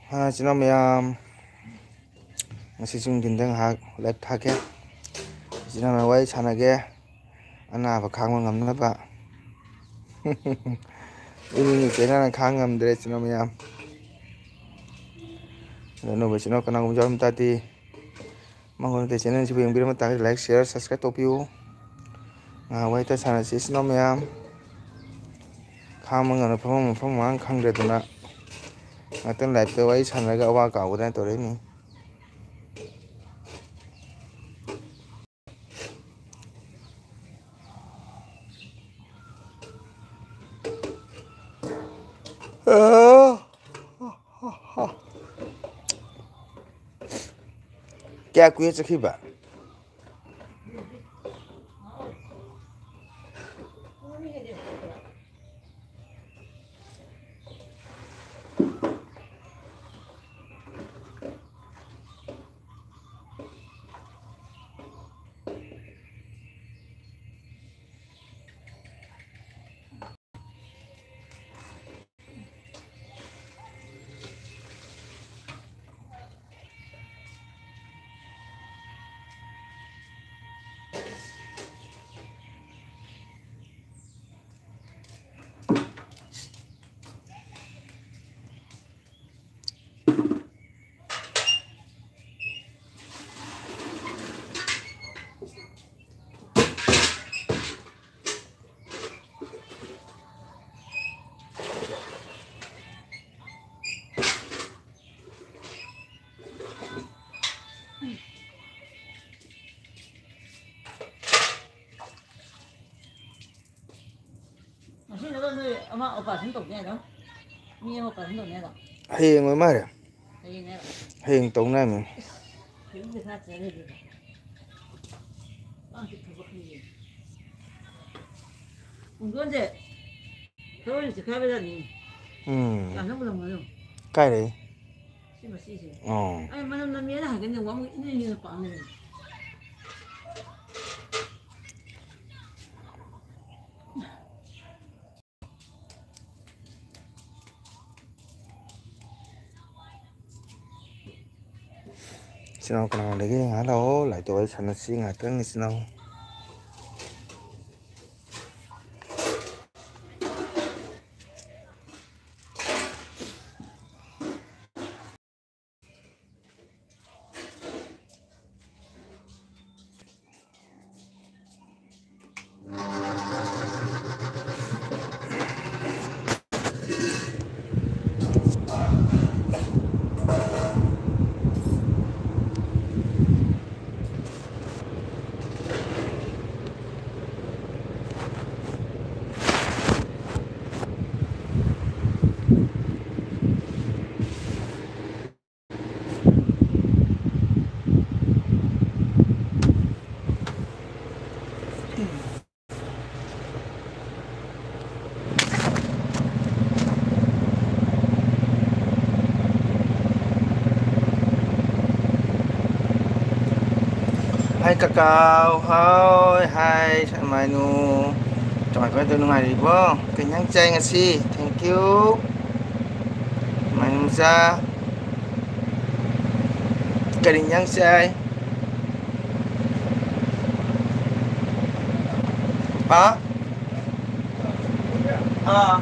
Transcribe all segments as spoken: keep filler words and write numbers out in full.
ꯍꯥ, ꯏꯆꯤꯟ ꯏꯅꯥꯎ ꯃꯌꯥꯝ, ꯉꯁꯤ ꯅꯨꯡꯊꯤꯟꯗ ꯉꯥꯏꯍꯥꯛ live ꯊꯥꯒꯦ꯫ ꯏꯆꯤꯟ ꯏꯅꯥꯎ ꯃꯌꯥꯝ ꯋꯥꯔꯤ ꯁꯥꯟꯅꯒꯦ, ꯑꯅꯥꯕ ꯈꯥꯡꯕ ꯉꯝꯅꯕ꯫ ꯏꯃꯨꯡꯒꯤ ꯆꯦꯅꯥꯅ ꯈꯥꯡ ꯉꯝꯗ꯭ꯔꯦ, ꯏꯆꯤꯟ ꯏꯅꯥꯎ ꯃꯌꯥꯝ꯫ ꯑꯗꯣ ꯑꯅꯧꯕ ꯏꯆꯤꯟ ꯏꯅꯥꯎ ꯀꯅꯥꯒꯨꯝꯕ ꯌꯥꯎꯔꯝ ꯇꯥꯔꯗꯤ, ꯃꯉꯣꯟꯗ ꯆꯦꯅꯦꯜꯁꯤꯕꯨ ꯌꯦꯡꯕꯤꯔꯝꯕ ꯇꯥꯔꯒꯗꯤ like, share, subscribe ꯇꯧꯕꯤꯌꯨ꯫ ꯉꯥꯏꯍꯥꯛ ꯋꯥꯔꯤ ꯋꯥꯇꯥꯏ ꯁꯥꯟꯅꯁꯤ ꯏꯆꯤꯟ ꯏꯅꯥꯎ ꯃꯌꯥꯝ꯫ ꯈꯥꯡꯕ ꯉꯝꯅ ꯐꯝꯐꯝ ꯃꯐꯝ ꯃꯔꯥꯡ ꯈꯪꯗ꯭ꯔꯦꯗꯅ ꯉꯥꯛꯇꯪ live ꯇ ꯋꯥꯔꯤ ꯁꯥꯟꯅꯔꯒ ꯑꯋꯥ ꯀꯥꯎꯒꯗ꯭ꯔꯥ ꯇꯧꯔꯛꯏꯅꯤ꯫ ꯀꯌꯥ ꯀꯨꯏꯔꯦ ꯆꯠꯈꯤꯕ? ꯉꯁꯤꯅꯒ ꯅꯣꯏ ꯑꯃ operation ꯇꯧꯅꯤ ꯍꯥꯏꯗꯣ? ꯃꯤ ꯑꯃ operation ꯇꯧꯅꯤ ꯍꯥꯏꯗꯣ? ꯍꯌꯦꯡ ꯑꯣꯏ ꯃꯥꯜꯂꯦ꯫ ꯍꯌꯦꯡ ꯍꯥꯏꯔꯣ? ꯍꯌꯦꯡ ꯇꯧꯅꯤ ꯍꯥꯏꯕꯅꯤ꯫ ꯏꯁ, ꯍꯌꯦꯡꯁꯦ ꯈꯔ ꯆꯠꯂꯦ ꯑꯗꯨꯗꯤ꯫ ꯃꯥꯒꯤ ꯊꯕꯛꯅꯤꯅꯦ꯫ ꯄꯨꯡꯗꯣꯟꯁꯦ ꯊꯔꯣꯏꯅ ꯆꯤꯛꯈꯥꯏꯕꯖꯥꯠꯅꯤ꯫ ꯎꯝ꯫ ꯌꯥꯝꯅ ꯃꯨꯜꯂꯝꯒꯅꯨ꯫ ꯀꯥꯏꯗꯩ? ꯁꯤ ꯃꯁꯤꯁꯦ꯫ ꯑꯣ꯫ ꯑꯩ ꯃꯅꯝ ꯅꯝꯃꯦꯅ ꯍꯥꯏꯒꯅꯤ, ꯋꯥꯃꯨꯛ ꯏꯅꯦ ꯏꯅꯦꯅ ꯄꯥꯝꯅꯦ꯫ ꯏꯆꯤꯟ ꯏꯅꯥꯎ ꯀꯅꯥ ꯂꯩꯒꯦ? ꯉꯥꯏꯍꯥꯛ ꯂꯥꯛꯑꯣ, live ꯇ ꯋꯥꯔꯤ ꯁꯥꯟꯅꯁꯤ ꯉꯥꯏꯍꯥꯛꯇꯪ, ꯏꯆꯤꯟ ꯏꯅꯥꯎ꯫ Hi ꯀꯀꯥꯎ, hi, hi, ꯁꯃꯥꯏꯅꯨ꯫ ꯀꯃꯥꯏ ꯀꯃꯥꯏ ꯇꯧ, ꯅꯨꯡꯉꯥꯏꯔꯤꯕꯣ? ꯀꯩ ꯏꯟꯖꯥꯡ ꯆꯥꯏ ꯉꯁꯤ? Thank you꯫ ꯁꯃꯥꯏꯅꯨ ꯃꯆꯥ꯫ ꯀꯔꯤ ꯏꯟꯖꯥꯡ ꯆꯥꯏ? ꯍꯥ? ꯑꯥ꯫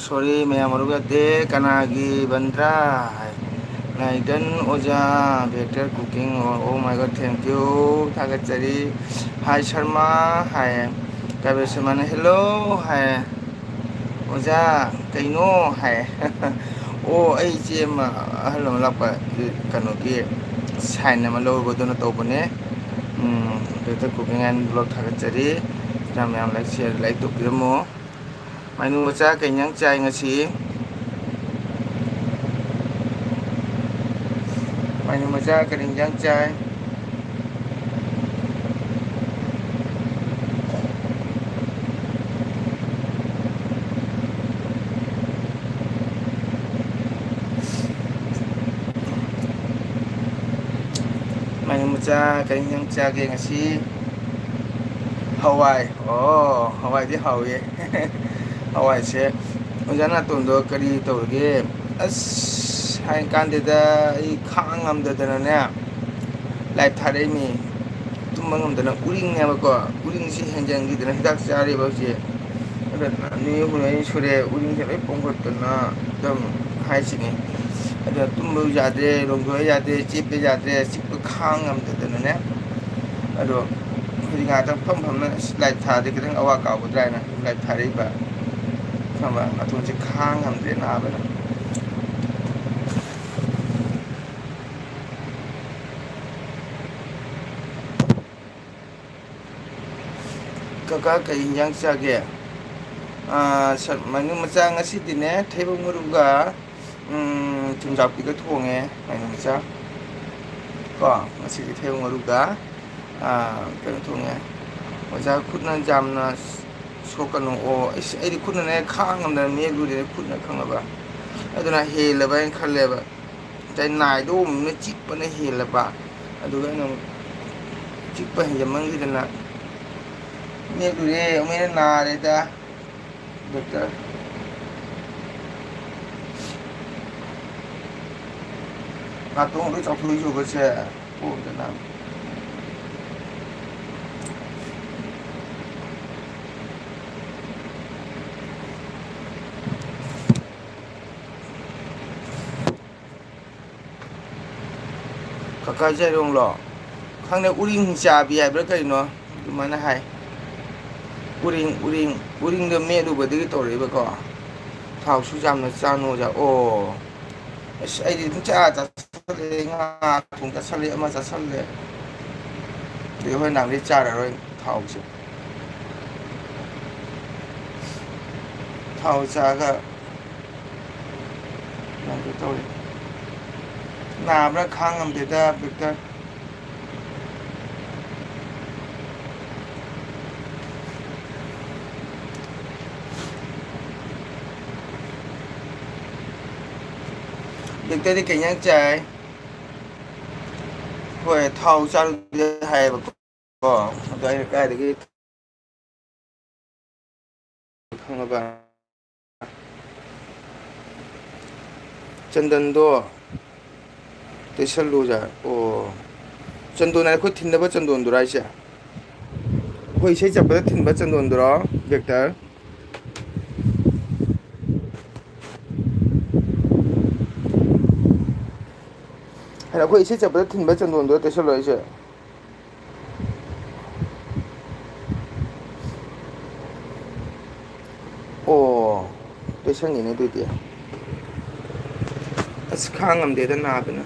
Sorry, ꯃꯌꯥꯝ ꯃꯔꯨꯞ ꯌꯥꯗꯦ꯫ ꯀꯅꯥꯒꯤ ꯕꯟꯗ꯭ꯔꯥ ꯍꯥꯏ? ꯅꯥꯏꯗꯟ ꯑꯣꯖꯥ, Better Cooking꯫ Oh, oh my God, thank you꯫ ꯊꯥꯒꯠꯆꯔꯤ꯫ Hi ꯁꯔꯃ ꯍꯥꯏ꯫ ꯀꯥꯕꯦ ꯁꯔꯃꯅ hello ꯍꯥꯏ꯫ ꯑꯣꯖꯥ, ꯀꯩꯅꯣ ꯍꯥꯏ꯫ ꯑꯣ, ꯑꯩ ꯏꯆꯦ ꯑꯃ, ꯑꯍꯜ ꯑꯃ ꯂꯥꯛꯄ, ꯀꯩꯅꯣꯒꯤ sign ꯑꯃ ꯂꯧꯔꯨꯕꯗꯨꯅ ꯇꯧꯕꯅꯦ꯫ ꯎꯝ, Better Cooking and Vlog ꯊꯥꯒꯠꯆꯔꯤ꯫ ꯃꯌꯥꯝ ꯃꯌꯥꯝ like, share, like ꯇꯧꯕꯤꯔꯝꯃꯣ꯫ ꯃꯥꯏꯅꯨ ꯃꯆꯥ, ꯀꯩ ꯏꯟꯖꯥꯡ ꯆꯥꯏ ꯉꯁꯤ? ꯃꯥꯏꯅꯨ ꯃꯆꯥ, ꯀꯔꯤ ꯏꯟꯖꯥꯡ ꯆꯥꯏ? ꯃꯥꯏꯅꯨ ꯃꯆꯥ, ꯀꯔꯤ ꯏꯟꯖꯥꯡ ꯆꯥꯒꯦ ꯉꯁꯤ? ꯍꯋꯥꯏ꯫ ꯑꯣ, ꯍꯋꯥꯏꯗꯤ ꯍꯥꯎꯏ꯫ ꯍꯋꯥꯏꯁꯦ ꯑꯣꯖꯥ ꯅꯥꯇꯣꯟꯗꯣ ꯀꯔꯤ ꯇꯧꯔꯒꯦ? ꯑꯁ, ꯍꯥꯏ ꯀꯥꯟꯗꯦꯗ, ꯑꯩ ꯈꯥꯡ ꯉꯝꯗꯗꯅꯅꯦ, live ꯊꯥꯔꯛꯏꯃꯤ꯫ ꯇꯨꯝꯕ ꯉꯝꯗꯅ ꯎꯔꯤꯡꯅꯦꯕꯀꯣ, ꯎꯔꯤꯡꯁꯤ ꯍꯦꯟꯖꯟꯈꯤꯗꯅ ꯍꯤꯗꯥꯛ ꯆꯥꯔꯤꯕ ꯍꯧꯖꯤꯛ꯫ ꯑꯗꯨꯅ ꯅꯨꯃꯤꯠ ꯍꯨꯝꯅꯤ ꯁꯨꯔꯦ ꯎꯔꯤꯡꯁꯦ ꯂꯣꯏ ꯄꯣꯝꯈꯠꯇꯅ ꯑꯗꯨꯝ ꯍꯥꯏꯁꯤꯅꯤ꯫ ꯑꯗꯨꯅ ꯇꯨꯝꯕꯁꯨ ꯌꯥꯗ꯭ꯔꯦ, ꯂꯣꯡꯊꯣꯛꯄ ꯌꯥꯗ꯭ꯔꯦ, ꯆꯦꯞꯄ ꯌꯥꯗ꯭ꯔꯦ, ꯆꯤꯛꯄ ꯈꯥꯡ ꯉꯝꯗꯗꯅꯅꯦ꯫ ꯑꯗꯣ ꯍꯧꯖꯤꯛ ꯉꯥꯏꯍꯥꯛꯇꯪ ꯐꯝ ꯐꯝꯅ ꯑꯁ live ꯊꯥꯔꯗꯤ ꯈꯤꯇꯪ ꯑꯋꯥ ꯀꯥꯎꯒꯗ꯭ꯔꯥ ꯍꯥꯏꯅ live ꯊꯥꯔꯛꯏꯕ꯫ ꯈꯪꯕ? ꯅꯥꯇꯣꯟꯁꯦ ꯈꯥꯡ ꯉꯝꯗ꯭ꯔꯦ ꯅꯥꯕꯅ꯫ ꯀꯀꯥ, ꯀꯩ ꯏꯟꯖꯥꯡ ꯆꯥꯒꯦ? ꯑꯥ, ꯁ-, ꯃꯥꯏꯅꯨ ꯃꯆꯥ, ꯉꯁꯤꯗꯤꯅꯦ, ꯊꯩꯕꯣꯡ ꯃꯔꯨꯒ, ꯎꯝ, ꯊꯨꯝꯖꯥꯛꯄꯤꯒ ꯊꯣꯡꯉꯦ, ꯃꯥꯏꯅꯨ ꯃꯆꯥ꯫ ꯀꯣ, ꯉꯁꯤꯗꯤ ꯊꯩꯕꯣꯡ ꯃꯔꯨꯒ, ꯑꯥ, ꯀꯩꯅꯣ ꯊꯣꯡꯉꯦ꯫ ꯑꯣꯖꯥ, ꯈꯨꯠꯅ ꯌꯥꯝꯅ ꯁꯣꯛꯀꯅꯨ꯫ ꯑꯣ, ꯑꯩꯁ, ꯑꯩꯗꯤ ꯈꯨꯠꯅꯅꯦ ꯈꯥꯡ ꯉꯝꯗꯅ ꯃꯦꯠꯂꯨꯔꯦ, ꯈꯨꯠꯅ ꯈꯪꯉꯕ꯫ ꯑꯗꯨꯅ ꯍꯦꯜꯂꯕ ꯍꯥꯏꯅ ꯈꯜꯂꯦꯕ꯫ ꯉꯁꯥꯏ ꯅꯥꯏꯗꯣ ꯑꯃꯨꯛꯅ ꯆꯤꯛꯄꯅ ꯍꯦꯜꯂꯕ, ꯑꯗꯨꯒ ꯑꯩꯅ ꯑꯃꯨꯛ ꯆꯤꯛꯄ ꯍꯦꯟꯖꯟꯃꯟꯈꯤꯗꯅ ꯃꯦꯠꯂꯨꯔꯦ, ꯑꯃꯨꯛ ꯍꯦꯟꯅ ꯅꯥꯔꯦꯗ꯫ ꯗꯣꯛꯇꯔ, ꯅꯥꯇꯣꯟ ꯂꯣꯏ ꯆꯥꯎꯊꯣꯛꯏꯁꯦ ꯁꯦ꯫ ꯄꯣꯝꯗꯅ꯫ ꯀꯀꯥ ꯖꯩꯔꯣꯡꯂꯣ? ꯈꯪꯗꯦ, ꯎꯔꯤꯡ ꯆꯥꯕꯤ ꯍꯥꯏꯕ꯭ꯔꯥ ꯀꯩꯅꯣ ꯑꯗꯨꯃꯥꯏꯅ ꯍꯥꯏ꯫ ꯎꯔꯤꯡ, ꯎꯔꯤꯡ, ꯎꯔꯤꯡꯗꯣ ꯃꯦꯠꯂꯨꯕꯗꯒꯤ ꯇꯧꯔꯛꯏꯕꯀꯣ꯫ ꯊꯥꯎꯁꯨ ꯌꯥꯝꯅ ꯆꯥꯅꯨ ꯍꯥꯏ꯫ ꯑꯣ꯫ ꯑꯁ, ꯑꯩꯗꯤ ꯑꯗꯨꯝ ꯆꯥ ꯆꯥꯁꯜꯂꯦ, ꯉꯥ ꯊꯣꯡ ꯆꯥꯁꯜꯂꯦ, ꯑꯃ ꯆꯥꯁꯜꯂꯦ꯫ ꯑꯗꯩ ꯍꯣꯔꯦꯟ ꯅꯨꯡꯗꯥꯡꯗꯩ ꯆꯥꯔꯔꯣꯏ ꯊꯥꯎꯁꯦ꯫ ꯊꯥꯎ ꯆꯥꯒ ꯀꯩꯅꯣ ꯇꯧꯔꯦ꯫ ꯅꯥꯕꯅ ꯈꯥꯡ ꯉꯝꯗꯦꯗ, ꯕꯤꯛꯇꯔ꯫ ꯕꯤꯛꯇꯔꯗꯤ ꯀꯩ ꯏꯟꯖꯥꯡ ꯆꯥꯏ? ꯍꯣꯏ, ꯊꯥꯎ ꯆꯥꯔꯨꯗꯦ ꯍꯥꯏꯌꯦꯕꯀꯣ꯫ ꯑꯗꯣ ꯑꯩꯅ ꯀꯥꯏꯗꯒꯤ ꯈꯪꯉꯕ? ꯆꯟꯗꯟꯗꯣ ꯇꯩꯁꯜꯂꯨ ꯌꯥ-, ꯑꯣ꯫ ꯆꯟꯗꯣꯟ ꯍꯥꯏ ꯑꯩꯈꯣꯏ ꯊꯤꯟꯅꯕ ꯆꯟꯗꯣꯟꯗꯨꯔꯥ ꯍꯥꯏꯁꯦ? ꯑꯩꯈꯣꯏ ꯏꯁꯩ ꯆꯠꯄꯗ ꯊꯤꯟꯕ ꯆꯟꯗꯣꯟꯗꯨꯔꯣ, ꯕꯤꯛꯇꯔ? ꯍꯥꯏꯗꯤ ꯑꯩꯈꯣꯏ ꯏꯁꯩ ꯆꯠꯄꯗ ꯊꯤꯟꯕ ꯆꯟꯗꯣꯟꯗꯨꯔ ꯇꯩꯁꯜꯂꯣ ꯍꯥꯏꯁꯦ? ꯑꯣ, ꯇꯩꯁꯟꯒꯦꯅꯦ ꯑꯗꯨꯗꯤ꯫ ꯑꯁ, ꯈꯥꯡ ꯉꯝꯗꯦꯗ ꯅꯥꯕꯅ꯫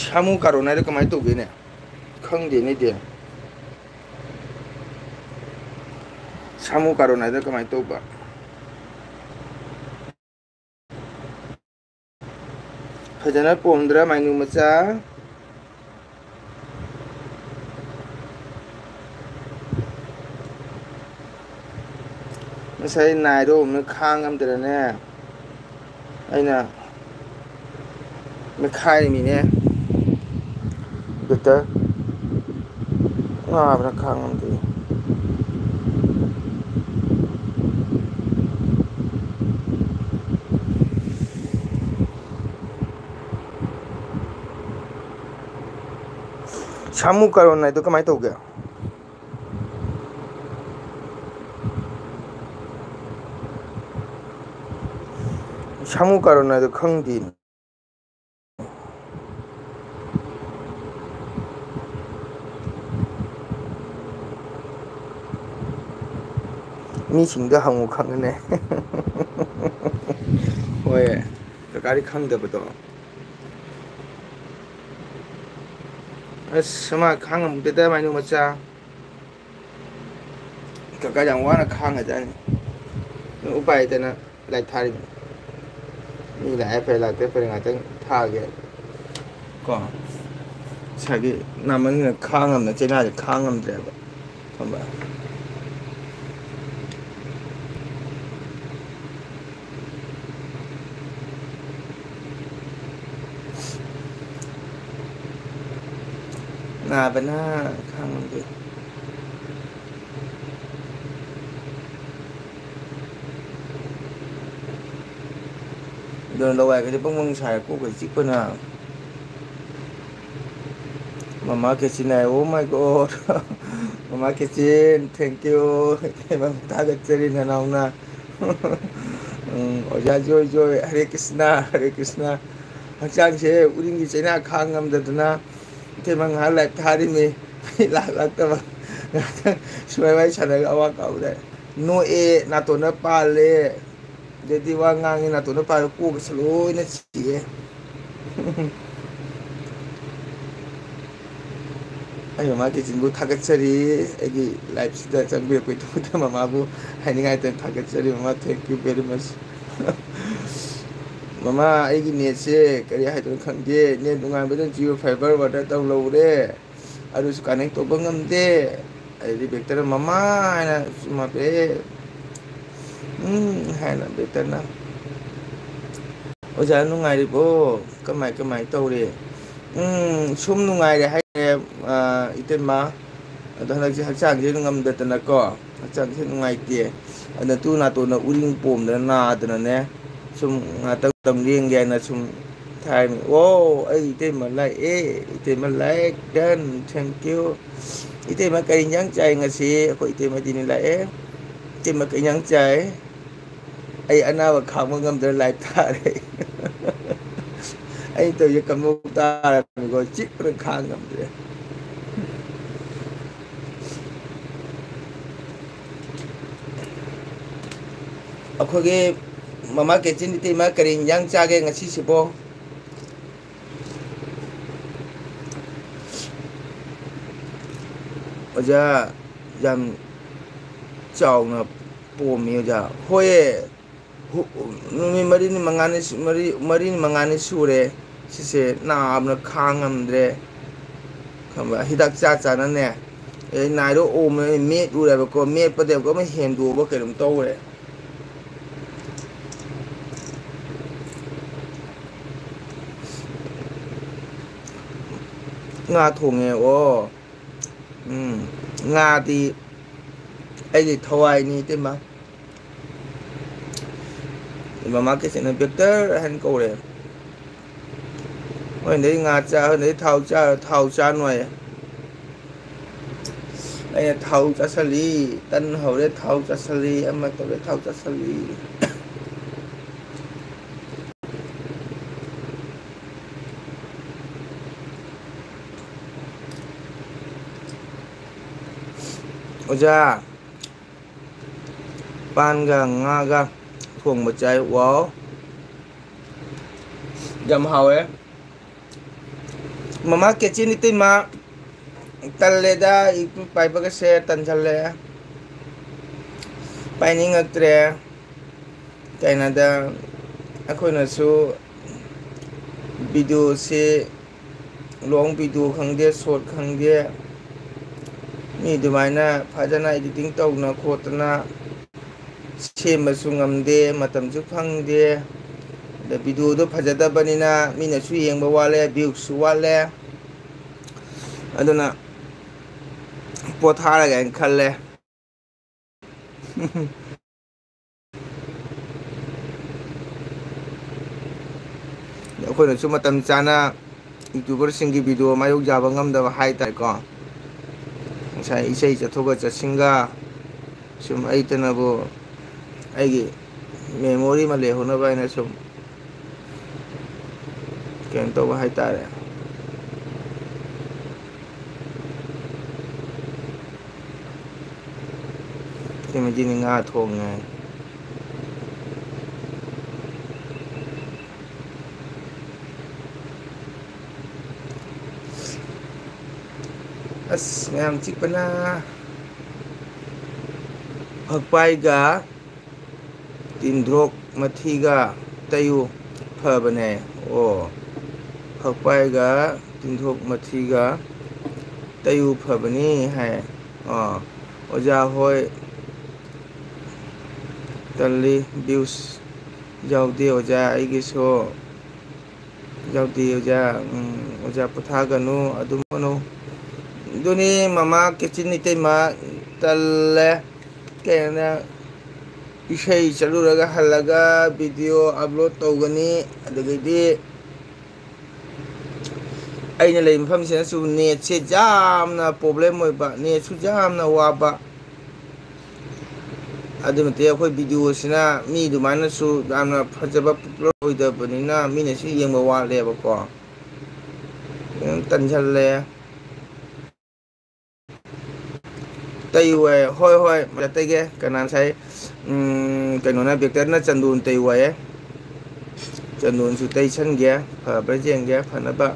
ꯁꯥꯃꯨ ꯀꯥꯔꯣꯟ ꯍꯥꯏꯗꯣ ꯀꯃꯥꯏꯅ ꯇꯧꯗꯣꯏꯅꯦ? ꯈꯪꯗꯦꯅꯦ ꯑꯩꯗꯤ꯫ ꯁꯥꯃꯨ ꯀꯥꯔꯣꯟ ꯍꯥꯏꯗꯣ ꯀꯃꯥꯏꯅ ꯇꯧꯕ? ꯐꯖꯅ ꯄꯣꯝꯗ꯭ꯔꯥ, ꯃꯥꯏꯅꯨ ꯃꯆꯥ? ꯉꯁꯥꯏ ꯅꯥꯏꯗꯣ ꯑꯃꯨꯛ ꯈꯥꯡ ꯉꯝꯗꯅꯅꯦ, ꯑꯩꯅ ꯃꯦꯠꯈꯥꯏꯔꯤꯃꯤꯅꯦ꯫ ꯕꯤꯛꯇꯔ, ꯅꯥꯕꯅ ꯈꯥꯡ ꯉꯝꯗꯦ꯫ ꯁꯥꯃꯨ ꯀꯥꯔꯣꯟ ꯍꯥꯏꯗꯣ ꯀꯃꯥꯏꯅ ꯇꯧꯒꯦ? ꯁꯥꯃꯨ ꯀꯥꯔꯣꯟ ꯍꯥꯏꯗꯣ ꯈꯪꯗꯦ꯫ ꯃꯤꯁꯤꯡꯗ ꯍꯪꯉꯨ ꯈꯪꯒꯅꯤ꯫ ꯍꯣꯏ, ꯀꯀꯥꯗꯤ ꯈꯪꯗꯕꯗꯣ꯫ ꯑꯁ, ꯑꯃ ꯈꯥꯡꯉꯝꯗꯦꯗ, ꯃꯥꯏꯅꯨ ꯃꯆꯥ꯫ ꯀꯀꯥ ꯌꯥꯝ ꯋꯥꯅ ꯈꯥꯡꯉꯖꯥꯠꯅꯤ꯫ ꯎꯄꯥꯏ ꯂꯩꯇꯅ ꯂꯥꯏꯔꯤꯛ ꯊꯥꯔꯤꯕꯅꯤ꯫ ꯃꯤ ꯂꯥꯛꯑꯦ ꯐꯔꯦ, ꯂꯥꯛꯇꯦ ꯐꯔꯦ, ꯉꯥꯛꯇꯪ ꯊꯥꯒꯦ꯫ ꯀꯣ, ꯉꯁꯥꯏꯒꯤ ꯅꯥꯃꯟꯗꯅ ꯈꯥꯡꯉꯝꯗꯅ ꯆꯩꯅꯥꯁꯦ ꯈꯥꯡꯉꯝꯗ꯭ꯔꯦꯕ꯫ ꯈꯪꯕ꯭ꯔꯥ? ꯅꯥꯕꯅ ꯈꯥꯡꯉꯝꯗꯦ꯫ ꯑꯗꯨꯅ ꯂꯋꯥꯏꯒꯁꯦ ꯕꯪ ꯕꯪ ꯁꯥꯏ, ꯀꯣꯛꯀꯁꯦ ꯆꯤꯛꯄꯅ꯫ ꯃꯃꯥ ꯀꯦꯆꯤꯟ ꯍꯥꯏ, "Oh my God!" ꯃꯃꯥ ꯀꯦꯆꯤꯟ, thank you꯫ ꯏꯇꯩꯃ ꯊꯥꯒꯠꯆꯔꯤ ꯅꯅꯥꯎꯅ꯫ ꯎꯝ, ꯑꯣꯖꯥ ꯖꯣꯏ ꯖꯣꯏ, ꯍꯔꯦ ꯀ꯭ꯔꯤꯁꯅ, ꯍꯔꯦ ꯀ꯭ꯔꯤꯁꯅ꯫ ꯍꯛꯆꯥꯡꯁꯦ ꯎꯔꯤꯡꯒꯤ ꯆꯩꯅꯥ ꯈꯥꯡ ꯉꯝꯗꯗꯅ ꯏꯇꯩꯃ ꯉꯥꯏꯍꯥꯛ ꯂꯥꯏꯞ ꯊꯥꯔꯤꯃꯤ꯫ ꯃꯩ ꯂꯥꯛ ꯂꯥꯛꯇꯕ꯫ ꯉꯥꯏꯍꯥꯛꯇꯪ ꯁꯨꯃꯥꯏ ꯋꯥꯔꯤ ꯁꯥꯟꯅꯔꯒ ꯑꯋꯥ ꯀꯥꯎꯔꯦ꯫ ꯅꯣꯛꯑꯦ, ꯅꯥꯇꯣꯟꯅ ꯄꯥꯜꯂꯦ꯫ ꯑꯗꯩꯗꯤ ꯋꯥ ꯉꯥꯡꯉꯤ, ꯅꯥꯇꯣꯟꯗ ꯄꯥꯏꯕ ꯀꯣꯛꯀꯁꯦ ꯂꯣꯏꯅ ꯆꯤꯛꯑꯦ꯫ ꯑꯩ ꯃꯃꯥ ꯀꯦꯆꯤꯟꯕꯨ ꯊꯥꯒꯠꯆꯔꯤ, ꯑꯩꯒꯤ ꯂꯥꯏꯐꯁꯤꯗ ꯆꯪꯕꯤꯔꯛꯄꯒꯤꯗꯃꯛꯇ ꯃꯃꯥꯕꯨ ꯍꯥꯏꯅꯤꯡꯉꯥꯏꯇ ꯊꯥꯒꯠꯆꯔꯤ꯫ ꯃꯃꯥ, thank you very much꯫ ꯃꯃꯥ, ꯑꯩꯒꯤ ꯅꯦꯠꯁꯦ ꯀꯔꯤ ꯍꯥꯏꯗꯣꯏꯅꯣ ꯈꯪꯗꯦ, ꯅꯦꯠ ꯅꯨꯡꯉꯥꯏꯕꯗ Jio fiber order ꯇꯧꯔꯧꯔꯦ꯫ ꯑꯗꯨꯁꯨ connect ꯇꯧꯕ ꯉꯝꯗꯦ꯫ ꯑꯗꯩꯗꯤ ꯕꯦꯛꯇꯔꯅ ꯃꯃꯥ ꯍꯥꯏꯅ ꯁꯨꯝ ꯍꯥꯞꯄꯛꯑꯦ꯫ ꯎꯝ ꯍꯥꯏꯅ ꯕꯦꯛꯇꯔꯅ, "ꯑꯣꯖꯥ ꯅꯨꯡꯉꯥꯏꯔꯤꯕꯣ? ꯀꯃꯥꯏ ꯀꯃꯥꯏ ꯇꯧꯔꯤ?" "ꯎꯝ, ꯁꯨꯝ ꯅꯨꯡꯉꯥꯏꯔꯦ ꯍꯥꯏꯇꯥꯔꯦ, ꯑ, ꯏꯇꯩꯃ꯫ ꯑꯗꯣ ꯍꯟꯗꯛꯁꯦ ꯍꯛꯆꯥꯡꯁꯦ ꯉꯝꯗꯗꯅꯀꯣ, ꯍꯛꯆꯥꯡꯁꯦ ꯅꯨꯡꯉꯥꯏꯇꯦ꯫ ꯑꯗ ꯅꯇꯨ ꯅꯥꯇꯣꯟꯅ ꯎꯔꯤꯡ ꯄꯣꯝꯗꯅ ꯅꯥꯗꯅꯅꯦ, ꯁꯨꯝ ꯉꯥꯛꯇꯪ ꯃꯇꯝ ꯂꯦꯟꯒꯦ ꯍꯥꯏꯅ ꯁꯨꯝ ꯍꯥꯏꯔꯝꯃꯤ꯫ ꯑꯣ, ꯑꯩ ꯏꯇꯩꯃ ꯂꯥꯛꯑꯦ꯫ ꯏꯇꯩꯃ ꯂꯥꯏꯛ, done, thank you꯫ ꯏꯇꯩꯃ ꯀꯔꯤ ꯏꯟꯖꯥꯡ ꯆꯥꯏ ꯉꯁꯤ? ꯑꯩꯈꯣꯏ ꯏꯇꯩꯃꯗꯤꯅꯦ ꯂꯥꯛꯑꯦ꯫ ꯏꯇꯩꯃ ꯀꯔꯤ ꯏꯟꯖꯥꯡ ꯆꯥꯏ? ꯑꯩ ꯑꯅꯥꯕ ꯈꯥꯡꯕ ꯉꯝꯗ꯭ꯔꯦ, ꯂꯥꯏꯞ ꯊꯥꯔꯦ꯫ ꯑꯩꯅ ꯇꯧꯔꯤꯁꯦ ꯀꯝꯗꯧ ꯇꯥꯔꯕꯅꯤꯀꯣ, ꯆꯤꯛꯄꯅ ꯈꯥꯡ ꯉꯝꯗ꯭ꯔꯦ꯫ ꯑꯩꯈꯣꯏꯒꯤ ꯃꯃꯥ ꯀꯦꯆꯤꯟ ꯏꯇꯩꯃ ꯀꯔꯤ ꯏꯟꯖꯥꯡ ꯆꯥꯒꯦ ꯉꯁꯤꯁꯤꯕꯣ? ꯑꯣꯖꯥ, ꯌꯥꯝ ꯆꯥꯎꯅ ꯄꯣꯝꯃꯤ ꯑꯣꯖꯥ꯫ ꯍꯣꯏꯌꯦ, ꯍꯨ-, ꯅꯨꯃꯤꯠ ꯃꯔꯤꯅꯤ ꯃꯉꯥꯅꯤ ꯁꯨ-, ꯃꯔꯤ, ꯃꯔꯤꯅꯤ ꯃꯉꯥꯅꯤ ꯁꯨꯔꯦ ꯁꯤꯁꯦ ꯅꯥꯕꯅ ꯈꯥꯡ ꯉꯝꯗ꯭ꯔꯦ꯫ ꯈꯪꯕ꯭ꯔꯥ? ꯍꯤꯗꯥꯛ ꯆꯥ ꯆꯥꯅꯅꯦ, ꯑꯦ, ꯅꯥꯏꯔꯣ ꯑꯣꯝꯃꯦ, ꯃꯦꯠꯂꯨꯔꯦꯕꯀꯣ, ꯃꯦꯠꯄꯗꯒꯤ ꯑꯃꯨꯛ ꯍꯦꯟꯗꯣꯛꯑꯕ ꯀꯩꯅꯣꯝ ꯇꯧꯔꯦ꯫ ꯉꯥ ꯊꯣꯡꯉꯦ꯫ ꯑꯣ꯫ ꯎꯝ꯫ ꯉꯥꯗꯤ ꯑꯩꯒꯤ ꯊꯋꯥꯏꯅꯤ, ꯏꯇꯩꯃ꯫ ꯃꯃꯥ ꯀꯦꯆꯦꯟꯅ ꯕꯦꯛꯇꯔ ꯍꯥꯏꯅ ꯀꯧꯔꯦ꯫ ꯍꯣꯔꯦꯟꯗꯩ ꯉꯥ ꯆꯥ, ꯍꯣꯔꯦꯟꯗꯩ ꯊꯥꯎ ꯆꯥ, ꯊꯥꯎ ꯆꯥꯅꯨ ꯍꯥꯏꯌꯦ꯫ ꯑꯩꯅ ꯊꯥꯎ ꯆꯥꯁꯜꯂꯤ, ꯇꯟ ꯍꯧꯔꯦ ꯊꯥꯎ ꯆꯥꯁꯜꯂꯤ, ꯑꯃ ꯇꯧꯔꯦ ꯊꯥꯎ ꯆꯥꯁꯜꯂꯤ꯫ ꯑꯣꯖꯥ, ꯄꯥꯟꯒ ꯉꯥꯒ ꯊꯣꯡꯕ ꯆꯥꯏ꯫ ꯋꯥꯎ! ꯌꯥꯝ ꯍꯥꯎꯋꯦ꯫ ꯃꯃꯥ ꯀꯦꯆꯤꯟ ꯏꯇꯩꯃ, ꯇꯜꯂꯦꯗ, ꯏ-, ꯄꯥꯏꯕꯒꯁꯦ ꯇꯟꯁꯜꯂꯦ꯫ ꯄꯥꯏꯅꯤꯡꯉꯛꯇ꯭ꯔꯦ꯫ ꯀꯩꯅꯣꯗ ꯑꯩꯈꯣꯏꯅꯁꯨ ꯚꯤꯗꯤꯑꯣꯁꯦ, ꯂꯣꯡ ꯚꯤꯗꯤꯑꯣ ꯈꯪꯗꯦ, ꯁꯣꯔꯠ ꯈꯪꯗꯦ, ꯃꯤ ꯑꯗꯨꯃꯥꯏꯅ ꯐꯖꯅ ꯏꯗꯤꯇꯤꯡ ꯇꯧꯗꯅ ꯈꯣꯠꯇꯅ ꯁꯦꯝꯕꯁꯨ ꯉꯝꯗꯦ, ꯃꯇꯝꯁꯨ ꯐꯪꯗꯦ꯫ ꯑꯗ ꯚꯤꯗꯤꯑꯣꯗꯣ ꯐꯖꯗꯕꯅꯤꯅ ꯃꯤꯅꯁꯨ ꯌꯦꯡꯕ ꯋꯥꯠꯂꯦ, ꯚ꯭ꯌꯨꯁꯨ ꯋꯥꯠꯂꯦ꯫ ꯑꯗꯨꯅ ꯄꯣꯊꯥꯔꯒꯦ ꯍꯥꯏꯅ ꯈꯜꯂꯦ꯫ ꯑꯩꯈꯣꯏꯅꯁꯨ ꯃꯇꯝ ꯆꯥꯅ YouTuberꯁꯤꯡꯒꯤ video ꯃꯥꯌꯣꯛ ꯌꯥꯕ ꯉꯝꯗꯕ ꯍꯥꯏꯇꯥꯔꯦꯀꯣ꯫ ꯉꯁꯥꯏ ꯏꯁꯩ ꯆꯠꯊꯣꯛꯀ ꯆꯠꯁꯤꯟꯒ ꯁꯨꯝ ꯑꯩꯇꯅꯕꯨ ꯑꯩꯒꯤ memory ꯑꯃ ꯂꯩꯍꯧꯅꯕ ꯍꯥꯏꯅ ꯁꯨꯝ ꯀꯩꯅꯣ ꯇꯧꯕ ꯍꯥꯏꯇꯥꯔꯦ꯫ ꯁꯤꯃꯗꯤꯅꯤ ꯉꯥ ꯊꯣꯡꯉꯦ꯫ ꯑꯁ, ꯃꯌꯥꯝ ꯆꯤꯛꯄꯅ꯫ ꯐꯛꯄꯥꯏꯒ ꯇꯤꯟꯊ꯭ꯔꯣꯛ ꯃꯊꯤꯒ ꯇꯩꯌꯨ ꯐꯕꯅꯦ꯫ ꯑꯣ, ꯐꯛꯄꯥꯏꯒ ꯇꯤꯟꯊ꯭ꯔꯣꯛ ꯃꯊꯤꯒ ꯇꯩꯌꯨ ꯐꯕꯅꯤ ꯍꯥꯏ꯫ ꯑꯣ, ꯑꯣꯖꯥ ꯍꯣꯏ, ꯇꯜꯂꯤ, views ꯌꯥꯎꯗꯦ ꯑꯣꯖꯥ ꯑꯩꯒꯤꯁꯨ꯫ ꯌꯥꯎꯗꯦ ꯑꯣꯖꯥ꯫ ꯎꯝ, ꯑꯣꯖꯥ ꯄꯣꯊꯥꯒꯅꯨ, ꯑꯗꯨꯝ ꯍꯣꯠꯅꯧ꯫ ꯑꯗꯨꯅꯤ ꯃꯃꯥ ꯀꯦꯆꯤꯟ ꯏꯇꯩꯃ, ꯇꯜꯂꯦ꯫ ꯀꯩꯅꯣ, ꯏꯁꯩ ꯆꯠꯂꯨꯔꯒ ꯍꯜꯂꯒ video upload ꯇꯧꯒꯅꯤ, ꯑꯗꯒꯤꯗꯤ ꯑꯩꯅ ꯂꯩ ꯃꯐꯝꯁꯤꯅꯁꯨ netꯁꯦ ꯌꯥꯝꯅ problem ꯑꯣꯏꯕ, netꯁꯨ ꯌꯥꯝꯅ ꯋꯥꯕ꯫ ꯑꯗꯨ ꯅꯠꯇꯦ, ꯑꯩꯈꯣꯏ videoꯁꯤꯅ ꯃꯤ ꯑꯗꯨꯃꯥꯏꯅꯁꯨ ꯌꯥꯝꯅ ꯐꯖꯕ popular ꯑꯣꯏꯗꯕꯅꯤꯅ ꯃꯤꯅꯁꯨ ꯌꯦꯡꯕ ꯋꯥꯠꯂꯦꯕꯀꯣ꯫ ꯑꯗꯨꯝ ꯇꯟꯁꯜꯂꯦ꯫ ꯇꯩꯌꯨ ꯍꯥꯏ꯫ ꯍꯣꯏ, ꯍꯣꯏ, ꯇꯩꯒꯦ꯫ ꯀꯅꯥ ꯉꯁꯥꯏ, ꯎꯝ, ꯀꯩꯅꯣꯅ, ꯕꯦꯛꯇꯔꯅ ꯆꯟꯗꯣꯟ ꯇꯩꯌꯨ ꯍꯥꯏꯌꯦ꯫ ꯆꯟꯗꯣꯟꯁꯨ ꯇꯩꯁꯟꯒꯦ, ꯐꯕ꯭ꯔꯥ ꯌꯦꯡꯒꯦ, ꯐꯅꯕ꯫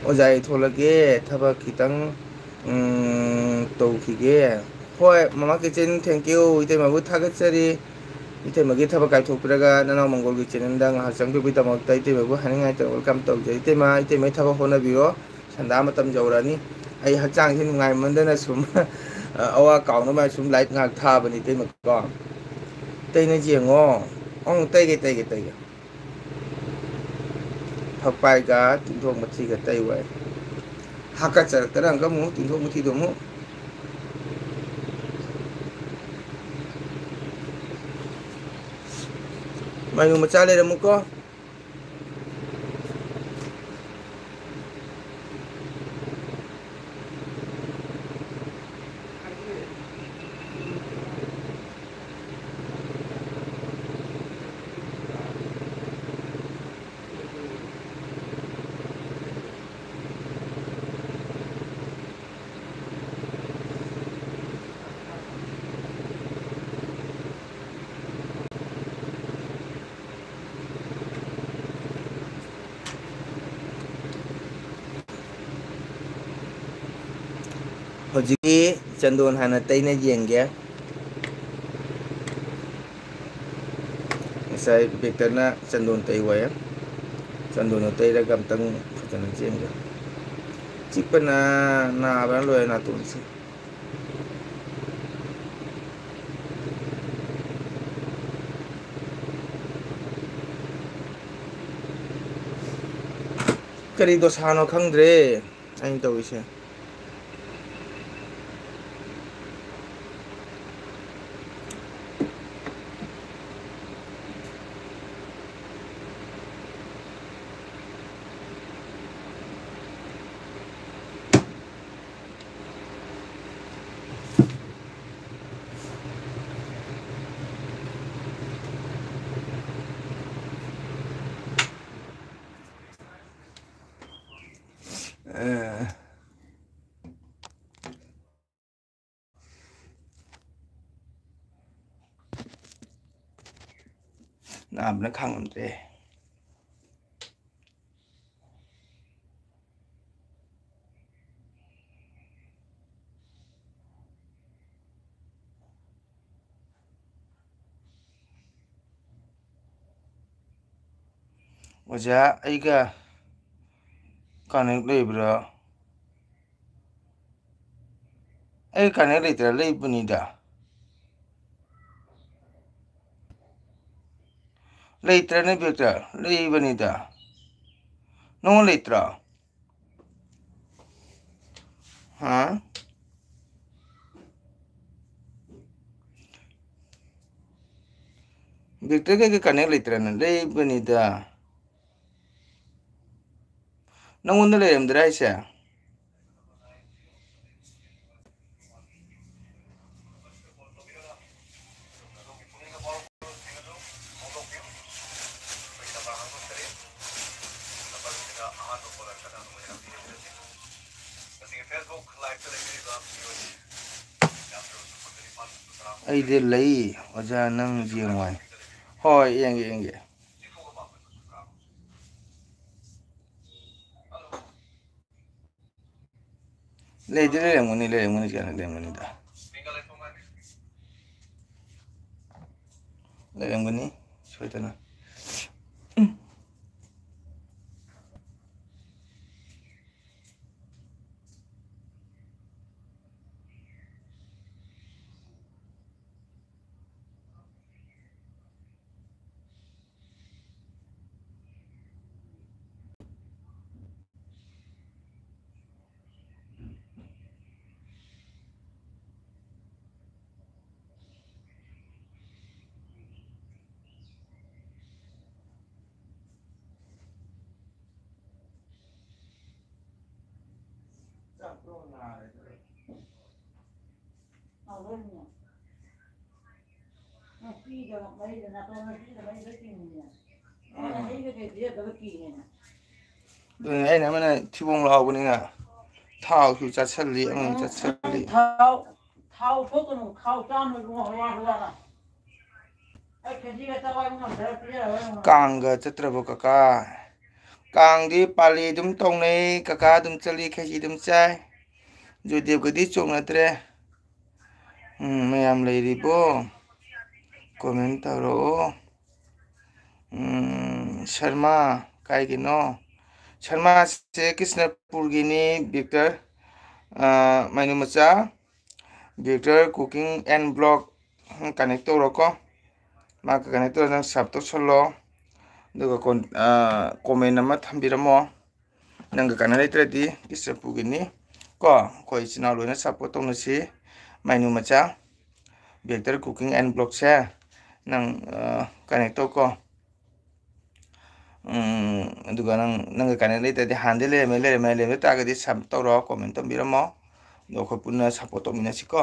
ꯑꯣꯖꯥ, ꯑꯩ ꯊꯣꯛꯂꯒꯦ, ꯊꯕꯛ ꯈꯤꯇꯪ, ꯎꯝ, ꯇꯧꯈꯤꯒꯦ꯫ ꯍꯣꯏ, ꯃꯃꯥ ꯀꯤꯆꯟ, thank you, ꯏꯇꯩꯃꯕꯨ ꯊꯥꯒꯠꯆꯔꯤ꯫ ꯏꯇꯩꯃꯒꯤ ꯊꯕꯛ ꯀꯥꯏꯊꯣꯛꯄꯤꯔꯒ ꯅꯅꯥꯎ ꯃꯪꯒꯣꯜꯒꯤ channelꯗ ꯉꯥꯏꯍꯥꯛ ꯆꯪꯕꯤꯕꯒꯤꯗꯃꯛꯇ ꯏꯇꯩꯃꯕꯨ ꯍꯥꯏꯅꯤꯡꯉꯥꯏꯇ welcome ꯇꯧꯖꯩ꯫ ꯏꯇꯩꯃ, ꯏꯇꯩꯃꯒꯤ ꯊꯕꯛ ꯍꯣꯠꯅꯕꯤꯔꯣ꯫ ꯁꯟꯗꯥ ꯃꯇꯝ ꯌꯧꯔꯛꯑꯅꯤ꯫ ꯑꯩ ꯍꯛꯆꯥꯡꯁꯦ ꯅꯨꯡꯉꯥꯏꯃꯟꯗꯅ ꯁꯨꯝ ꯑꯋꯥ ꯀꯥꯎꯅꯕ ꯁꯨꯝ live ꯉꯥꯏꯍꯥꯛ ꯊꯥꯕꯅꯤ ꯏꯇꯩꯃꯀꯣ꯫ ꯏꯇꯩꯅ ꯌꯦꯡꯉꯣ꯫ ꯑꯃꯨꯛ ꯇꯩꯒꯦ, ꯇꯩꯒꯦ, ꯇꯩꯒꯦ꯫ ꯐꯛꯄꯥꯏꯒ ꯇꯤꯟꯊꯣꯛ ꯃꯊꯤꯒ ꯇꯩ ꯋꯥꯏ꯫ ꯍꯥꯀꯠꯆꯔꯛꯇꯅ ꯑꯃꯨꯛꯀ ꯑꯃꯨꯛ ꯇꯤꯟꯊꯣꯛ ꯃꯊꯤꯗꯣ ꯑꯃꯨꯛ꯫ ꯃꯥꯏꯅꯨ ꯃꯆꯥ ꯂꯩꯔꯝꯃꯨꯀꯣ꯫ ꯍꯧꯖꯤꯛꯀꯤ ꯆꯟꯗꯣꯟ ꯍꯥꯟꯅ ꯇꯩꯅ ꯌꯦꯡꯒꯦ꯫ ꯉꯁꯥꯏ ꯕꯦꯛꯇꯔꯅ ꯆꯟꯗꯣꯟ ꯇꯩꯌꯣꯌꯦ꯫ ꯆꯟꯗꯣꯟꯗꯣ ꯇꯩꯔꯒ ꯑꯝꯇꯪ ꯐꯖꯅ ꯆꯦꯟꯒꯦ꯫ ꯆꯤꯛꯄꯅ ꯅꯥꯕꯅ ꯂꯣꯏꯔꯦ ꯅꯥꯇꯣꯟꯁꯦ꯫ ꯀꯔꯤ ꯗꯣꯁꯥꯅꯣ ꯈꯪꯗ꯭ꯔꯦ ꯑꯩꯅ ꯇꯧꯔꯤꯁꯦ꯫ ꯑ꯫ ꯅꯥꯕꯅ ꯈꯥꯡꯉꯝꯗ꯭ꯔꯦ꯫ ꯑꯣꯖꯥ, ꯑꯩꯒ ꯀꯅꯦꯛ ꯂꯩꯕ꯭ꯔꯥ? ꯑꯩ ꯀꯅꯦꯛ ꯂꯩꯇ꯭ꯔꯥ? ꯂꯩꯕꯅꯤꯗ꯫ ꯂꯩꯇ꯭ꯔꯅꯦ ꯕꯦꯛꯇ? ꯂꯩꯕꯅꯤꯗ꯫ ꯅꯉꯣꯟ ꯂꯩꯇ꯭ꯔꯣ? ꯍꯥ? ꯕꯦꯛꯇ ꯀꯩꯀꯩ ꯀꯅꯦꯛ ꯂꯩꯇ꯭ꯔꯅꯦ? ꯂꯩꯕꯅꯤꯗ꯫ ꯅꯉꯣꯟꯗ ꯂꯩꯔꯝꯗ꯭ꯔꯥ ꯍꯥꯏꯁꯦ? ꯑꯩꯗꯤ ꯂꯩ, ꯑꯣꯖꯥ, ꯅꯪ ꯌꯦꯡꯉꯣ ꯍꯥꯏ꯫ ꯍꯣꯏ, ꯌꯦꯡꯒꯦ, ꯌꯦꯡꯒꯦ꯫ ꯂꯩꯗꯤ ꯂꯩꯔꯝꯒꯅꯤ, ꯂꯩꯔꯝꯒꯅꯤ, ꯀꯩꯅꯣ, ꯂꯩꯔꯝꯒꯅꯤꯗ꯫ ꯂꯩꯔꯝꯒꯅꯤ, ꯁꯣꯏꯗꯅ꯫ ꯑꯗꯨꯅꯦ ꯑꯩꯅ ꯑꯃꯅ ꯊꯤꯕꯣꯡ ꯂꯥꯎꯕꯅꯤꯅ ꯊꯥꯎꯁꯨ ꯆꯥꯁꯤꯜꯂꯤ, ꯑꯃꯁꯨ ꯆꯥꯁꯤꯜꯂꯤ꯫ ꯊꯥꯎ, ꯊꯥꯎ ꯊꯣꯛꯀꯅꯨ, ꯊꯥꯎ ꯆꯥꯅꯨ ꯏꯕꯨꯡꯉꯣ, ꯍꯋꯥ ꯍꯋꯥꯅ꯫ ꯑꯩ ꯀꯦꯖꯤꯒ ꯆꯥꯛꯋꯥꯏ ꯉꯝꯗ꯭ꯔꯦ, ꯄꯤꯖꯔꯔꯣꯏ ꯏꯕꯨꯡꯉꯣ꯫ ꯀꯥꯡꯒ ꯆꯠꯇ꯭ꯔꯕꯣ ꯀꯀꯥ? ꯀꯥꯡꯗꯤ ꯄꯥꯂꯤ ꯑꯗꯨꯝ ꯇꯧꯅꯩ, ꯀꯀꯥ ꯑꯗꯨꯝ ꯆꯠꯂꯤ, ꯈꯦꯆꯤ ꯑꯗꯨꯝ ꯆꯥꯏ꯫ ꯖꯣꯏꯗꯦꯕꯀꯗꯤ ꯆꯣꯡꯅꯗ꯭ꯔꯦ꯫ ꯎꯝ, ꯃꯌꯥꯝ ꯂꯩꯔꯤꯕꯣ? ꯀꯣꯃꯦꯟ ꯇꯧꯔꯛꯑꯣ꯫ ꯎꯝ, ꯁꯔꯃ ꯀꯥꯏꯒꯤꯅꯣ? ꯁꯔꯃꯁꯦ ꯀ꯭ꯔꯤꯁꯅꯄꯨꯔꯒꯤꯅꯤ, ꯕꯤꯛꯇꯔ, ꯑ, ꯃꯥꯏꯅꯨ ꯃꯆꯥ, Victor cooking and vlog, um, connect ꯇꯧꯔꯣꯀꯣ꯫ ꯃꯥꯒ connect ꯇꯧꯔꯒ ꯅꯪ sub ꯇꯧꯁꯜꯂꯣ꯫ ꯑꯗꯨꯒ ꯀꯣꯟ-, ꯑ, comment ꯑꯃ ꯊꯝꯕꯤꯔꯝꯃꯣ꯫ ꯅꯪꯒ connect ꯂꯩꯇ꯭ꯔꯗꯤ ꯀꯤꯁ ꯆꯐꯨꯒꯤꯅꯤ꯫ ꯀꯣ, ꯑꯩꯈꯣꯏ ꯏꯆꯤꯟ ꯏꯅꯥꯎ ꯂꯣꯏꯅ support ꯇꯧꯅꯁꯤ꯫ ꯃꯥꯏꯅꯨ ꯃꯆꯥ, Vector Cooking and Vlog ꯁꯦ ꯅꯪ, ꯑ, connect ꯇꯧꯀꯣ꯫ ꯎꯝ, ꯑꯗꯨꯒ ꯅꯪ, ꯅꯪꯒ connect ꯂꯩꯇ꯭ꯔꯗꯤ ꯍꯥꯟꯅꯗꯩ ꯂꯩꯔꯝꯃꯦ, ꯂꯩꯔꯝꯃꯦ, ꯂꯩꯔꯝꯕ ꯇꯥꯔꯒꯗꯤ sub ꯇꯧꯔꯣ, comment ꯇꯝꯕꯤꯔꯝꯃꯣ꯫ ꯑꯗꯣ ꯑꯩꯈꯣꯏ ꯄꯨꯟꯅ support ꯇꯧꯃꯤꯟꯅꯁꯤꯀꯣ꯫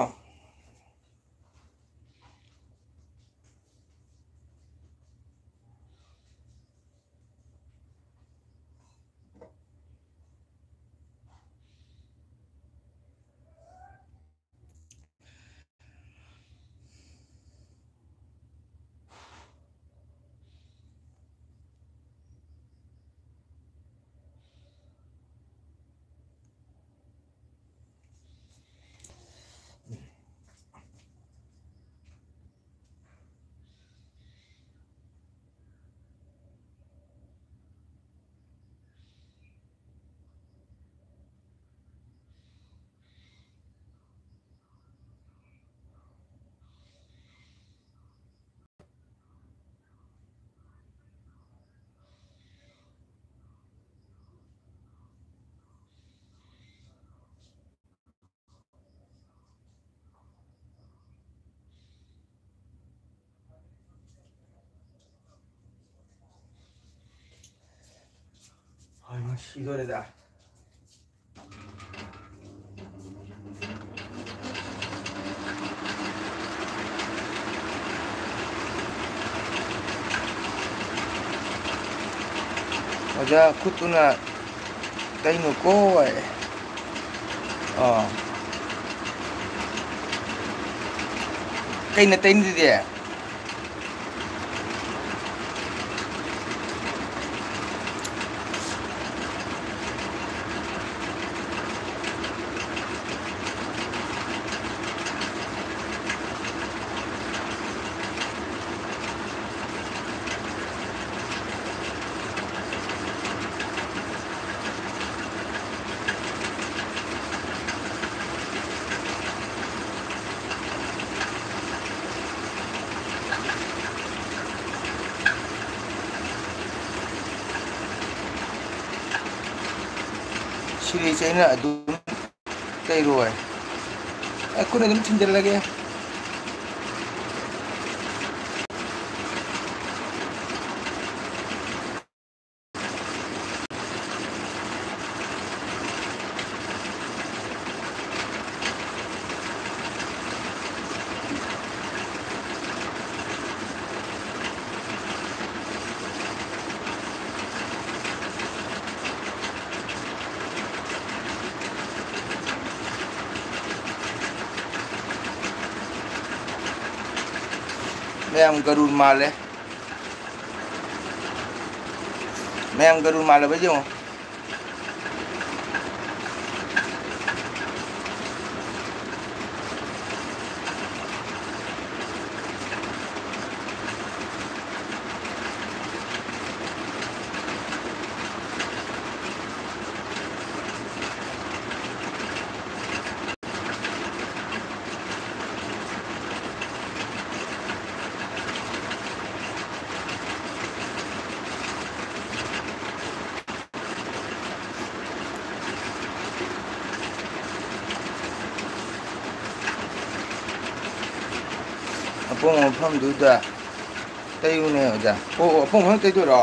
ꯍꯣꯏ, ꯃꯁꯤ ꯂꯣꯏꯔꯦꯗ꯫ ꯑꯣꯖꯥ, ꯈꯨꯠꯇꯨꯅ ꯇꯩꯅꯨꯀꯣ꯫ ꯑꯥ꯫ ꯀꯩꯅ ꯇꯩꯅꯗꯨꯗꯤ? ꯁꯤꯔꯤꯁꯦ ꯑꯩꯅ ꯑꯗꯨꯝ ꯇꯩꯔꯣꯏ꯫ ꯑꯩ ꯈꯨꯠꯅ ꯑꯗꯨꯝ ꯊꯤꯟꯖꯤꯜꯂꯒꯦ꯫ ꯃꯌꯥꯝ ꯒꯔꯨꯔ ꯃꯥꯜꯂꯦ꯫ ꯃꯌꯥꯝ ꯒꯔꯨꯔ ꯃꯥꯜꯂꯕ ꯌꯦꯡꯉꯣ꯫ ꯑꯄꯣꯡꯕ ꯃꯐꯝꯗꯨꯗ ꯇꯩꯌꯨꯅꯦ ꯑꯣꯖꯥ꯫ ꯑꯣ, ꯑꯣ, ꯑꯄꯣꯡꯕ ꯃꯐꯝ ꯇꯩꯗꯣꯏꯔꯣ?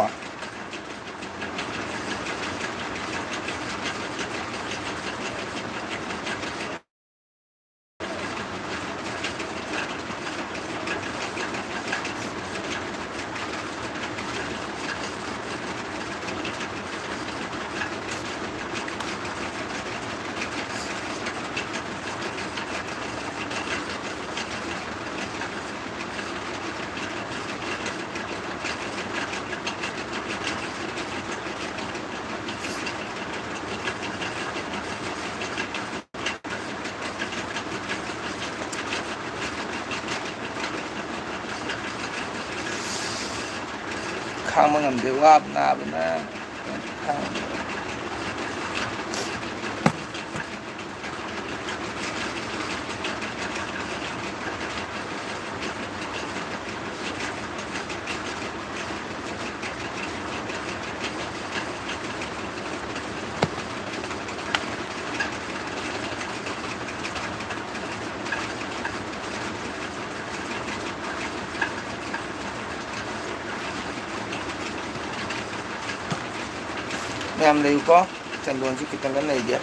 ꯈꯥꯡꯕ ꯉꯝꯗꯦ, ꯋꯥꯕ ꯅꯥꯕꯅ꯫ ꯌꯥꯝ ꯂꯩꯌꯨꯀꯣ꯫ ꯆꯟꯗꯣꯟꯁꯨ ꯈꯤꯇꯪꯒ ꯂꯩꯒꯦ꯫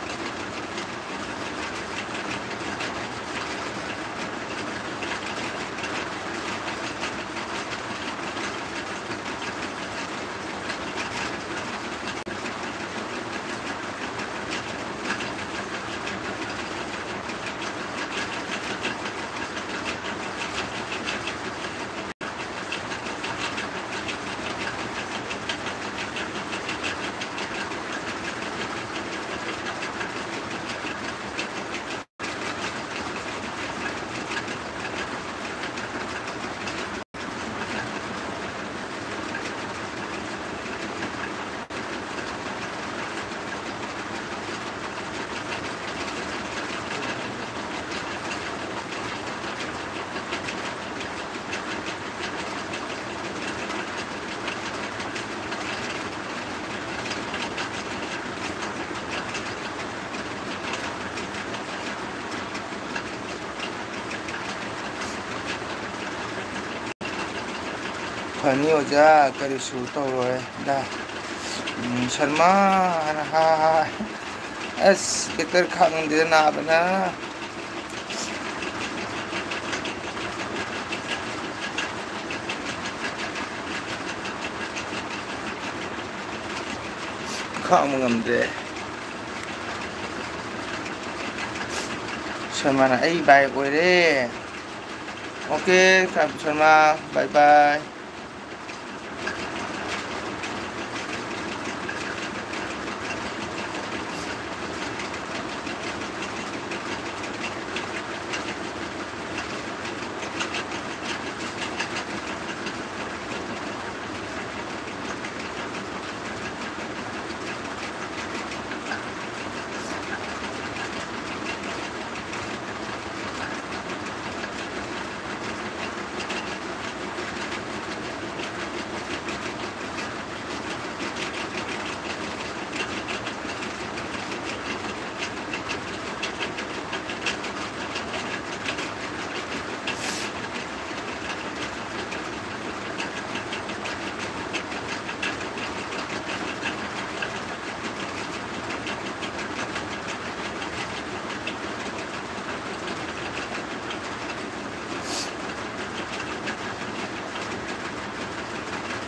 ꯐꯅꯤ ꯑꯣꯖꯥ, ꯀꯔꯤꯁꯨ ꯇꯧꯔꯣꯏ ꯗ꯫ ꯎꯝ, ꯁꯔꯃꯥ ꯍꯥꯏꯅ ꯍꯥꯏ꯫ ꯑꯁ, ꯕꯦꯇꯔ ꯈꯥꯛ ꯉꯝꯗꯦꯗ ꯅꯥꯕꯅ꯫ ꯈꯥꯡꯕ ꯉꯝꯗ꯭ꯔꯦ꯫ ꯁꯔꯃꯥꯅ ꯑꯩ ꯚꯥꯏ ꯑꯣꯏꯔꯦ꯫ ꯑꯣꯀꯦ, ꯁꯔꯃꯥ, ꯕꯥꯏ ꯕꯥꯏ꯫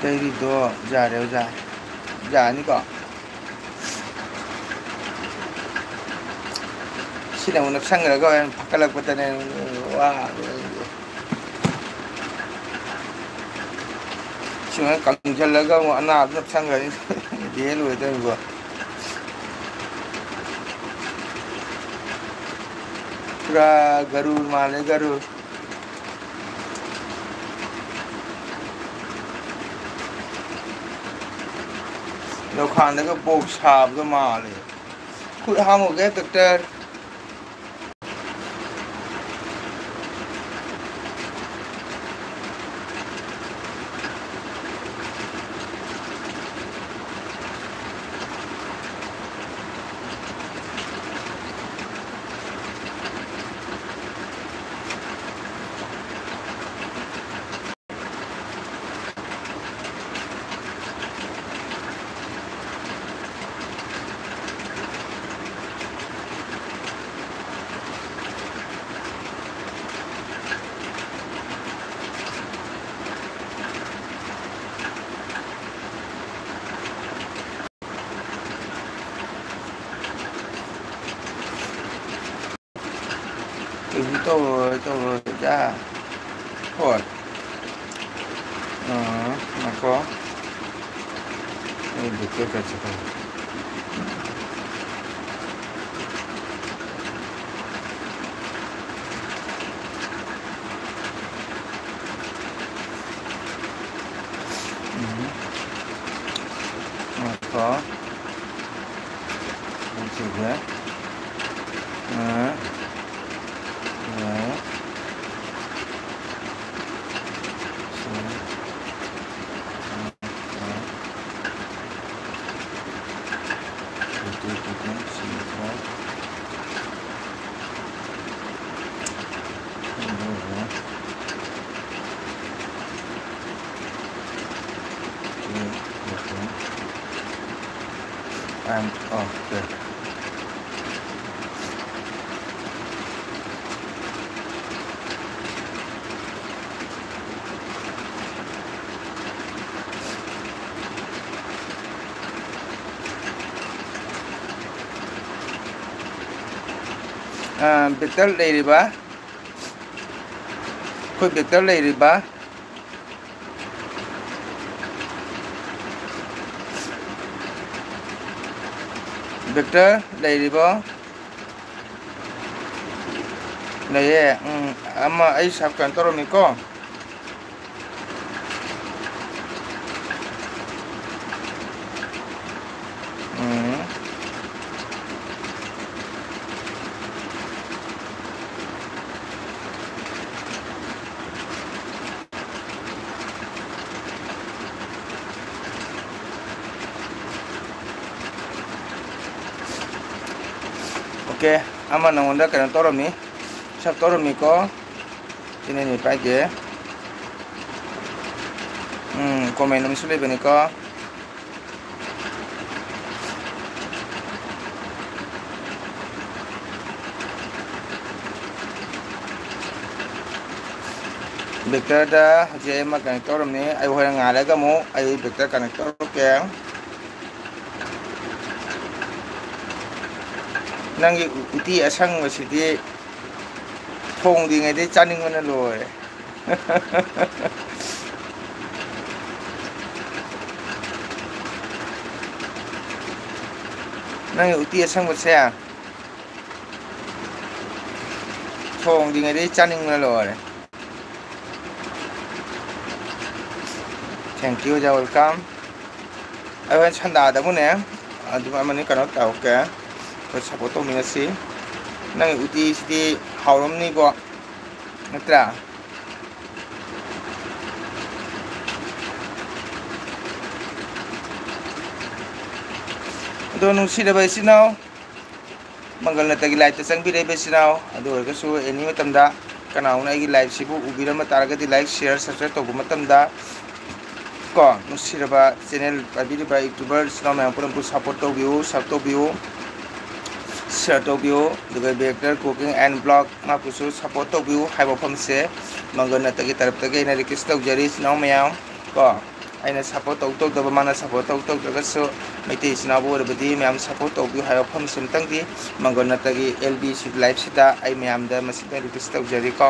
ꯑꯩꯒꯤꯗꯣ ꯌꯥꯔꯦ ꯑꯣꯖꯥ꯫ ꯌꯥꯔꯅꯤꯀꯣ? ꯁꯤꯅ ꯑꯃꯨꯛ ꯅꯞꯁꯟꯈ꯭ꯔꯒ ꯍꯣꯔꯦꯟ ꯐꯥꯀꯠꯂꯛꯄꯗꯅꯦ ꯋꯥꯗꯣꯏꯁꯦ꯫ ꯁꯨꯃꯥꯏꯅ ꯀꯪꯁꯤꯜꯂꯒ ꯑꯃꯨꯛ ꯑꯅꯥꯕ ꯅꯞꯁꯟꯈ꯭ꯔꯅꯤ꯫ ꯕꯦꯔꯥ ꯂꯣꯏꯗꯣꯏꯅꯤꯀꯣ꯫ ꯄꯨꯔꯥ ꯒꯔꯨꯔ ꯃꯥꯜꯂꯦ, ꯒꯔꯨꯔ꯫ ꯂꯧꯈꯥꯟꯗꯒ ꯕꯣꯛꯁ ꯁꯥꯕꯒ ꯃꯥꯜꯂꯦ꯫ ꯈꯨꯠ ꯍꯥꯝꯃꯨꯒꯦ, ꯗꯣꯛꯇꯔ꯫ ꯀꯩꯁꯨ ꯇꯧꯔꯣꯏ, ꯇꯧꯔꯣꯏ, ꯌꯥ꯫ ꯍꯣꯏ꯫ ꯑꯥ, ꯉꯥꯏꯈꯣ꯫ ꯑꯩ ꯗꯣꯛꯇꯔ ꯆꯠꯁꯤ ꯈꯜꯂꯤ꯫ ꯎꯝ꯫ ꯉꯥꯏꯈꯣ꯫ ꯁꯤꯒ꯫ ꯑꯥ꯫ ꯑꯥ꯫ ꯁꯤ꯫ ꯑꯥ꯫ And, okay. ꯑ, ꯕꯦꯛꯇꯔ ꯂꯩꯔꯤꯕ, ꯑꯩꯈꯣꯏ ꯕꯦꯛꯇꯔ ꯂꯩꯔꯤꯕ, ꯕꯦꯛꯇꯔ ꯂꯩꯔꯤꯕꯣ? ꯂꯩꯌꯦ꯫ ꯎꯝ, ꯑꯃ ꯑꯩ ꯁꯕ ꯀꯩꯅꯣ ꯇꯧꯔꯝꯃꯤꯀꯣ꯫ ꯎꯝ꯫ OK, ꯑꯃ ꯅꯉꯣꯟꯗ ꯀꯩꯅꯣ ꯇꯧꯔꯝꯃꯤ, ꯁꯕ ꯇꯧꯔꯝꯃꯤꯀꯣ꯫ ꯁꯤꯅꯅꯤ ꯄꯥꯏꯒꯦ꯫ ꯎꯝ, comment ꯑꯃꯁꯨ ꯂꯩꯕꯅꯤꯀꯣ꯫ ꯕꯦꯛꯇꯔꯗ ꯍꯧꯖꯤꯛ ꯑꯩ ꯑꯃ connect ꯇꯧꯔꯝꯅꯤ꯫ ꯑꯩ ꯍꯣꯔꯦꯟ ꯉꯥꯏꯔꯒ ꯑꯃꯨꯛ ꯑꯩ ꯕꯦꯛꯇꯔ connect ꯇꯧꯔꯛꯀꯦ꯫ ꯅꯪꯒꯤ ꯎꯇꯤ ꯑꯁꯪꯕꯁꯤꯗꯤ ꯊꯣꯡꯗ꯭ꯔꯤꯉꯩꯗꯩ ꯆꯥꯅꯤꯡꯕꯅ ꯂꯣꯏꯔꯦ꯫ ꯅꯪꯒꯤ ꯎꯇꯤ ꯑꯁꯪꯕꯁꯦ ꯊꯣꯡꯗ꯭ꯔꯤꯉꯩꯗꯩ ꯆꯥꯅꯤꯡꯕꯅ ꯂꯣꯏꯔꯦ꯫ Thank you, you're welcome꯫ ꯑꯩ ꯍꯣꯔꯦꯟ ꯁꯟꯗꯥꯗꯕꯨꯅꯦ ꯑꯗꯨꯝ ꯑꯃꯅꯤ ꯀꯩꯅꯣ ꯇꯧꯔꯛꯀꯦ꯫ ꯑꯩꯈꯣꯏ support ꯇꯧꯃꯤꯟꯅꯁꯤ꯫ ꯅꯪꯒꯤ ꯎꯇꯤꯁꯤꯗꯤ ꯍꯥꯎꯔꯝꯅꯤꯕꯣ, ꯅꯠꯇ꯭ꯔꯥ? ꯑꯗꯣ ꯅꯨꯡꯁꯤꯔꯕ ꯏꯆꯤꯟ ꯏꯅꯥꯎ, ꯃꯪꯒꯜ ꯅꯠꯇꯒꯤ live ꯇ ꯆꯪꯕꯤꯔꯛꯏꯕ ꯏꯆꯤꯟ ꯏꯅꯥꯎ, ꯑꯗꯨ ꯑꯣꯏꯔꯒꯁꯨ any ꯃꯇꯝꯗ ꯀꯅꯥꯒꯨꯝꯕꯅ ꯑꯩꯒꯤ live ꯁꯤꯕꯨ ꯎꯕꯤꯔꯝꯕ ꯇꯥꯔꯒꯗꯤ like, share, subscribe ꯇꯧꯕ ꯃꯇꯝꯗ ꯀꯣ, ꯅꯨꯡꯁꯤꯔꯕ channel ꯄꯥꯏꯕꯤꯔꯤꯕ YouTuber ꯏꯆꯤꯟ ꯏꯅꯥꯎ ꯃꯌꯥꯝ ꯄꯨꯝꯅꯃꯛꯄꯨ support ꯇꯧꯕꯤꯌꯨ, sub ꯇꯧꯕꯤꯌꯨ, share ꯇꯧꯕꯤꯌꯨ, ꯑꯗꯨꯒ Vector Cooking and Vlog ꯃꯍꯥꯛꯄꯨꯁꯨ support ꯇꯧꯕꯤꯌꯨ ꯍꯥꯏꯕ ꯋꯥꯐꯝꯁꯦ ꯃꯪꯒꯜ ꯅꯠꯇꯒꯤ ꯇꯔꯞꯇꯒꯤ ꯑꯩꯅ request ꯇꯧꯖꯔꯤ ꯏꯆꯤꯟ ꯏꯅꯥꯎ ꯃꯌꯥꯝ ꯀꯣ꯫ ꯑꯩꯅ ꯁꯞꯄꯣꯔꯠ ꯇꯧ ꯇꯧꯗꯕ, ꯃꯥꯅ ꯁꯞꯄꯣꯔꯠ ꯇꯧ ꯇꯧꯗ꯭ꯔꯒꯁꯨ, ꯃꯩꯇꯩ ꯏꯆꯤꯟ ꯏꯅꯥꯎꯕꯨ ꯑꯣꯏꯔꯕꯗꯤ ꯃꯌꯥꯝ ꯁꯞꯄꯣꯔꯠ ꯇꯧꯕꯤꯌꯨ ꯍꯥꯏꯕ ꯋꯥꯐꯝꯁꯤ ꯑꯃꯇꯪꯗꯤ ꯃꯪꯒꯣꯜ ꯅꯠꯇꯒꯤ ꯑꯦꯜ ꯕꯤ ꯁꯤ ꯂꯥꯏꯐꯁꯤꯗ ꯑꯩ ꯃꯌꯥꯝꯗ ꯃꯁꯤꯗ ꯔꯤꯀ꯭ꯋꯦꯁ ꯇꯧꯖꯔꯤꯀꯣ꯫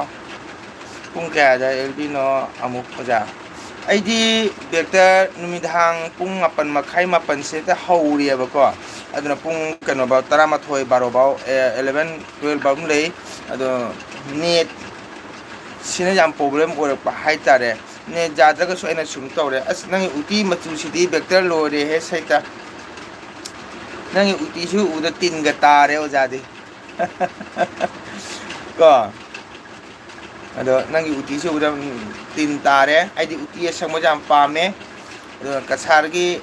ꯄꯨꯡ ꯀꯌꯥꯗ ꯑꯦꯜ ꯕꯤꯅꯣ ꯑꯃꯨꯛ, ꯑꯣꯖꯥ? ꯑꯩꯗꯤ ꯕꯦꯛꯇ ꯅꯨꯃꯤꯗꯥꯡ ꯄꯨꯡ ꯃꯥꯄꯟ ꯃꯈꯥꯏ, ꯃꯥꯄꯟꯁꯤꯗ ꯍꯧꯔꯦꯕꯀꯣ꯫ ꯑꯗꯨꯅ ꯄꯨꯡ ꯀꯩꯅꯣꯐꯧ, ꯇꯔꯥꯃꯥꯊꯣꯏ, ꯕꯥꯔꯣꯐꯧ, ꯑꯦ, eleven, twelve ꯐꯥꯎ ꯑꯗꯨꯝ ꯂꯩ꯫ ꯑꯗꯣ ꯅꯦꯠ ꯁꯤꯅ ꯌꯥꯝ ꯄ꯭ꯔꯣꯕ꯭ꯂꯦꯝ ꯑꯣꯏꯔꯛꯄ ꯍꯥꯏꯇꯥꯔꯦ꯫ ꯅꯦꯠ ꯌꯥꯗ꯭ꯔꯒꯁꯨ ꯑꯩꯅ ꯁꯨꯝ ꯇꯧꯔꯦ꯫ ꯑꯁ, ꯅꯪꯒꯤ ꯎꯇꯤ ꯃꯆꯨꯁꯤꯗꯤ ꯕꯦꯛꯇ ꯂꯣꯏꯔꯦꯍꯦ ꯁꯩꯇ꯫ ꯅꯪꯒꯤ ꯎꯇꯤꯁꯨ ꯎꯕꯗ ꯇꯤꯟꯒ ꯇꯥꯔꯦ ꯑꯣꯖꯥꯗꯤ꯫ ꯀꯣ? ꯑꯗꯣ ꯅꯪꯒꯤ ꯎꯇꯤꯁꯨ ꯎꯕꯗ, ꯎꯝ, ꯇꯤꯟ ꯇꯥꯔꯦ꯫ ꯑꯩꯗꯤ ꯎꯇꯤ ꯑꯁꯪꯕꯁꯦ ꯌꯥꯝ ꯄꯥꯝꯃꯦ꯫ ꯑꯗꯨꯒ ꯀꯁꯥꯔꯒꯤ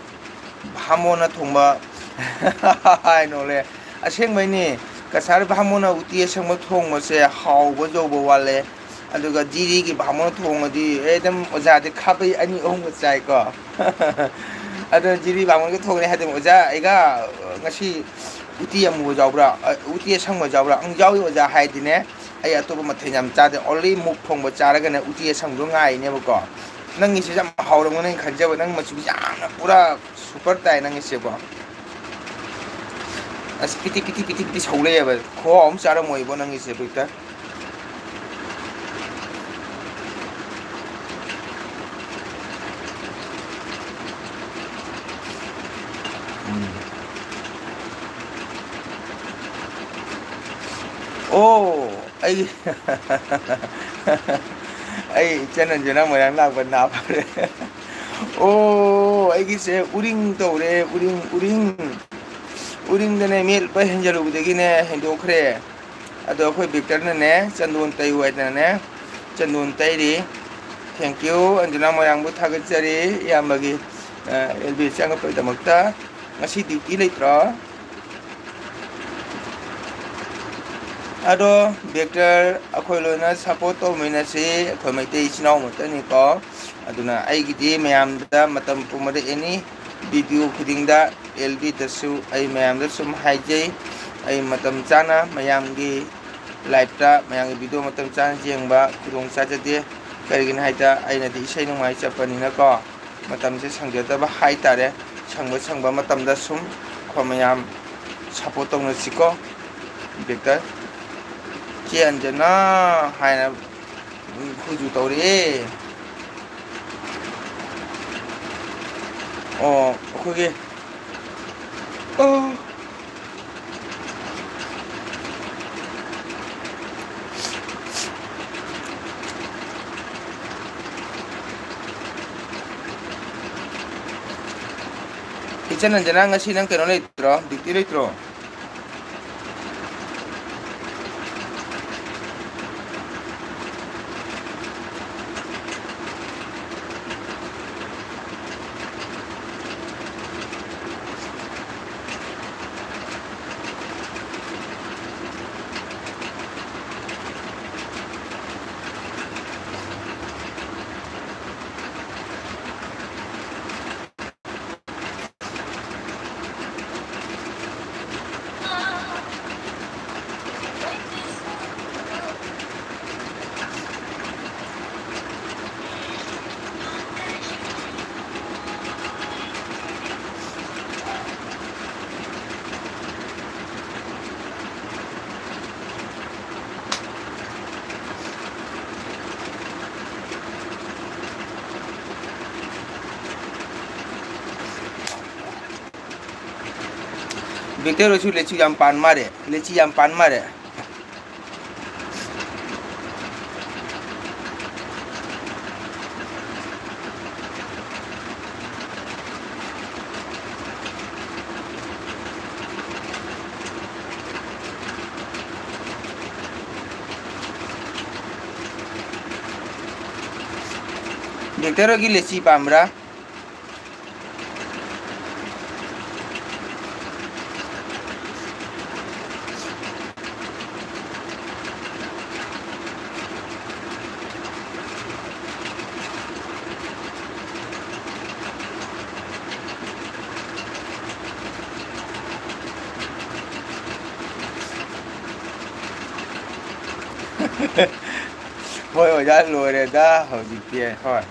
ꯚꯥꯃꯣꯟꯅ ꯊꯣꯡꯕ ꯍꯥꯏꯅꯣꯂꯦ꯫ ꯑꯁꯦꯡꯕꯩꯅꯦ, ꯀꯁꯥꯔ ꯚꯥꯃꯣꯟꯅ ꯎꯇꯤ ꯑꯁꯪꯕ ꯊꯣꯡꯕꯁꯦ ꯍꯥꯎꯕ ꯌꯧꯕ ꯋꯥꯠꯂꯦ꯫ ꯑꯗꯨꯒ ꯖꯤꯔꯤꯒꯤ ꯚꯥꯃꯣꯟꯅ ꯊꯣꯡꯉꯗꯤ ꯑꯦ ꯑꯗꯨꯝ ꯑꯣꯖꯥꯗꯤ ꯈꯥꯕꯩ ꯑꯅꯤ ꯑꯍꯨꯝꯒ ꯆꯥꯏꯀꯣ꯫ ꯑꯗꯣ ꯖꯤꯔꯤ ꯚꯥꯃꯣꯟꯒ ꯊꯣꯡꯉꯦ ꯍꯥꯏꯗꯤ, "ꯑꯣꯖꯥ, ꯑꯩꯒ ꯉꯁꯤ ꯎꯇꯤ ꯑꯃꯨꯕ ꯌꯥꯎꯕ꯭ꯔꯥ? ꯑ, ꯎꯇꯤ ꯑꯁꯪꯕ ꯌꯥꯎꯕ꯭ꯔꯥ?" "ꯑꯪ, ꯌꯥꯎꯏ ꯑꯣꯖꯥ" ꯍꯥꯏꯗꯤꯅꯦ, ꯑꯩ ꯑꯇꯣꯞꯄ ꯃꯊꯦꯜ ꯌꯥꯝ ꯆꯥꯗꯦ, only ꯃꯨꯛ ꯊꯣꯡꯕ ꯆꯥꯔꯒꯅꯦ ꯎꯇꯤ ꯑꯁꯪꯕꯗꯣ ꯉꯥꯏꯅꯦꯕꯀꯣ꯫ ꯅꯪꯒꯤꯁꯦ ꯌꯥꯝ ꯍꯥꯎꯔꯝꯒꯅꯤ ꯈꯟꯖꯕ, ꯅꯪ ꯃꯆꯨ ꯌꯥꯝꯅ ꯄꯨꯔꯥ ꯁꯨꯄꯔ ꯇꯥꯏ ꯅꯪꯒꯤꯁꯦꯀꯣ꯫ ꯑꯁ, ꯄꯤꯇꯤ, ꯄꯤꯇꯤ, ꯄꯤꯇꯤ, ꯄꯤꯇꯤ ꯁꯧ ꯂꯩꯌꯦꯕ꯫ ꯈꯨꯍꯥꯎ ꯑꯃ ꯆꯥꯔꯝꯃꯣꯏꯕꯣ ꯅꯪꯒꯤꯁꯦ, ꯕꯤꯛꯇꯔ꯫ ꯎꯝ꯫ ꯑꯣ, ꯑꯩ, ꯑꯩ ꯏꯆꯟ ꯑꯟꯖꯨꯅ ꯃꯣꯏꯔꯥꯡ ꯂꯥꯛꯄ ꯅꯥ ꯐꯔꯦ꯫ ꯑꯣ, ꯑꯩꯒꯤꯁꯦ ꯎꯔꯤꯡ ꯇꯧꯔꯦ, ꯎꯔꯤꯡ, ꯎꯔꯤꯡ꯫ ꯎꯔꯤꯡꯗꯅꯦ, ꯃꯤ ꯂꯨꯄꯥ ꯍꯦꯟꯖꯜꯂꯨꯕꯗꯒꯤꯅꯦ, ꯍꯦꯟꯗꯣꯛꯈ꯭ꯔꯦ꯫ ꯑꯗꯣ ꯑꯩꯈꯣꯏ ꯕꯤꯛꯇꯔꯅꯅꯦ, ꯆꯟꯗꯣꯟ ꯇꯩꯌꯨ ꯍꯥꯏꯗꯅꯅꯦ, ꯆꯟꯗꯣꯟ ꯇꯩꯔꯤ꯫ Thank you, ꯑꯟꯖꯅꯥ ꯃꯣꯏꯔꯥꯡꯕꯨ ꯊꯥꯒꯠꯆꯔꯤ, ꯏꯌꯥꯝꯕꯒꯤ, ꯑ, ꯑꯦꯜ ꯕꯤ ꯆꯪꯉꯛꯄꯒꯤꯗꯃꯛꯇ꯫ ꯉꯁꯤ ꯗ꯭ꯌꯨꯇꯤ ꯂꯩꯇ꯭ꯔꯣ? ꯑꯗꯣ, ꯕꯤꯛꯇꯔ, ꯑꯩꯈꯣꯏ ꯂꯣꯏꯅ ꯁꯞꯄꯣꯔꯠ ꯇꯧꯃꯤꯟꯅꯁꯤ, ꯑꯩꯈꯣꯏ ꯃꯩꯇꯩ ꯏꯆꯤꯟ ꯏꯅꯥꯎ ꯑꯃꯠꯇꯅꯤꯀꯣ꯫ ꯑꯗꯨꯅ ꯑꯩꯒꯤꯗꯤ ꯃꯌꯥꯝꯗ ꯃꯇꯝ ꯄꯨꯝꯕꯗ ꯑꯦꯅꯤ ꯚꯤꯗꯤꯑꯣ ꯈꯨꯗꯤꯡꯗ ꯑꯦꯜ ꯕꯤꯗꯁꯨ ꯑꯩ ꯃꯌꯥꯝꯗ ꯁꯨꯝ ꯍꯥꯏꯖꯩ, ꯑꯩ ꯃꯇꯝ ꯆꯥꯅ ꯃꯌꯥꯝꯒꯤ ꯂꯥꯏꯞꯇ, ꯃꯌꯥꯝꯒꯤ ꯚꯤꯗꯤꯑꯣ ꯃꯇꯝ ꯆꯥꯅ ꯌꯦꯡꯕ ꯈꯨꯗꯣꯡ ꯆꯥꯖꯗꯦ꯫ ꯀꯔꯤꯒꯤꯅꯣ ꯍꯥꯏꯗ ꯑꯩꯅꯗꯤ ꯏꯁꯩ ꯅꯨꯡꯉꯥꯏ ꯆꯠꯄꯅꯤꯅꯀꯣ꯫ ꯃꯇꯝꯁꯦ ꯁꯪꯖꯗꯕ ꯍꯥꯏꯇꯥꯔꯦ꯫ ꯁꯪꯕ ꯁꯪꯕ ꯃꯇꯝꯗ ꯁꯨꯝ ꯑꯩꯈꯣꯏ ꯃꯌꯥꯝ support ꯇꯧꯅꯁꯤꯀꯣ꯫ ꯕꯦꯛꯇ ꯆꯦ ꯑꯟꯖꯅꯥ ꯍꯥꯏꯅ ꯈꯨꯖꯨ ꯇꯧꯔꯛꯑꯦ꯫ ꯑꯣ, ꯑꯩꯈꯣꯏꯒꯤ, ꯑꯣ꯫ ꯏꯆꯟ ꯅꯟꯖꯅꯥ, ꯉꯁꯤ ꯅꯪ ꯀꯩꯅꯣ ꯂꯩꯇ꯭ꯔꯣ? Duty ꯂꯩꯇ꯭ꯔꯣ? ꯕꯦꯛꯇꯔ ꯍꯣꯏꯁꯨ ꯂꯤꯆꯤ ꯌꯥꯝ ꯄꯥꯟ ꯃꯥꯜꯂꯦ, ꯂꯤꯆꯤ ꯌꯥꯝ ꯄꯥꯟ ꯃꯥꯜꯂꯦ꯫ ꯕꯦꯛꯇꯔ ꯍꯣꯏꯒꯤ ꯂꯤꯆꯤ ꯄꯥꯝꯕ꯭ꯔꯥ? ꯍꯣꯏ ꯑꯣꯖꯥ, ꯂꯣꯏꯔꯦꯗ ꯍꯧꯖꯤꯛꯇꯤ꯫ ꯍꯣꯏ꯫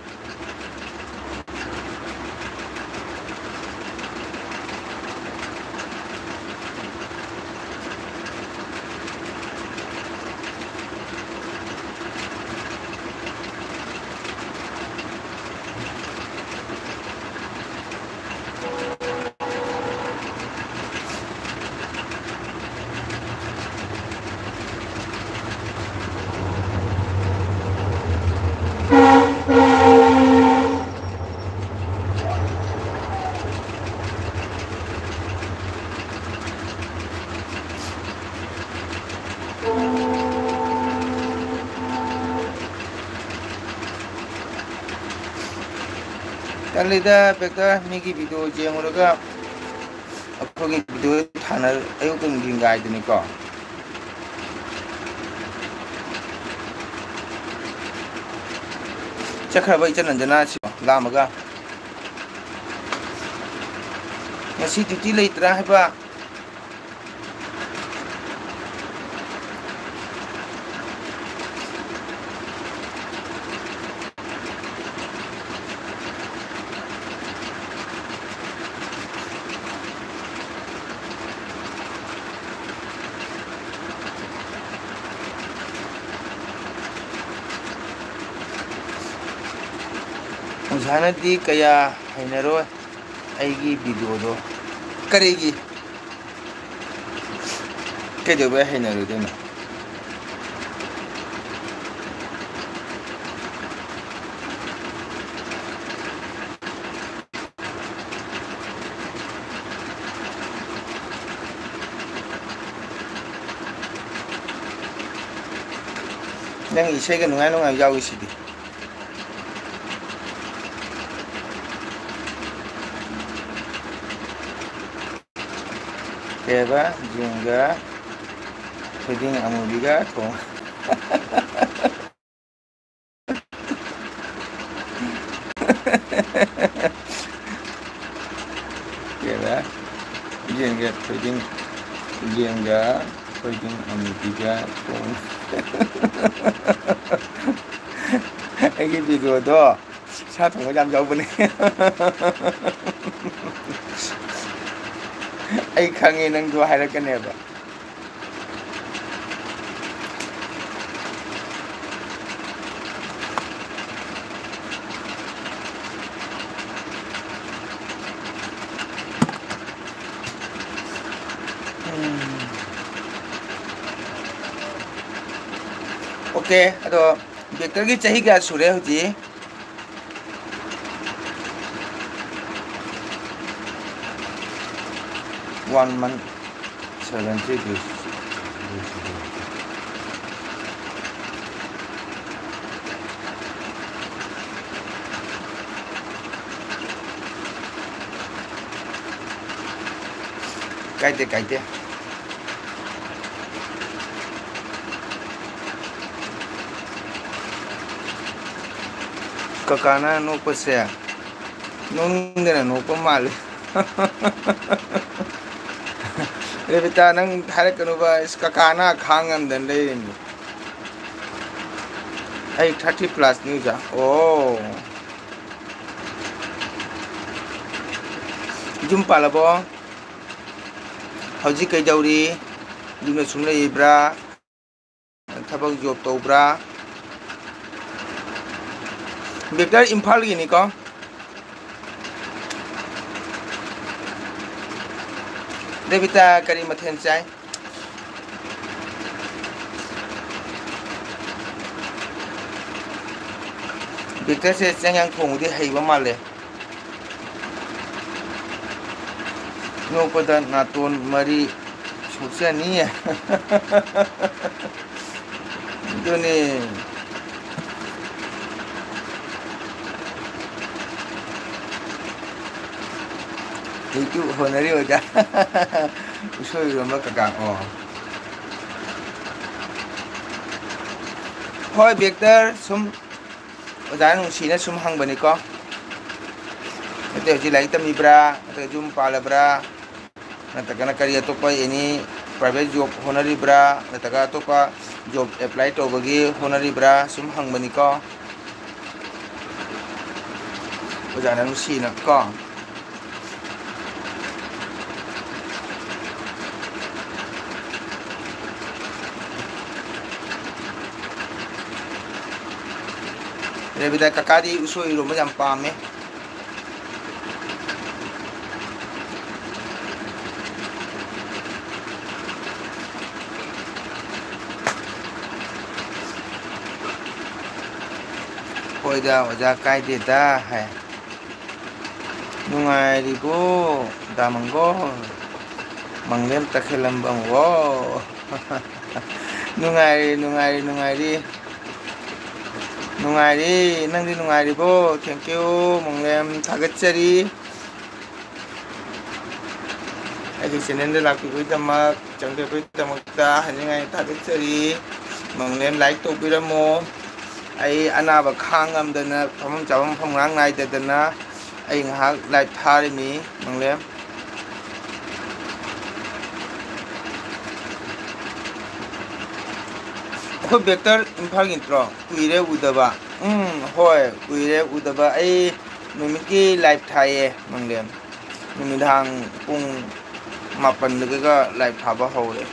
ꯇꯜꯂꯤꯗ ꯕꯦꯛꯇ, ꯃꯤꯒꯤ ꯚꯤꯗꯤꯑꯣ ꯌꯦꯡꯉꯨꯔꯒ ꯑꯩꯈꯣꯏꯒꯤ ꯚꯤꯗꯤꯑꯣ ꯊꯥꯅ ꯑꯌꯨꯛ ꯅꯨꯡꯊꯤꯟ ꯉꯥꯏꯗꯨꯅꯤꯀꯣ꯫ ꯆꯠꯈ꯭ꯔꯕ ꯏꯆꯟ ꯑꯟꯖꯅꯥꯁꯤ ꯂꯥꯝꯃꯒ꯫ ꯉꯁꯤ ꯗ꯭ꯌꯨꯇꯤ ꯂꯩꯇ꯭ꯔꯥ ꯍꯥꯏꯕ? ꯑꯣꯖꯥꯅꯗꯤ ꯀꯌꯥ ꯍꯩꯅꯔꯣꯏ ꯑꯩꯒꯤ ꯚꯤꯗꯤꯑꯣꯗꯣ꯫ ꯀꯔꯤꯒꯤ? ꯀꯩꯗꯧꯕꯩ ꯍꯩꯅꯔꯣꯏꯗꯣꯏꯅꯣ? ꯅꯪ ꯏꯁꯩꯒ ꯅꯨꯡꯉꯥꯏ ꯅꯨꯡꯉꯥꯏ ꯌꯥꯎꯏꯁꯤꯗꯤ꯫ ꯀꯩꯕ? ꯌꯦꯟꯒ ꯊꯣꯏꯗꯤꯡ ꯑꯃꯨꯕꯤꯒ ꯊꯣꯡ-, ꯀꯩꯕ? ꯌꯦꯟꯒ ꯊꯣꯏꯗꯤꯡ, ꯌꯦꯟꯒ ꯊꯣꯏꯗꯤꯡ ꯑꯃꯨꯕꯤꯒ ꯊꯣꯡ-, ꯑꯩꯒꯤ ꯚꯤꯗꯤꯑꯣꯗꯣ ꯁꯥ ꯊꯣꯡꯕ ꯌꯥꯝ ꯌꯥꯎꯕꯅꯦ꯫ ꯑꯩ ꯈꯪꯉꯦ ꯅꯪꯗꯣ ꯍꯥꯏꯔꯛꯀꯅꯦꯕ꯫ ꯎꯝ꯫ ꯑꯣꯀꯦ, ꯑꯗꯣ ꯕꯦꯛꯇꯔꯒꯤ ꯆꯍꯤ ꯀꯌꯥ ꯁꯨꯔꯦ ꯍꯧꯖꯤꯛ? One month, seventy days. ꯀꯥꯏꯗꯦ, ꯀꯥꯏꯗꯦ꯫ ꯀꯀꯥꯅ ꯅꯣꯛꯄꯁꯦ ꯅꯣꯛꯅꯤꯡꯗꯅ ꯅꯣꯛꯄ ꯃꯥꯜꯂꯤ꯫ ꯔꯦꯕꯤꯇꯥ, ꯅꯪ ꯍꯥꯏꯔꯛꯀꯅꯨꯕ, ꯏꯁ, ꯀꯀꯥꯅ ꯈꯥꯡ ꯉꯝꯗꯅ ꯂꯩꯔꯤꯅꯤ꯫ ꯑꯩ thirty plus ꯅꯤ ꯑꯣꯖꯥ꯫ ꯑꯣ꯫ ꯌꯨꯝ ꯄꯥꯜꯂꯕꯣ? ꯍꯧꯖꯤꯛ ꯀꯩꯗꯧꯔꯤ? ꯌꯨꯝꯗ ꯁꯨꯝ ꯂꯩꯔꯤꯕ꯭ꯔꯥ? ꯊꯕꯛ job ꯇꯧꯕ꯭ꯔꯥ? ꯕꯦꯛꯇꯔ ꯏꯝꯐꯥꯜꯒꯤꯅꯤꯀꯣ꯫ ꯗꯦꯕꯤꯇꯥ, ꯀꯔꯤ ꯃꯊꯦꯜ ꯆꯥꯏ? ꯕꯦꯛꯇꯔꯁꯦ ꯆꯦꯡꯌꯥꯡ ꯊꯣꯡꯕꯗꯤ ꯍꯩꯕ ꯃꯥꯜꯂꯦ꯫ ꯅꯣꯛꯄꯗ ꯅꯥꯇꯣꯟ ꯃꯔꯤ ꯁꯣꯛꯆꯅꯤ꯫ ꯑꯗꯨꯅꯤ꯫ ꯍꯧꯖꯤꯛꯇꯤ ꯍꯣꯠꯅꯔꯤ ꯑꯣꯖꯥ꯫ ꯎꯁꯣꯏ ꯏꯔꯣꯝꯕ ꯀꯀꯥ꯫ ꯑꯣ꯫ ꯍꯣꯏ, ꯕꯦꯛꯇꯔ ꯁꯨꯝ ꯑꯣꯖꯥꯅ ꯅꯨꯡꯁꯤꯅ ꯁꯨꯝ ꯍꯪꯕꯅꯤꯀꯣ꯫ ꯅꯠꯇꯦ, ꯍꯧꯖꯤꯛ ꯂꯥꯏꯔꯤꯛ ꯇꯝꯃꯤꯕ꯭ꯔꯥ? ꯅꯠꯇ꯭ꯔꯒ ꯌꯨꯝ ꯄꯥꯜꯂꯕ꯭ꯔꯥ? ꯅꯠꯇ꯭ꯔꯒꯅ ꯀꯔꯤ ꯑꯇꯣꯞꯄ any private job ꯍꯣꯠꯅꯔꯤꯕ꯭ꯔꯥ? ꯅꯠꯇ꯭ꯔꯒ ꯑꯇꯣꯞꯄ job apply ꯇꯧꯕꯒꯤ ꯍꯣꯠꯅꯔꯤꯕ꯭ꯔꯥ? ꯁꯨꯝ ꯍꯪꯕꯅꯤꯀꯣ꯫ ꯑꯣꯖꯥꯅ ꯅꯨꯡꯁꯤꯅ ꯀꯣ꯫ ꯔꯦꯕꯤꯗꯥ, ꯀꯀꯥꯗꯤ ꯎꯁꯣꯏ ꯏꯔꯣꯝꯕ ꯌꯥꯝ ꯄꯥꯝꯃꯦ꯫ ꯍꯣꯏꯗ ꯑꯣꯖꯥ, ꯀꯥꯏꯗꯦꯗ ꯍꯥꯏ꯫ ꯅꯨꯡꯉꯥꯏꯔꯤꯕꯣ ꯗꯥ ꯃꯪꯒꯣꯜ? ꯃꯪꯂꯦꯝ ꯇꯈꯦꯜꯂꯝꯕꯝ, ꯋꯣ꯫ ꯅꯨꯡꯉꯥꯏꯔꯤ, ꯅꯨꯡꯉꯥꯏꯔꯤ, ꯅꯨꯡꯉꯥꯏꯔꯤ꯫ ꯅꯨꯡꯉꯥꯏꯔꯤ, ꯅꯪꯗꯤ ꯅꯨꯡꯉꯥꯏꯔꯤꯕꯣ? Thank you, ꯃꯪꯂꯦꯝ, ꯊꯥꯒꯠꯆꯔꯤ꯫ ꯑꯩ ꯑꯩꯈꯣꯏ ꯆꯦꯅꯦꯜꯗ ꯂꯥꯛꯄꯤꯕꯒꯤꯗꯃꯛ, ꯆꯪꯕꯤꯔꯛꯄꯒꯤꯗꯃꯛꯇ ꯍꯟꯖꯤꯟ ꯍꯟꯖꯤꯟ ꯊꯥꯒꯠꯆꯔꯤ꯫ ꯃꯪꯂꯦꯝ ꯂꯥꯏꯛ ꯇꯧꯕꯤꯔꯝꯃꯣ꯫ ꯑꯩ ꯑꯅꯥꯕ ꯈꯥꯡ ꯉꯝꯗꯅ ꯐꯝꯐꯝ ꯆꯥꯐꯝ ꯃꯐꯝ ꯃꯔꯥꯡ ꯅꯥꯏꯗꯗꯅ ꯑꯩ ꯉꯥꯏꯍꯥꯛ ꯂꯥꯏꯚ ꯊꯥꯔꯤꯃꯤ꯫ ꯃꯪꯂꯦꯝ꯫ ꯑꯩꯈꯣꯏ ꯕꯦꯛꯇꯔ ꯏꯝꯐꯥꯜꯒꯤ ꯅꯠꯇ꯭ꯔꯣ? ꯀꯨꯏꯔꯦ ꯎꯗꯕ꯫ ꯎꯝ, ꯍꯣꯏ, ꯀꯨꯏꯔꯦ ꯎꯗꯕ꯫ ꯑꯩ ꯅꯨꯃꯤꯠꯀꯤ ꯂꯥꯏꯚ ꯊꯥꯏꯌꯦ, ꯃꯪꯂꯦꯝ꯫ ꯅꯨꯃꯤꯗꯥꯡ ꯄꯨꯡ ꯃꯥꯄꯟꯗꯒꯤꯒ ꯂꯥꯏꯚ ꯊꯥꯕ ꯍꯧꯔꯦ꯫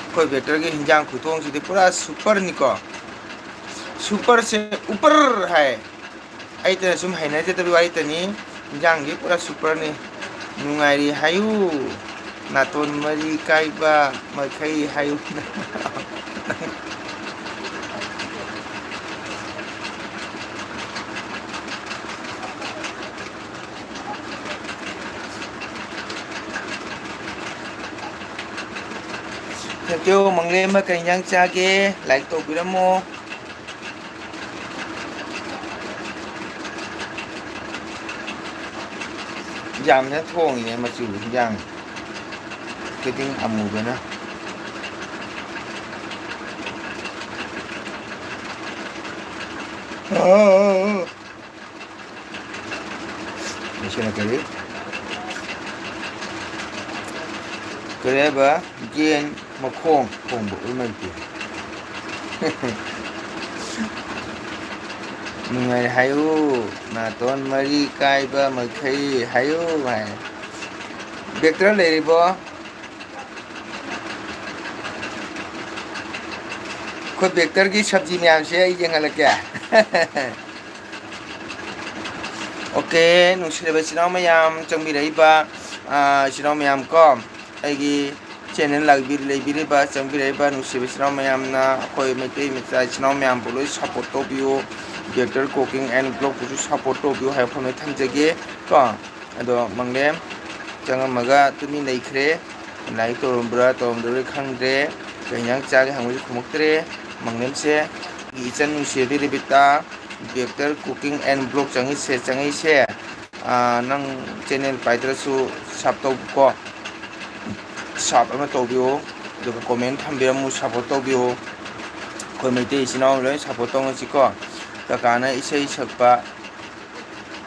ꯑꯩꯈꯣꯏ ꯕꯦꯛꯇꯔꯒꯤ ꯍꯤꯟꯖꯥꯡ ꯈꯨꯊꯣꯡꯁꯤꯗꯤ ꯄꯨꯔꯥ ꯁꯨꯄꯔꯅꯤꯀꯣ꯫ ꯁꯨꯄꯔꯁꯦ ꯎꯄꯔ ꯍꯥꯏ꯫ ꯑꯩꯇꯅ ꯁꯨꯝ ꯍꯩꯅꯖꯗꯕꯒꯤ ꯋꯥꯔꯤꯇꯅꯤ꯫ ꯏꯟꯖꯥꯡꯗꯤ ꯄꯨꯔꯥ ꯁꯨꯄꯔꯅꯤ꯫ ꯅꯨꯡꯉꯥꯏꯔꯤ ꯍꯥꯏꯌꯨ꯫ ꯅꯥꯇꯣꯟ ꯃꯔꯤ ꯀꯥꯏꯕ ꯃꯈꯩ ꯍꯥꯏꯌꯨ꯫ ꯊꯦꯡꯀ꯭ꯌꯨ꯫ ꯃꯪꯂꯦꯝꯕ ꯀꯔꯤ ꯏꯟꯖꯥꯡ ꯆꯥꯒꯦ? ꯂꯥꯏꯛ ꯇꯧꯕꯤꯔꯝꯃꯣ꯫ ꯌꯥꯝꯅ ꯊꯣꯡꯉꯤꯅꯦ ꯃꯆꯨ ꯍꯤꯟꯖꯥꯡ꯫ ꯀꯩꯗꯤꯡ ꯑꯃꯨꯕꯅ꯫ ꯑꯥ꯫ ꯃꯁꯤꯅ ꯀꯔꯤ? ꯀꯔꯤ ꯍꯥꯏꯕ? ꯌꯦꯟ ꯃꯈꯣꯡ ꯊꯣꯡꯕ꯫ ꯎ ꯃꯩꯇꯦ꯫ ꯅꯨꯡꯉꯥꯏꯔꯦ ꯍꯥꯏꯌꯨ꯫ ꯅꯥꯇꯣꯟ ꯃꯔꯤ ꯀꯥꯏꯕ ꯃꯈꯩ ꯍꯥꯏꯌꯨ ꯍꯥꯏ꯫ ꯕꯦꯛꯇꯔ ꯂꯩꯔꯤꯕꯣ? ꯑꯩꯈꯣꯏ ꯕꯦꯛꯇꯔꯒꯤ ꯁꯕꯖꯤ ꯃꯌꯥꯝꯁꯦ ꯑꯩ ꯌꯦꯡꯍꯜꯂꯛꯀꯦ꯫ ꯑꯣꯀꯦ, ꯅꯨꯡꯁꯤꯔꯕ ꯏꯆꯤꯟ ꯏꯅꯥꯎ ꯃꯌꯥꯝ ꯆꯪꯕꯤꯔꯛꯏꯕ, ꯑꯥ, ꯏꯆꯤꯟ ꯏꯅꯥꯎ ꯃꯌꯥꯝ ꯀꯣ, ꯑꯩꯒꯤ ꯆꯦꯅꯦꯜ ꯂꯥꯛꯄꯤ-, ꯂꯩꯕꯤꯔꯤꯕ, ꯆꯪꯕꯤꯔꯛꯏꯕ ꯅꯨꯡꯁꯤꯕ ꯏꯆꯤꯟ ꯏꯅꯥꯎ ꯃꯌꯥꯝꯅ ꯑꯩꯈꯣꯏ ꯃꯩꯇꯩ ꯃꯆꯥ ꯏꯆꯤꯟ ꯏꯅꯥꯎ ꯃꯌꯥꯝꯕꯨ ꯂꯣꯏ ꯁꯞꯄꯣꯔꯠ ꯇꯧꯕꯤꯌꯨ꯫ ꯕꯦꯛꯇꯔ ꯀꯨꯀꯤꯡ ꯑꯦꯟ ꯕ꯭ꯂꯣꯒꯄꯨꯁꯨ ꯁꯞꯄꯣꯔꯠ ꯇꯧꯕꯤꯌꯨ ꯍꯥꯏꯕ ꯐꯣꯡꯗꯣꯛ ꯊꯝꯖꯒꯦ ꯀꯣ꯫ ꯑꯗꯣ ꯃꯪꯂꯦꯝ ꯆꯪꯉꯝꯃꯒ ꯇꯨꯃꯤꯟ ꯂꯩꯈ꯭ꯔꯦ꯫ ꯂꯥꯏꯛ ꯇꯧꯔꯝꯕ꯭ꯔꯥ ꯇꯧꯔꯝꯗꯕ꯭ꯔꯥ ꯈꯪꯗ꯭ꯔꯦ꯫ ꯀꯩ ꯏꯟꯖꯥꯡ ꯆꯥꯒꯦ ꯍꯪꯕꯁꯨ ꯈꯨꯝꯃꯛꯇ꯭ꯔꯦ꯫ ꯃꯪꯂꯦꯝꯁꯦ ꯏꯆꯟ ꯅꯨꯡꯁꯤꯕꯤ ꯔꯦꯕꯤꯇꯥ, Vector Cooking and Vlog ꯆꯪꯉꯛꯏꯁꯦ, ꯆꯪꯉꯛꯏꯁꯦ꯫ ꯑꯥ, ꯅꯪ channel ꯄꯥꯏꯗ꯭ꯔꯁꯨ sub ꯇꯧꯀꯣ꯫ Sub ꯑꯃ ꯇꯧꯕꯤꯌꯨ, ꯑꯗꯨꯒ comment ꯊꯝꯕꯤꯔꯝꯃꯨ, support ꯇꯧꯕꯤꯌꯨ꯫ ꯑꯩꯈꯣꯏ ꯃꯩꯇꯩ ꯏꯆꯤꯟ ꯏꯅꯥꯎ ꯂꯣꯏ support ꯇꯧꯅꯁꯤꯀꯣ꯫ ꯀꯀꯥꯅ ꯏꯁꯩ ꯁꯛꯄ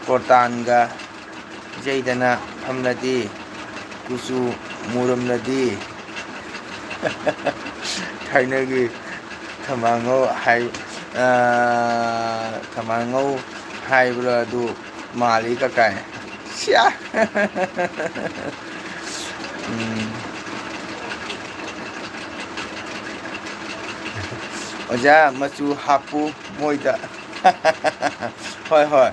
ꯀꯣꯔꯇꯥꯟꯒ ꯌꯩꯗꯅ ꯐꯝꯂꯗꯤ, ꯀꯨꯆꯨ ꯃꯨꯔꯝꯂꯗꯤ, ꯊꯥꯏꯅꯒꯤ ꯊꯝꯕꯥꯜꯉꯧ ꯍꯥꯏ-, ꯑ, ꯊꯝꯕꯥꯜꯉꯧ ꯍꯥꯏꯕ꯭ꯔꯥ ꯑꯗꯨ ꯃꯥꯜꯂꯤ ꯀꯀꯥꯏ꯫ ꯁꯤꯌꯥ꯫ ꯎꯝ꯫ ꯑꯣꯖꯥ, ꯃꯆꯨ ꯍꯥꯞꯄꯨ ꯃꯣꯏꯗ꯫ ꯍꯣꯏ, ꯍꯣꯏ꯫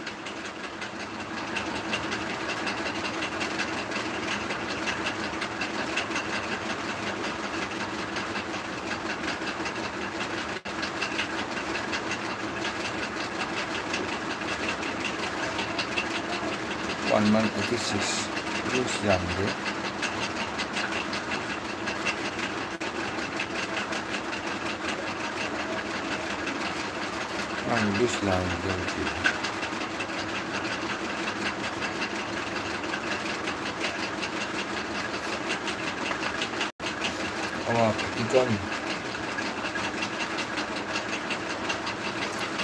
One month eighty six views ꯌꯥꯝꯗꯦ꯫ ꯃꯥꯒꯤ views ꯂꯥꯛꯏꯁꯦ ꯍꯧꯖꯤꯛ꯫ ꯑꯋꯥ ꯐꯗꯤꯒꯣꯝ,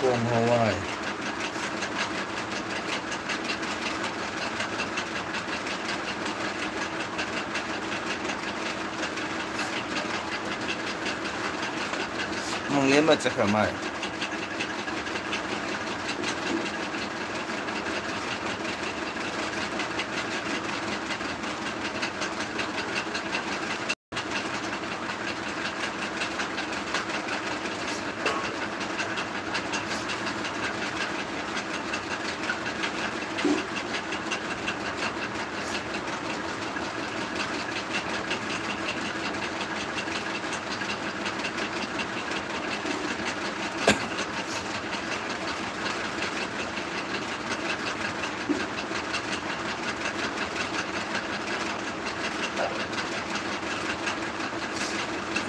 ꯄꯣꯡ ꯍꯋꯥꯏ꯫ ꯃꯪꯂꯦꯝꯕ ꯆꯠꯈ꯭ꯔ ꯃꯥꯜꯂꯦ꯫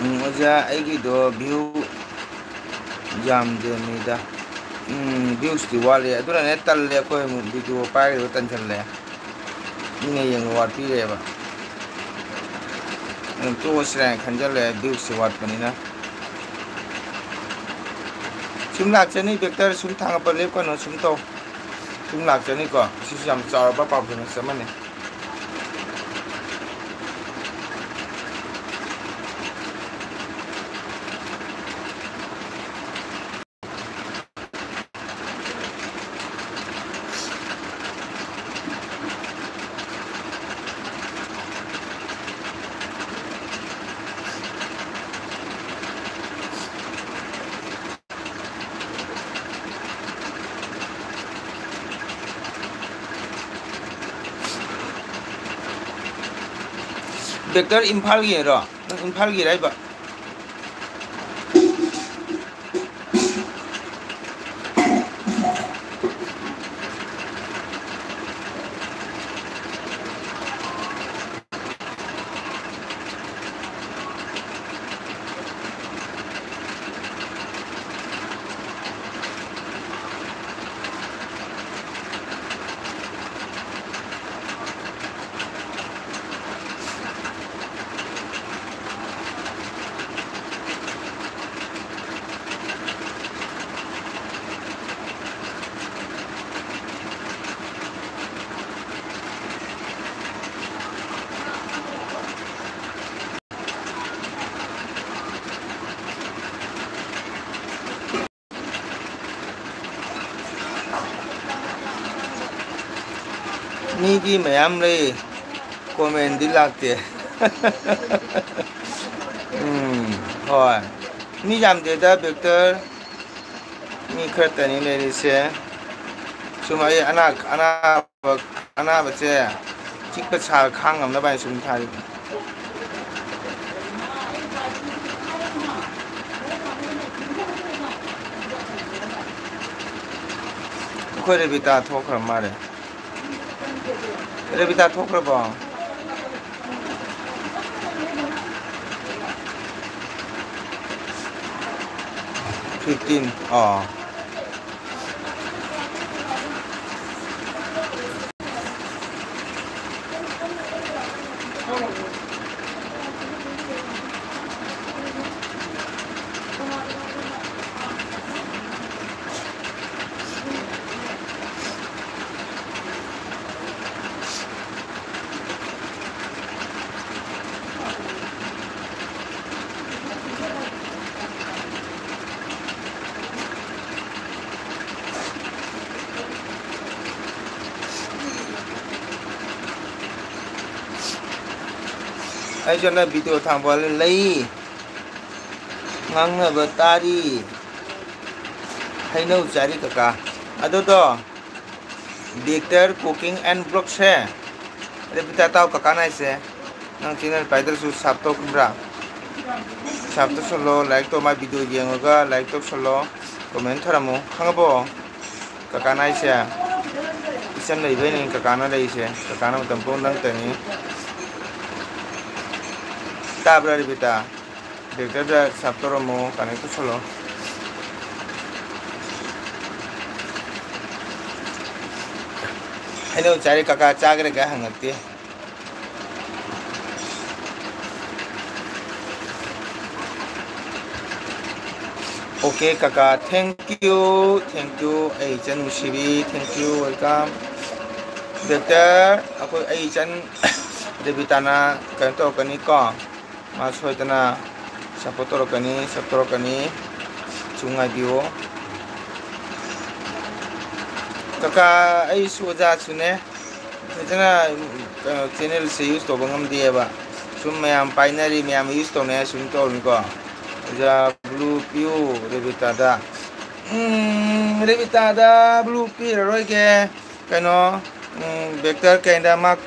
ꯎꯝ, ꯑꯣꯖꯥ, ꯑꯩꯒꯤꯗꯣ view ꯌꯥꯝꯗꯦ ꯃꯤꯗ꯫ ꯎꯝ, viewsꯇꯤ ꯋꯥꯠꯂꯤ꯫ ꯑꯗꯨꯅꯅꯦ ꯇꯜꯂꯦ, ꯑꯩꯈꯣꯏ ꯑꯃꯨꯛ video ꯄꯥꯏꯒꯗꯕ ꯇꯟꯁꯜꯂꯦ꯫ ꯃꯤꯅ ꯌꯦꯡꯕ ꯋꯥꯠꯄꯤꯔꯦꯕ꯫ ꯑꯗꯨꯝ ꯇꯣꯛꯑꯁꯤꯔꯥ ꯍꯥꯏꯅ ꯈꯟꯖꯜꯂꯦ, viewsꯁꯦ ꯋꯥꯠꯄꯅꯤꯅ꯫ ꯁꯨꯝ ꯂꯥꯛꯆꯅꯤ, Victor, ꯁꯨꯝ ꯊꯥꯡꯒꯠꯄ ꯂꯦꯞꯀꯅꯨ, ꯁꯨꯝ ꯇꯧ꯫ ꯁꯨꯝ ꯂꯥꯛꯆꯅꯤꯀꯣ꯫ ꯁꯤꯁꯨ ꯌꯥꯝ ꯆꯥꯎꯔꯕ performance ꯑꯃꯅꯤ꯫ Victor, ꯏꯝꯐꯥꯜꯒꯤꯔꯣ? ꯅꯪ ꯏꯝꯐꯥꯜꯒꯤꯔ ꯍꯥꯏꯕ? ꯃꯤꯗꯤ ꯃꯌꯥꯝ ꯂꯩ, commentꯗꯤ ꯂꯥꯛꯇꯦ꯫ ꯎꯝ, ꯍꯣꯏ꯫ ꯃꯤ ꯌꯥꯝꯗꯦꯗ, Victor꯫ ꯃꯤ ꯈꯔꯇꯅꯤ ꯂꯩꯔꯤꯁꯦ꯫ ꯁꯨꯝ ꯑꯩ ꯑꯅꯥ-, ꯑꯅꯥꯕ, ꯑꯅꯥꯕꯁꯦ ꯆꯤꯛꯄ ꯁꯥ ꯈꯥꯡ ꯉꯝꯅꯕ ꯍꯥꯏꯅ ꯁꯨꯝ ꯊꯥꯔꯤꯕꯅꯤ꯫ ꯑꯩꯈꯣꯏ ꯔꯦꯕꯤꯇꯥ ꯊꯣꯛꯈ꯭ꯔ ꯃꯥꯜꯂꯦ꯫ ꯔꯦꯕꯤꯇꯥ ꯊꯣꯛꯈ꯭ꯔꯕꯣ? fifteen. ꯑꯣ꯫ ꯑꯩꯁꯨ ꯅꯪ video ꯊꯥꯡꯕ ꯂꯩ꯫ ꯉꯥꯡꯅꯕ ꯇꯥꯔꯤ꯫ ꯍꯩꯅꯧ ꯆꯥꯔꯤ ꯀꯀꯥ꯫ ꯑꯗꯨꯗꯣ, Victor Cooking and Vlog ꯁꯦ, ꯔꯦꯕꯤꯇꯥ ꯇꯥꯎ ꯀꯀꯥꯅ ꯍꯥꯏꯁꯦ, ꯅꯪ channel ꯄꯥꯏꯗ꯭ꯔꯁꯨ sub ꯇꯧ ꯈꯪꯕ꯭ꯔꯥ? Sub ꯇꯧꯁꯜꯂꯣ, like ꯇꯧ, ꯃꯥꯏ video ꯌꯦꯡꯉꯒ like ꯇꯧꯁꯜꯂꯣ, comment ꯊꯥꯔꯝꯃꯣ, ꯈꯪꯉꯕꯣ? ꯀꯀꯥꯅ ꯍꯥꯏꯁꯦ, ꯏꯆꯟ ꯂꯩꯕꯩꯅꯦ ꯀꯀꯥꯅ ꯂꯩꯔꯤꯁꯦ, ꯀꯀꯥꯅ ꯃꯇꯝ ꯄꯨꯝꯅꯃꯛꯇꯅꯤ꯫ ꯇꯥꯕ꯭ꯔꯥ ꯔꯦꯕꯤꯇꯥ? Victor ꯗ sub ꯇꯧꯔꯝꯃꯣ, connect ꯇꯧꯁꯜꯂꯣ꯫ ꯍꯩꯅꯧ ꯆꯥꯔꯤ ꯀꯀꯥ ꯆꯥꯈ꯭ꯔꯦ ꯀꯥꯏ ꯍꯪꯉꯛꯇꯦ꯫ Okay ꯀꯀꯥ, thank you, thank you, ꯑꯩ ꯏꯆꯟ ꯅꯨꯡꯁꯤꯕꯤ, thank you, welcome꯫ Victor, ꯑꯩꯈꯣꯏ, ꯑꯩ ꯏꯆꯟ ꯔꯦꯕꯤꯇꯥꯅ ꯀꯩꯅꯣ ꯇꯧꯔꯛꯀꯅꯤꯀꯣ, ꯃꯥ ꯁꯣꯏꯗꯅ support ꯇꯧꯔꯛꯀꯅꯤ, sub ꯇꯧꯔꯛꯀꯅꯤ, ꯁꯨꯝ ꯉꯥꯏꯕꯤꯌꯣ꯫ ꯀꯀꯥ, ꯑꯩꯁꯨ ꯑꯣꯖꯥꯁꯨꯅꯦ, ꯐꯖꯅ, ꯀꯩꯅꯣ, channel ꯁꯦ use ꯇꯧꯕ ꯉꯝꯗꯦꯕ꯫ ꯁꯨꯝ ꯃꯌꯥꯝ ꯄꯥꯏꯅꯔꯤ, ꯃꯌꯥꯝ use ꯇꯧꯅꯩ ꯁꯨꯝ ꯇꯧꯔꯤꯀꯣ꯫ ꯑꯣꯖꯥ blue ꯄꯤꯌꯨ ꯔꯦꯕꯤꯇꯥꯗ꯫ ꯎꯝ, ꯔꯦꯕꯤꯇꯥꯗ blue ꯄꯤꯔꯔꯣꯏꯒꯦ꯫ ꯀꯩꯅꯣ, ꯎꯝ, Victor ꯀꯩꯗ ꯃꯥ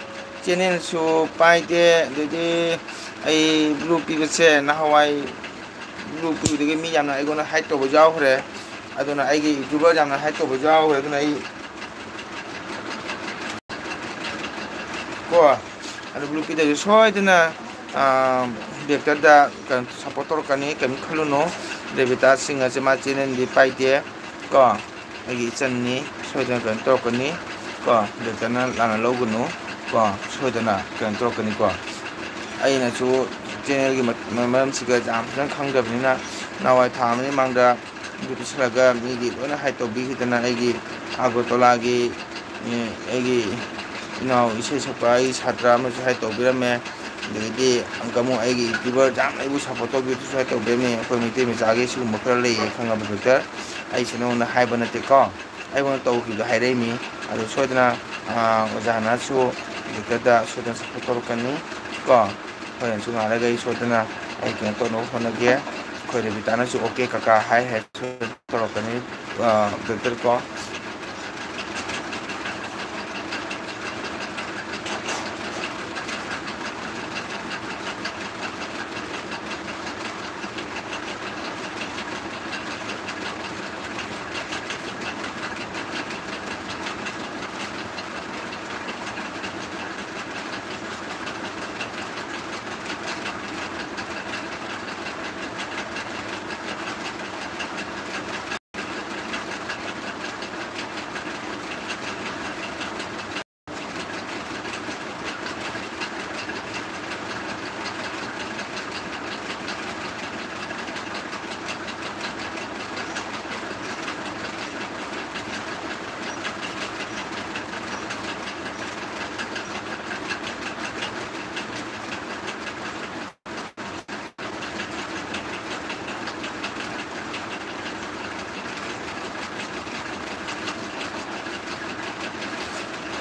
channel ꯁꯨ ꯄꯥꯏꯗꯦ, ꯑꯗꯩꯗꯤ ꯑꯩ blue ꯄꯤꯕꯁꯦ ꯅꯍꯥꯟꯋꯥꯏ blue ꯄꯤꯕꯗꯒꯤ ꯃꯤ ꯌꯥꯝꯅ ꯑꯩꯉꯣꯟꯗ hate ꯇꯧꯕ ꯌꯥꯎꯈ꯭ꯔꯦ꯫ ꯑꯗꯨꯅ ꯑꯩꯒꯤ YouTuber ꯌꯥꯝꯅ hate ꯇꯧꯕ ꯌꯥꯎꯈ꯭ꯔꯦ꯫ ꯑꯗꯨꯅ ꯑꯩ ꯀꯣ, ꯑꯗꯨ blue ꯄꯤꯗꯁꯨ ꯁꯣꯏꯗꯅ, ꯑꯥ, Victor ꯗ ꯀꯩꯅꯣ support ꯇꯧꯔꯛꯀꯅꯤ, ꯀꯩꯝ ꯈꯜꯂꯨꯅꯨ꯫ ꯔꯦꯕꯤꯇꯥ ꯁꯤꯡ ꯑꯁꯦ ꯃꯥ ꯆꯦꯅꯦꯜꯗꯤ ꯄꯥꯏꯗꯦ ꯀꯣ꯫ ꯑꯩꯒꯤ ꯏꯆꯟꯅꯤ, ꯁꯣꯏꯗꯅ ꯀꯩꯅꯣ ꯇꯧꯔꯛꯀꯅꯤ ꯀꯣ꯫ ꯗꯣꯛꯇꯔꯅ ꯂꯥꯟꯅ ꯂꯧꯒꯅꯨ ꯀꯣ, ꯁꯣꯏꯗꯅ ꯀꯩꯅꯣ ꯇꯧꯔꯛꯀꯅꯤꯀꯣ꯫ ꯑꯩꯅꯁꯨ ꯆꯦꯅꯦꯜꯒꯤ ꯃ-, ꯃ-, ꯃꯔꯝꯁꯤꯒ ꯌꯥꯝ ꯐꯖꯅ ꯈꯪꯗꯕꯅꯤꯅ, ꯅꯍꯥꯟꯋꯥꯏ ꯊꯥ ꯑꯃꯒꯤ ꯃꯃꯥꯡꯗ ꯑꯗꯨ ꯄꯤꯁꯜꯂꯒ ꯃꯤꯒꯤ ꯂꯣꯏꯅ ꯍꯥꯏꯠ ꯇꯧꯕꯤꯈꯤꯗꯅ, ꯑꯩꯒꯤ ꯑꯒꯔꯇꯂꯥꯒꯤ, ꯑꯦ, ꯑꯩꯒꯤ ꯏꯅꯥꯎ ꯏꯁꯩ ꯁꯛꯄ ꯑꯩꯒꯤ ꯁꯥꯇ꯭ꯔ ꯑꯃꯁꯨ ꯍꯥꯏꯠ ꯇꯧꯕꯤꯔꯝꯃꯦ꯫ ꯑꯗꯒꯤꯗꯤ ꯑꯃꯨꯛ ꯑꯩꯒꯤ ꯌꯨꯇ꯭ꯌꯨꯕꯔ ꯌꯥꯝ ꯑꯩꯕꯨ ꯁꯞꯄꯣꯔꯠ ꯇꯧꯕꯤꯕꯗꯨꯁꯨ ꯍꯥꯏꯠ ꯇꯧꯕꯤꯔꯝꯃꯤ꯫ ꯑꯩꯈꯣꯏ ꯃꯩꯇꯩ ꯃꯆꯥꯒꯤ ꯁꯤꯒꯨꯝꯕ ꯈꯔ ꯂꯩꯌꯦ ꯈꯪꯉꯕ ꯗꯣꯛꯇꯔ꯫ ꯑꯩꯁꯦ ꯅꯉꯣꯟꯗ ꯍꯥꯏꯕ ꯅꯠꯇꯦꯀꯣ, ꯑꯩꯉꯣꯟꯗ ꯇꯧꯈꯤꯕꯗꯣ ꯍꯥꯏꯔꯛꯏꯅꯤ꯫ ꯑꯗꯨ ꯁꯣꯏꯗꯅ, ꯑꯥ, ꯑꯣꯖꯥꯅꯁꯨ ꯗꯣꯛꯇꯔꯗ ꯁꯣꯏꯗꯅ ꯁꯞꯄꯣꯔꯠ ꯇꯧꯔꯛꯀꯅꯤ ꯀꯣ꯫ ꯍꯣꯔꯦꯟꯁꯨ ꯉꯥꯏꯔꯒ ꯑꯩ ꯁꯣꯏꯗꯅ ꯑꯩ ꯀꯩꯅꯣ ꯇꯧꯅꯕ ꯍꯣꯠꯅꯒꯦ꯫ ꯑꯩꯈꯣꯏ ꯔꯦꯕꯤꯇꯥꯅꯁꯨ "ꯑꯣꯀꯦ ꯀꯀꯥ" ꯍꯥꯏ ꯍꯥꯏ ꯁꯣꯏꯗꯅ ꯇꯧꯔꯛꯀꯅꯤ, ꯑꯥ, ꯗꯣꯛꯇꯔ ꯀꯣ꯫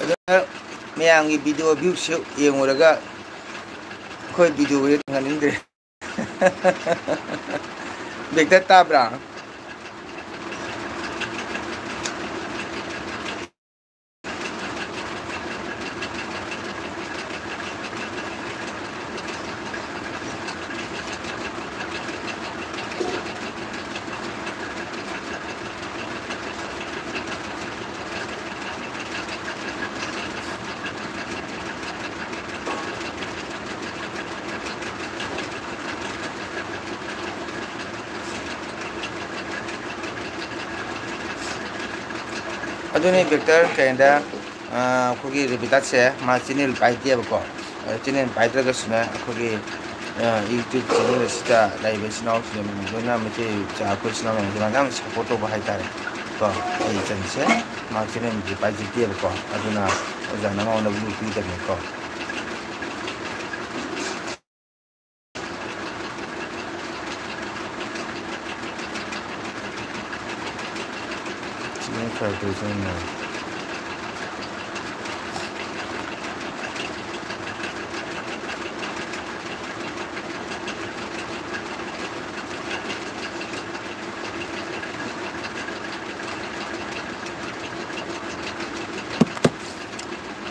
ꯑꯗꯨꯅ ꯃꯌꯥꯝꯒꯤ ꯚꯤꯗꯤꯑꯣ ꯚ꯭ꯌꯨꯁꯨ ꯌꯦꯡꯉꯨꯔꯒ ꯑꯩꯈꯣꯏ ꯚꯤꯗꯤꯑꯣꯁꯦ ꯊꯥꯡꯒꯠꯅꯤꯡꯗ꯭ꯔꯦ꯫ ꯕꯦꯛꯇ ꯇꯥꯕ꯭ꯔꯥ? ꯑꯗꯨꯅꯤ ꯕꯦꯛꯇꯔ ꯀꯩꯗ, ꯑ, ꯑꯩꯈꯣꯏꯒꯤ ꯔꯦꯕꯤꯇꯥꯁꯦ ꯃꯥ ꯆꯦꯅꯦꯜ ꯄꯥꯏꯗꯦꯕꯀꯣ꯫ ꯑ, ꯆꯦꯅꯦꯜ ꯄꯥꯏꯗ꯭ꯔꯒꯁꯨꯅꯦ, ꯑꯩꯈꯣꯏꯒꯤ, ꯑ, YouTube ꯆꯦꯅꯦꯜ ꯑꯁꯤꯗ ꯂꯩꯔꯤꯕ ꯏꯆꯤꯟ ꯏꯅꯥꯎꯁꯤꯡ ꯂꯣꯏꯅ ꯃꯩꯇꯩ ꯏꯆꯥ ꯑꯩꯈꯣꯏ ꯏꯆꯤꯟ ꯏꯅꯥꯎ ꯃꯌꯥꯝꯁꯦ ꯃꯥꯅ ꯌꯥꯝ ꯁꯞꯄꯣꯔꯠ ꯇꯧꯕ ꯍꯥꯏꯇꯥꯔꯦ ꯀꯣ꯫ ꯑꯩ ꯏꯆꯟꯁꯦ ꯃꯥ ꯆꯦꯅꯦꯜꯗꯤ ꯄꯥꯏꯖꯗꯦꯕꯀꯣ꯫ ꯑꯗꯨꯅ ꯑꯣꯖꯥꯅ ꯃꯉꯣꯟꯗ ꯕ꯭ꯂꯨ ꯄꯤꯗꯕꯅꯤꯀꯣ꯫ ꯁꯤꯅ ꯈꯔ ꯈꯔ ꯆꯪꯉꯦ꯫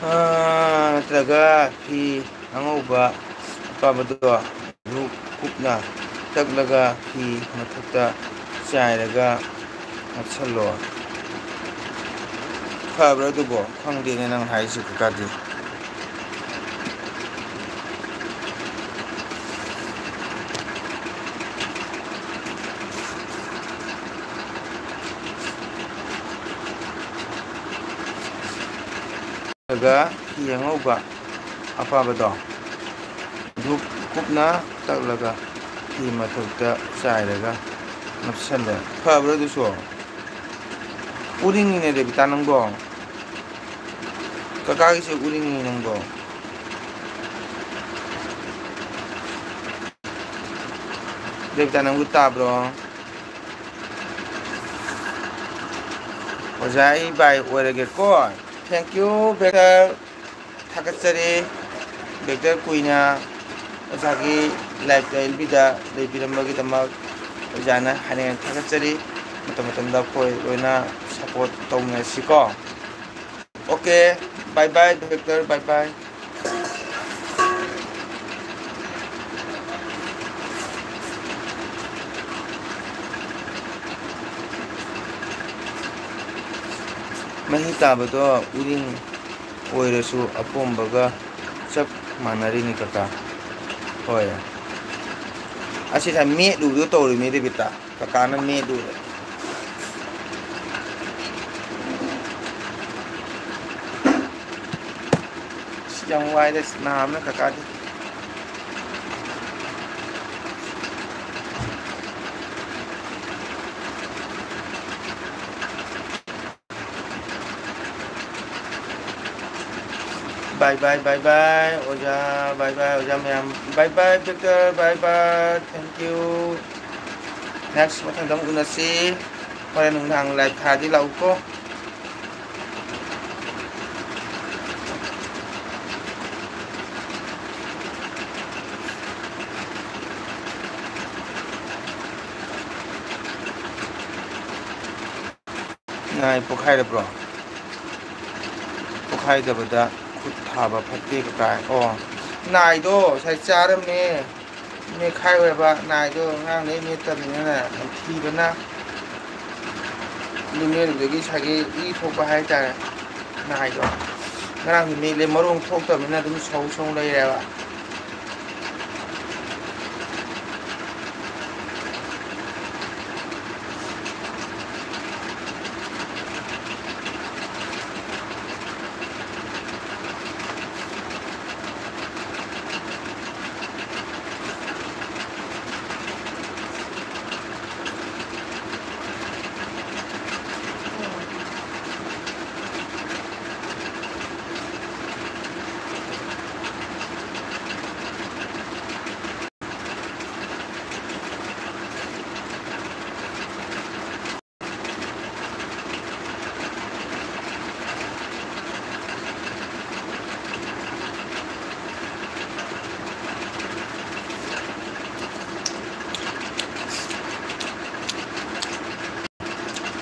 ꯑꯥ, ꯅꯠꯇ꯭ꯔꯒ ꯐꯤ ꯑꯉꯧꯕ ꯑꯄꯥꯕꯗꯣ ꯙꯨꯞ ꯀꯨꯞꯅ ꯇꯛꯂꯒ ꯐꯤ ꯃꯊꯛꯇ ꯆꯥꯏꯔꯒ ꯅꯞꯁꯜꯂꯣ꯫ ꯐꯕ꯭ꯔꯥ ꯑꯗꯨꯕꯣ? ꯈꯪꯗꯦꯅꯦ ꯅꯪ ꯍꯥꯏꯁꯤ ꯀꯀꯥꯗꯤ꯫ ꯑꯗꯨꯒ ꯐꯤ ꯑꯉꯧꯕ ꯑꯄꯥꯕꯗꯣ ꯙꯨꯞ ꯀꯨꯞꯅ ꯇꯛꯂꯒ ꯐꯤ ꯃꯊꯛꯇ ꯆꯥꯏꯔꯒ ꯅꯞꯁꯜꯂꯦ꯫ ꯐꯕ꯭ꯔꯥ ꯑꯗꯨꯁꯨ? ꯎꯔꯤꯡꯅꯤꯅꯦ ꯔꯦꯕꯤꯇꯥ ꯅꯪꯕꯣ꯫ ꯀꯀꯥꯒꯤꯁꯦ ꯎꯔꯤꯡꯅꯤ ꯅꯪꯕꯣ꯫ ꯔꯦꯕꯤꯇꯥ ꯅꯪꯕꯨ ꯇꯥꯕ꯭ꯔꯣ? ꯑꯣꯖꯥ ꯑꯩ ꯕꯥꯏ ꯑꯣꯏꯔꯒꯦꯀꯣ꯫ Thank you ꯕꯦꯛꯇꯔ꯫ ꯊꯥꯒꯠꯆꯔꯤ ꯕꯦꯛꯇꯔ ꯀꯨꯏꯅ ꯑꯣꯖꯥꯒꯤ ꯂꯥꯏꯐꯇ ꯑꯦꯜ ꯕꯤꯗ ꯂꯩꯕꯤꯔꯝꯕꯒꯤꯗꯃꯛ꯫ ꯑꯣꯖꯥꯅ ꯍꯥꯏꯅ ꯊꯥꯒꯠꯆꯔꯤ꯫ ꯃꯇꯝ ꯃꯇꯝꯗ ꯑꯩꯈꯣꯏ ꯂꯣꯏꯅ ꯁꯞꯄꯣꯔꯠ ꯇꯧꯅꯁꯤꯀꯣ꯫ Okay, bye bye ꯕꯦꯛꯇꯔ, bye bye꯫ ꯃꯍꯤ ꯇꯥꯕꯗꯣ ꯎꯔꯤꯡ ꯑꯣꯏꯔꯁꯨ ꯑꯄꯣꯝꯕꯒ ꯆꯞ ꯃꯥꯟꯅꯔꯤꯅꯤ ꯀꯀꯥ꯫ ꯍꯣꯏ꯫ ꯑꯁꯤꯗ ꯃꯦꯠꯂꯨꯕꯗꯣ ꯇꯧꯔꯤꯃꯤ ꯔꯦꯕꯤꯇꯥ꯫ ꯀꯀꯥꯅ ꯃꯦꯠꯂꯨꯔꯦ꯫ ꯌꯥꯝ ꯋꯥꯏꯗ ꯅꯥꯕꯅ ꯀꯀꯥꯗꯤ꯫ Bye bye, bye bye, ꯑꯣꯖꯥ꯫ Bye bye, ꯑꯣꯖꯥ ꯃꯌꯥꯝ꯫ Bye bye, Victor, bye bye, thank you꯫ Next ꯃꯊꯪꯗ ꯑꯃꯨꯛ ꯎꯅꯁꯤ꯫ ꯍꯣꯔꯦꯟ ꯅꯨꯡꯗꯥꯡ live ꯊꯥꯔꯗꯤ ꯂꯥꯛꯎꯀꯣ꯫ ꯅꯥꯏ ꯄꯣꯛꯈꯥꯏꯔꯕ꯭ꯔꯣ? ꯄꯣꯛꯈꯥꯏꯗꯕꯗ ꯈꯨꯠ ꯊꯥꯕ ꯐꯠꯇꯦ ꯀꯀꯥꯏ꯫ ꯑꯣ, ꯅꯥꯏꯗꯣ ꯉꯁꯥꯏ ꯆꯥꯔꯝꯃꯦ꯫ ꯃꯦꯠꯈꯥꯏ ꯑꯣꯏꯕ ꯅꯥꯏꯗꯣ ꯑꯉꯥꯡꯗꯩ ꯃꯦꯠꯇꯕꯅꯤꯅꯅꯦ, ꯅꯝꯊꯤꯕꯅ꯫ ꯑꯗꯨ ꯃꯦꯠꯂꯨꯕꯗꯒꯤ ꯉꯁꯥꯏꯒꯤ ꯏ ꯊꯣꯛꯄ ꯍꯥꯏꯇꯥꯔꯦ꯫ ꯅꯥꯏꯗꯣ ꯉꯔꯥꯡꯗꯤ ꯃꯦꯠꯂꯦ, ꯃꯔꯣꯡ ꯊꯣꯛꯇꯕꯅꯤꯅ ꯑꯗꯨꯝ ꯁꯧ ꯁꯧ ꯂꯩꯔꯦꯕ꯫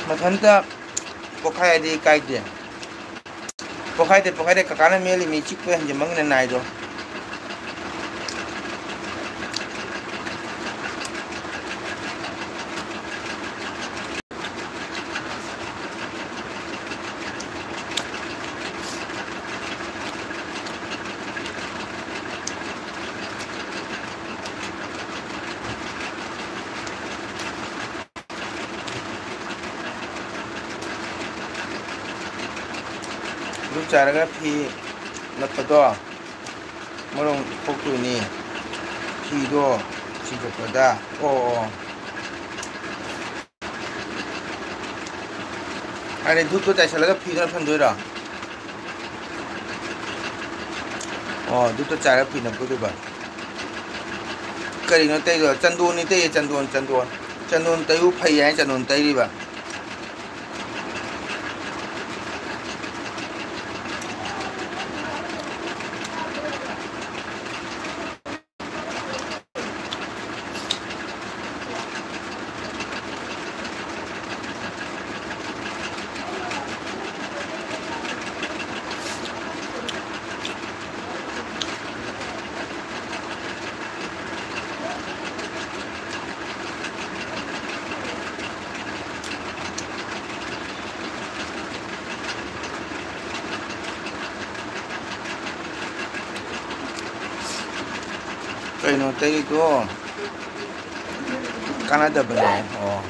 ꯃꯊꯟꯇ ꯄꯣꯛꯈꯥꯏꯔꯗꯤ ꯀꯥꯏꯗꯦ꯫ ꯄꯣꯛꯈꯥꯏꯗꯦ, ꯄꯣꯛꯈꯥꯏꯗꯦ, ꯀꯀꯥꯅ ꯃꯦꯜꯂꯤꯃꯤ, ꯆꯤꯛꯄ ꯍꯦꯟꯖꯟꯕꯒꯤꯅꯦ ꯅꯥꯏꯗꯣ꯫ ꯒ꯭ꯔꯨꯞ ꯆꯥꯔꯒ ꯐꯤ ꯅꯞꯄꯗꯣ ꯃꯔꯣꯡ ꯊꯣꯛꯇꯣꯏꯅꯤ꯫ ꯐꯤꯗꯣ ꯆꯤꯡꯊꯣꯛꯄꯗ꯫ ꯑꯣ, ꯑꯣ꯫ ꯑꯗꯩ ꯙꯨꯞꯇꯣ ꯆꯥꯏꯁꯤꯜꯂꯒ ꯐꯤꯗꯨꯅ ꯐꯟꯗꯣꯏꯔꯣ? ꯑꯣ, ꯙꯨꯞꯇꯣ ꯆꯥꯏꯔꯒ ꯐꯤꯅ ꯐꯨꯗꯣꯏꯕ꯫ ꯀꯔꯤꯅꯣ ꯇꯩꯗꯣ? ꯆꯟꯗꯣꯟꯅꯤ ꯇꯩꯌꯦ, ꯆꯟꯗꯣꯟ, ꯆꯟꯗꯣꯟ꯫ ꯆꯟꯗꯣꯟ ꯇꯩꯌꯨ ꯐꯩ ꯍꯥꯏ ꯆꯟꯗꯣꯟ ꯇꯩꯔꯤꯕ꯫ ꯀꯩꯅꯣ ꯇꯩꯔꯤꯗꯣ? ꯀꯥꯟꯅꯗꯕꯅꯦ꯫ ꯑꯣ꯫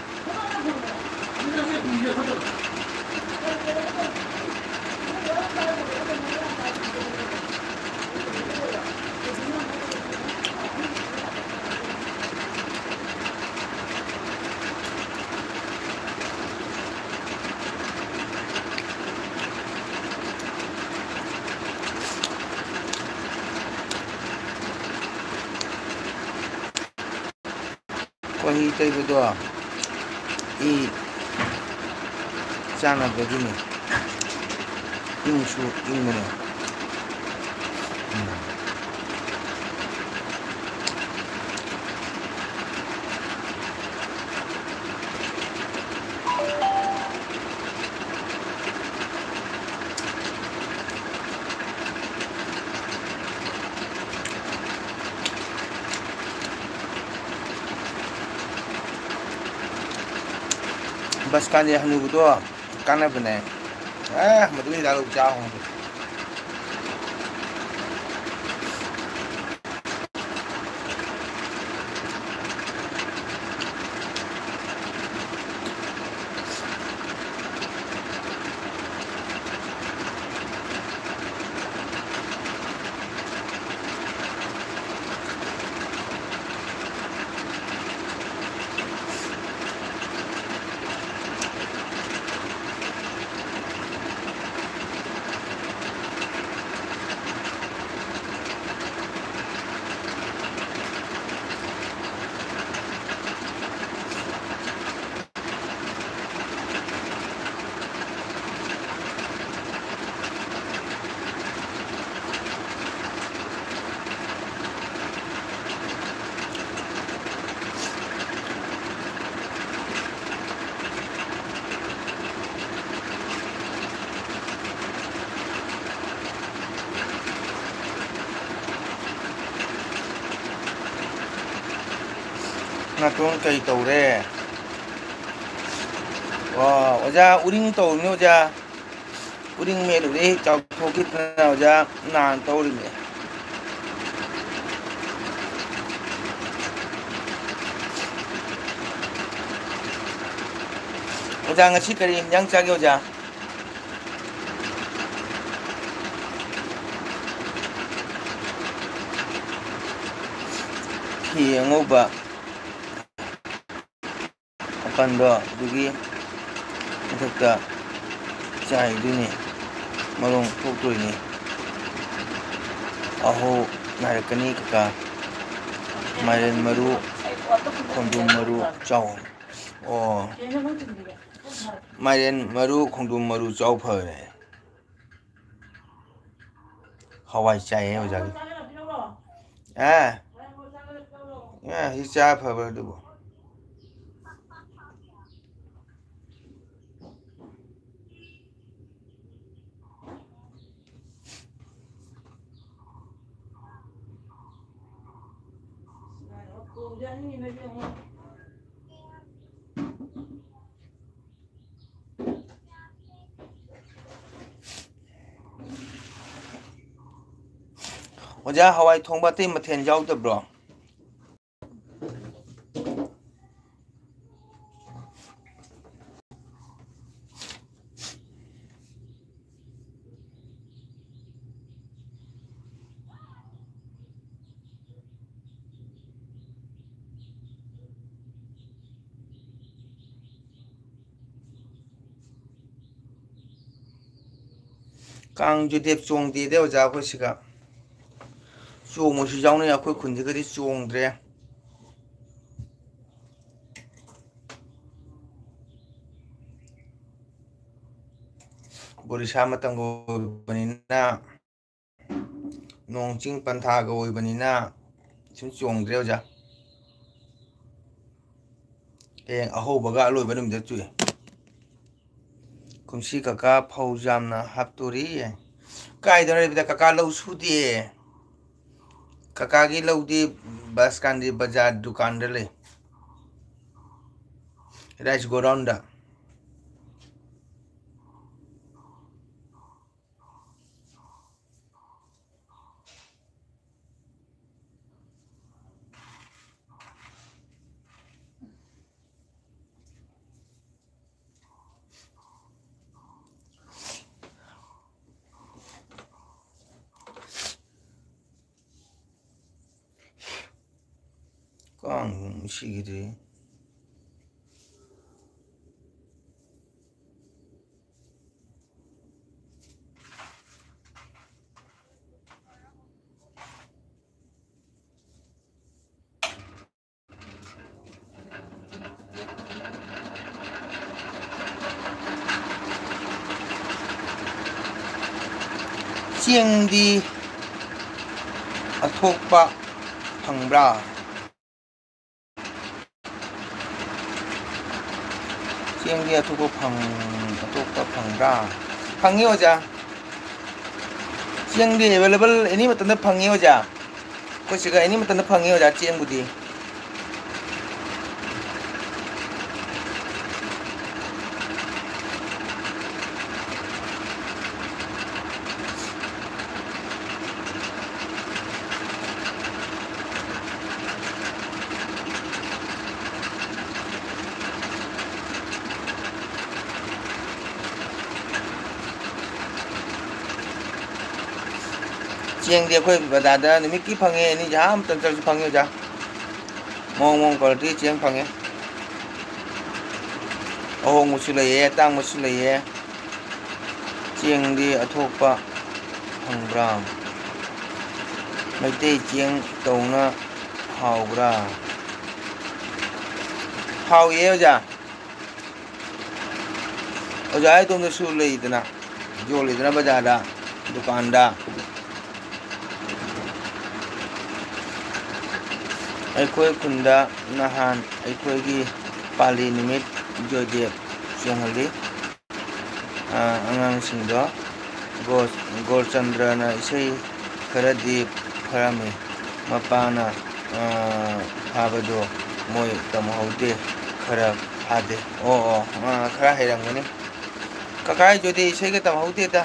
ꯈꯣꯏꯍꯤ ꯇꯩꯕꯗꯣ ꯏ ꯆꯥꯅꯕꯒꯤꯅꯤ꯫ ꯏꯪꯁꯨ ꯏꯪꯕꯅꯦ꯫ ꯎꯝ꯫ ꯕꯁꯀꯥꯟꯗꯤ ꯍꯅꯨꯕꯗꯣ ꯀꯥꯟꯅꯕꯅꯦ꯫ ꯑꯦ, ꯃꯗꯨꯒꯤ ꯍꯤꯗꯥꯛ ꯂꯧ ꯆꯥ ꯍꯣꯡꯕ꯫ ꯅꯥꯇꯣꯟ ꯀꯩ ꯇꯧꯔꯦ? ꯋꯥ, ꯑꯣꯖꯥ, ꯎꯔꯤꯡ ꯇꯧꯔꯤꯅꯤ ꯑꯣꯖꯥ꯫ ꯎꯔꯤꯡ ꯃꯦꯠꯂꯨꯔꯦ, ꯆꯥꯎꯊꯣꯛꯈꯤꯗꯅ ꯑꯣꯖꯥ, ꯅꯥꯅ ꯇꯧꯔꯤꯅꯦ꯫ ꯑꯣꯖꯥ, ꯉꯁꯤ ꯀꯔꯤ ꯏꯟꯖꯥꯡ ꯆꯥꯒꯦ ꯑꯣꯖꯥ? ꯐꯤ ꯑꯉꯧꯕ ꯑꯀꯟꯕ ꯑꯗꯨꯒꯤ ꯃꯊꯛꯇ ꯆꯥꯏꯗꯣꯏꯅꯤ, ꯃꯔꯣꯡ ꯊꯣꯛꯇꯣꯏꯅꯤ꯫ ꯑꯍꯣ, ꯅꯥꯏꯔꯛꯀꯅꯤ ꯀꯀꯥ꯫ ꯃꯥꯏꯔꯦꯟ ꯃꯔꯨ, ꯈꯣꯡꯗ꯭ꯔꯨꯝ ꯃꯔꯨ ꯆꯥꯎ꯫ ꯑꯣ, ꯃꯥꯏꯔꯦꯟ ꯃꯔꯨ, ꯈꯣꯡꯗ꯭ꯔꯨꯝ ꯃꯔꯨ ꯆꯥꯎ ꯐꯔꯦ꯫ ꯍꯋꯥꯏ ꯆꯥꯏꯌꯦ ꯑꯣꯖꯥꯒꯤ꯫ ꯑꯦ, ꯑꯦ, ꯁꯤ ꯆꯥ ꯐꯕ꯭ꯔꯥ ꯑꯗꯨꯕꯨ? ꯑꯣꯖꯥ, ꯍꯋꯥꯏ ꯊꯣꯡꯕ ꯑꯇꯩ ꯃꯊꯦꯜ ꯌꯥꯎꯗꯕ꯭ꯔꯣ? ꯀꯥꯡ ꯖꯨꯗꯦꯕ ꯆꯣꯡꯗꯦꯗ ꯑꯣꯖꯥ ꯑꯩꯈꯣꯏ ꯁꯤꯒ꯫ ꯆꯣꯡꯕꯁꯨ ꯌꯥꯎꯅꯩ, ꯑꯩꯈꯣꯏ ꯈꯨꯟꯁꯤꯒꯗꯤ ꯆꯣꯡꯗ꯭ꯔꯦ꯫ ꯕꯣꯔꯤꯁꯥ ꯃꯇꯝꯒ ꯑꯣꯏꯕꯅꯤꯅ, ꯅꯣꯡ ꯆꯤꯡ ꯄꯟꯊꯥꯒ ꯑꯣꯏꯕꯅꯤꯅ ꯁꯨꯝ ꯆꯣꯡꯗ꯭ꯔꯦ ꯑꯣꯖꯥ꯫ ꯍꯌꯦꯡ ꯑꯍꯧꯕꯒ ꯑꯂꯣꯏꯕ ꯅꯨꯃꯤꯠꯇ ꯆꯨꯏ꯫ ꯀꯨꯝꯁꯤ ꯀꯀꯥ ꯐꯧ ꯌꯥꯝꯅ ꯍꯥꯞꯇꯣꯔꯤ꯫ ꯀꯥꯏꯗꯅꯣ ꯂꯩꯕꯗ ꯀꯀꯥ ꯂꯧ ꯁꯨꯗꯦ꯫ ꯀꯀꯥꯒꯤ ꯂꯧꯗꯤ ꯕꯁꯀꯥꯟꯗꯤ ꯕꯖꯥꯔ ꯗꯨꯀꯥꯟꯗ ꯂꯩ꯫ Rice godown ꯗ꯫ ꯀꯥꯡ ꯁꯤꯈꯤꯗ꯭ꯔꯦ꯫ ꯆꯦꯡꯗꯤ ꯑꯊꯣꯛꯄ ꯐꯪꯕ꯭ꯔꯥ? ꯆꯦꯡꯗꯤ ꯑꯊꯣꯛꯄ ꯐꯪ-, ꯑꯊꯣꯛꯄ ꯐꯪꯕ꯭ꯔꯥ? ꯐꯪꯉꯤ ꯑꯣꯖꯥ꯫ ꯆꯦꯡꯗꯤ available ꯑꯦꯅꯤ ꯃꯇꯝꯗ ꯐꯪꯉꯤ ꯑꯣꯖꯥ꯫ ꯑꯩꯈꯣꯏ ꯁꯤꯒ ꯑꯦꯅꯤ ꯃꯇꯝꯗ ꯐꯪꯉꯤ ꯑꯣꯖꯥ, ꯆꯦꯡꯕꯨꯗꯤ꯫ ꯆꯦꯡꯗꯤ ꯑꯩꯈꯣꯏ ꯕꯖꯥꯔꯗ ꯅꯨꯃꯤꯠꯀꯤ ꯐꯪꯉꯦ, ꯑꯦꯅꯤ ꯖꯍꯥ ꯃꯇꯝ ꯆꯠꯂꯁꯨ ꯐꯪꯉꯤ ꯑꯣꯖꯥ꯫ ꯃꯑꯣꯡ ꯃꯑꯣꯡ quality ꯆꯦꯡ ꯐꯪꯉꯦ꯫ ꯑꯍꯣꯡꯕꯁꯨ ꯂꯩꯌꯦ, ꯑꯇꯥꯡꯕꯁꯨ ꯂꯩꯌꯦ꯫ ꯆꯦꯡꯗꯤ ꯑꯊꯣꯛꯄ ꯐꯪꯕ꯭ꯔꯥ? ꯃꯩꯇꯩ ꯆꯦꯡ ꯇꯧꯅ ꯍꯥꯎꯕ꯭ꯔꯥ? ꯍꯥꯎꯏꯌꯦ ꯑꯣꯖꯥ꯫ ꯑꯣꯖꯥ ꯑꯗꯣꯝꯗꯁꯨ ꯂꯩꯗꯅ, ꯌꯣꯜꯂꯤꯗꯅ ꯕꯖꯥꯔꯗ, ꯗꯨꯀꯥꯟꯗ꯫ ꯑꯩꯈꯣꯏ ꯈꯨꯟꯗ ꯅꯍꯥꯟ ꯑꯩꯈꯣꯏꯒꯤ ꯄꯥꯂꯤ ꯅꯨꯃꯤꯠ ꯖꯣꯏꯗꯦꯕ ꯆꯣꯡꯍꯜꯂꯤ꯫ ꯑ, ꯑꯉꯥꯡꯁꯤꯡꯗꯣ ꯒꯣ-, ꯒꯣꯔꯆꯟꯗ꯭ꯔꯅ ꯏꯁꯩ ꯈꯔꯗꯤ ꯐꯥꯔꯝꯃꯤ꯫ ꯃꯄꯥꯅ, ꯑ, ꯐꯥꯕꯗꯣ ꯃꯣꯏ ꯇꯝꯍꯧꯗꯦ꯫ ꯈꯔ ꯌꯥꯗꯦ꯫ ꯑꯣ, ꯑꯣ, ꯑꯥ, ꯈꯔ ꯍꯩꯔꯝꯒꯅꯤ꯫ ꯀꯀꯥ ꯍꯣꯏꯗꯨꯗꯤ ꯏꯁꯩꯒ ꯇꯝꯍꯧꯗꯦꯗ꯫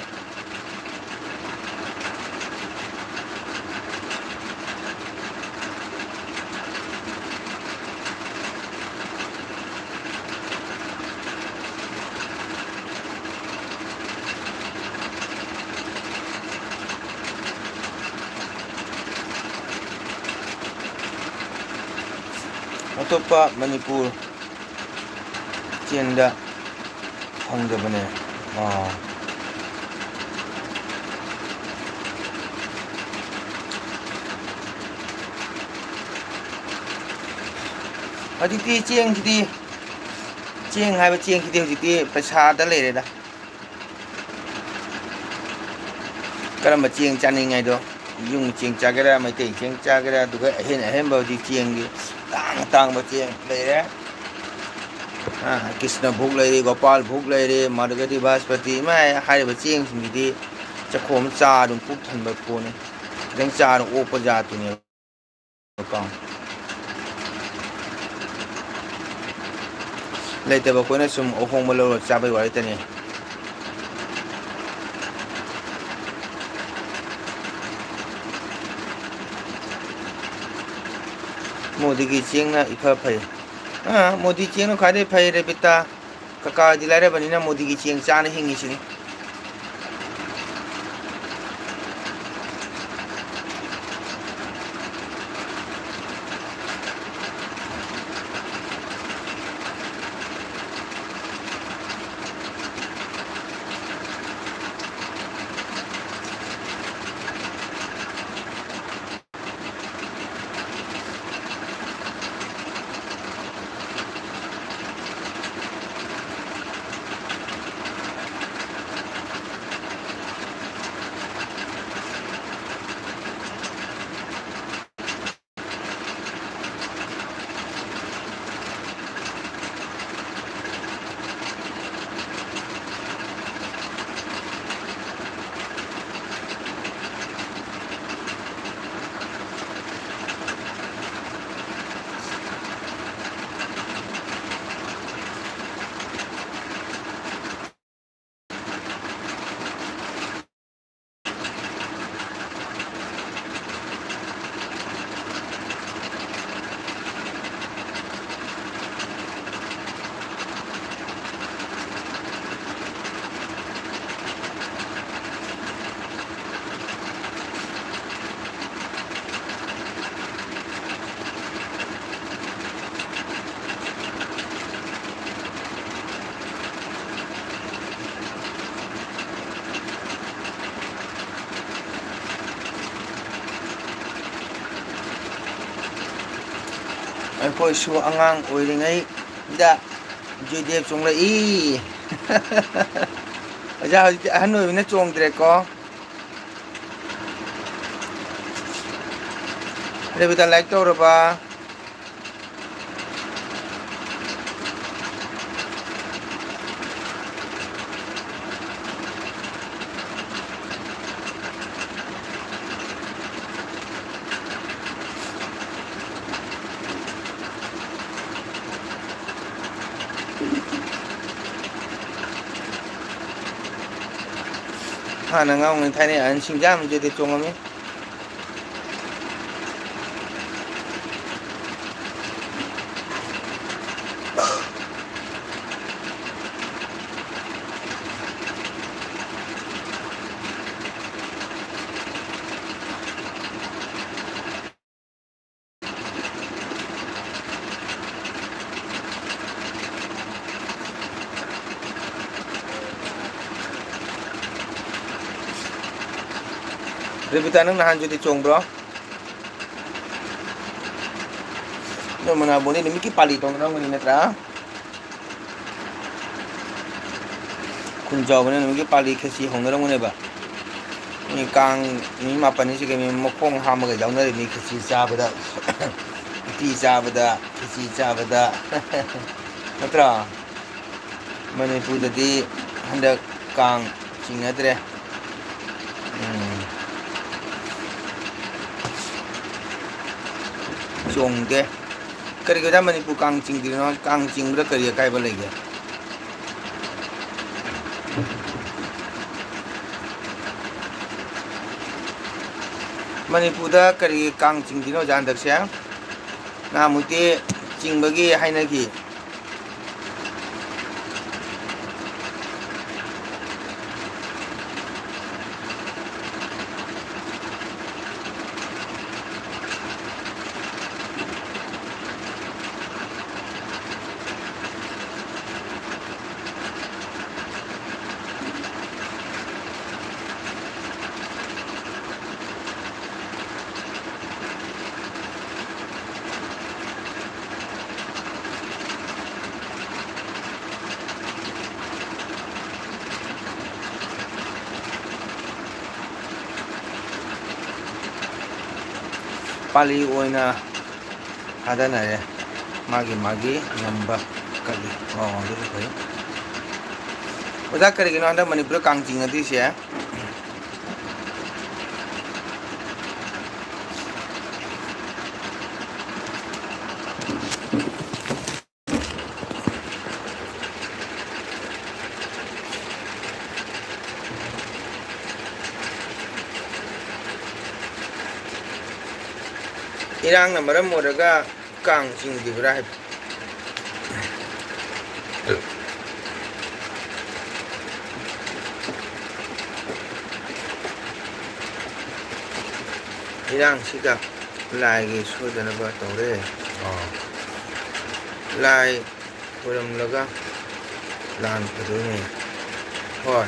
ꯑꯇꯣꯞꯄ ꯃꯅꯤꯄꯨꯔ ꯆꯦꯡꯗ ꯐꯪꯗꯕꯅꯦ꯫ ꯑꯥ꯫ ꯍꯧꯖꯤꯛꯇꯤ ꯆꯦꯡꯁꯤꯗꯤ, ꯆꯦꯡ ꯍꯥꯏꯕ ꯆꯦꯡꯁꯤꯗꯤ ꯍꯧꯖꯤꯛꯇꯤ ꯄꯩꯁꯥꯗ ꯂꯩꯔꯦꯗ꯫ ꯀꯔꯝꯕ ꯆꯦꯡ ꯆꯥꯅꯤꯡꯉꯦ ꯍꯥꯏꯗꯣ, ꯌꯨꯝ ꯆꯦꯡ ꯆꯥꯒꯦꯔꯥ, ꯃꯩꯇꯩ ꯆꯦꯡ ꯆꯥꯒꯦꯔꯥ, ꯑꯗꯨꯒ ꯑꯍꯦꯟ ꯑꯍꯦꯟꯕ ꯍꯧꯖꯤꯛ ꯆꯦꯡꯒꯤ ꯇꯥꯡ ꯇꯥꯡꯕ ꯆꯦꯡ ꯂꯩꯔꯦ꯫ ꯑ, ꯀ꯭ꯔꯤꯁꯅ ꯚꯣꯛ ꯂꯩꯔꯦ, ꯒꯣꯄꯥꯜ ꯚꯣꯛ ꯂꯩꯔꯦ, ꯃꯔꯒꯗꯤ ꯕꯥꯁꯄꯇꯤ, ꯏꯃꯥꯏ ꯍꯥꯏꯔꯤꯕ ꯆꯦꯡꯁꯤꯡꯁꯤꯗꯤ ꯆꯈꯣꯝ ꯆꯥ ꯑꯗꯨꯝ ꯄꯨꯛ ꯊꯟꯕ ꯄꯣꯠꯅꯤ꯫ ꯈꯤꯇꯪ ꯆꯥꯔ ꯑꯣꯛꯄ ꯖꯥꯠꯇꯨꯅꯦꯕ꯫ ꯂꯩꯇꯕ ꯑꯩꯈꯣꯏꯅ ꯁꯨꯝ ꯑꯍꯣꯡꯕ ꯂꯧꯔ ꯆꯥꯕꯩ ꯋꯥꯔꯤꯇꯅꯤ꯫ ꯃꯣꯗꯤꯒꯤ ꯆꯦꯡꯅ ꯏꯐ ꯐꯩ꯫ ꯑꯥ, ꯃꯣꯗꯤ ꯆꯦꯡꯅ ꯈ꯭ꯋꯥꯏꯗꯩ ꯐꯩ, ꯔꯦꯕꯤꯇꯥ꯫ ꯀꯀꯥꯗꯤ ꯂꯥꯏꯔꯕꯅꯤꯅ ꯃꯣꯗꯤꯒꯤ ꯆꯦꯡ ꯆꯥꯅ ꯍꯤꯡꯉꯤꯁꯤꯅꯤ꯫ ꯑꯩꯈꯣꯏꯁꯨ ꯑꯉꯥꯡ ꯑꯣꯏꯔꯤꯉꯩꯗ ꯖꯣꯏꯗꯦꯕ ꯆꯣꯡꯂꯛꯏ꯫ ꯑꯣꯖꯥ ꯍꯧꯖꯤꯛꯇꯤ ꯑꯍꯟ ꯑꯣꯏꯕꯅ ꯆꯣꯡꯗ꯭ꯔꯦꯀꯣ꯫ ꯔꯦꯕꯤꯇꯥ, like ꯇꯧꯔꯕ? ꯍꯥꯟꯅ ꯑꯉꯥꯡ ꯑꯣꯏꯔꯤꯉꯩ ꯊꯥꯏꯅ ꯑꯍꯟꯁꯤꯡꯁꯦ ꯌꯥꯝ ꯖꯦꯗꯦ ꯆꯣꯡꯉꯝꯃꯤ꯫ ꯔꯦꯕꯤꯇꯥ, ꯅꯪ ꯅꯍꯥꯟ ꯖꯣꯏꯗꯦ ꯆꯣꯡꯕ꯭ꯔꯣ? ꯅꯣꯏ ꯃꯣꯅꯥꯕꯣꯅꯤ ꯅꯨꯃꯤꯠꯀꯤ ꯄꯥꯂꯤ ꯇꯧꯅꯔꯝꯒꯅꯤ ꯅꯠꯇ꯭ꯔꯥ? ꯈꯨꯟꯖꯥꯎꯕꯅ ꯅꯨꯃꯤꯠꯀꯤ ꯄꯥꯂꯤ ꯈꯦꯆꯤ ꯍꯧꯅꯔꯝꯒꯅꯦꯕ꯫ ꯃꯤ ꯀꯥꯡ ꯅꯨꯃꯤꯠ ꯃꯥꯄꯟꯅꯤꯁꯤꯒꯤ ꯃꯤ ꯃꯈꯣꯡ ꯍꯥꯝꯃꯒ ꯌꯥꯎꯅꯔꯤꯃꯤ ꯈꯦꯆꯤ ꯆꯥꯕꯗ, ꯎꯇꯤ ꯆꯥꯕꯗ, ꯈꯦꯆꯤ ꯆꯥꯕꯗ꯫ ꯅꯠꯇ꯭ꯔꯣ? ꯃꯅꯤꯄꯨꯔꯗꯗꯤ ꯍꯟꯗꯛ ꯀꯥꯡ ꯆꯤꯡꯅꯗ꯭ꯔꯦ꯫ ꯎꯝ꯫ ꯆꯣꯡꯗꯦ꯫ ꯀꯔꯤꯒꯤꯔ ꯃꯅꯤꯄꯨꯔ ꯀꯥꯡ ꯆꯤꯡꯗ꯭ꯔꯤꯅꯣ? ꯀꯥꯡ ꯆꯤꯡꯕꯗ ꯀꯔꯤ ꯑꯀꯥꯏꯕ ꯂꯩꯒꯦ? ꯃꯅꯤꯄꯨꯔꯗ ꯀꯔꯤꯒꯤ ꯀꯥꯡ ꯆꯤꯡꯗ꯭ꯔꯤꯅꯣ ꯑꯣꯖꯥ ꯍꯟꯗꯛꯁꯦ? ꯅꯍꯥꯟꯃꯨꯛꯇꯤ ꯆꯤꯡꯕꯒꯤ ꯍꯥꯏꯅꯈꯤ꯫ ꯄꯥꯂꯤ ꯑꯣꯏꯅ ꯊꯥꯗꯅꯔꯦ꯫ ꯃꯥꯒꯤ ꯃꯥꯒꯤ ꯉꯝꯕ ꯀꯜꯂꯤ꯫ ꯑꯣ, ꯑꯗꯨꯁꯨ ꯐꯩ꯫ ꯑꯣꯖꯥ, ꯀꯔꯤꯒꯤꯅꯣ ꯍꯟꯗꯛ ꯃꯅꯤꯄꯨꯔꯗ ꯀꯥꯡ ꯆꯤꯡꯅꯗ꯭ꯔꯤꯁꯦ? ꯏꯔꯥꯡꯅ ꯃꯔꯝ ꯑꯣꯏꯔꯒ ꯀꯥꯡ ꯆꯤꯡꯈꯤꯕ꯭ꯔꯥ ꯍꯥꯏꯕ? ꯏꯔꯥꯡꯁꯤꯗ ꯂꯥꯏꯒꯤ ꯁꯣꯏꯗꯅꯕ ꯇꯧꯔꯦ꯫ ꯑꯥ꯫ ꯂꯥꯏ ꯈꯣꯏꯔꯝꯂꯒ ꯂꯥꯟ ꯐꯗꯣꯏꯅꯦ꯫ ꯍꯣꯏ꯫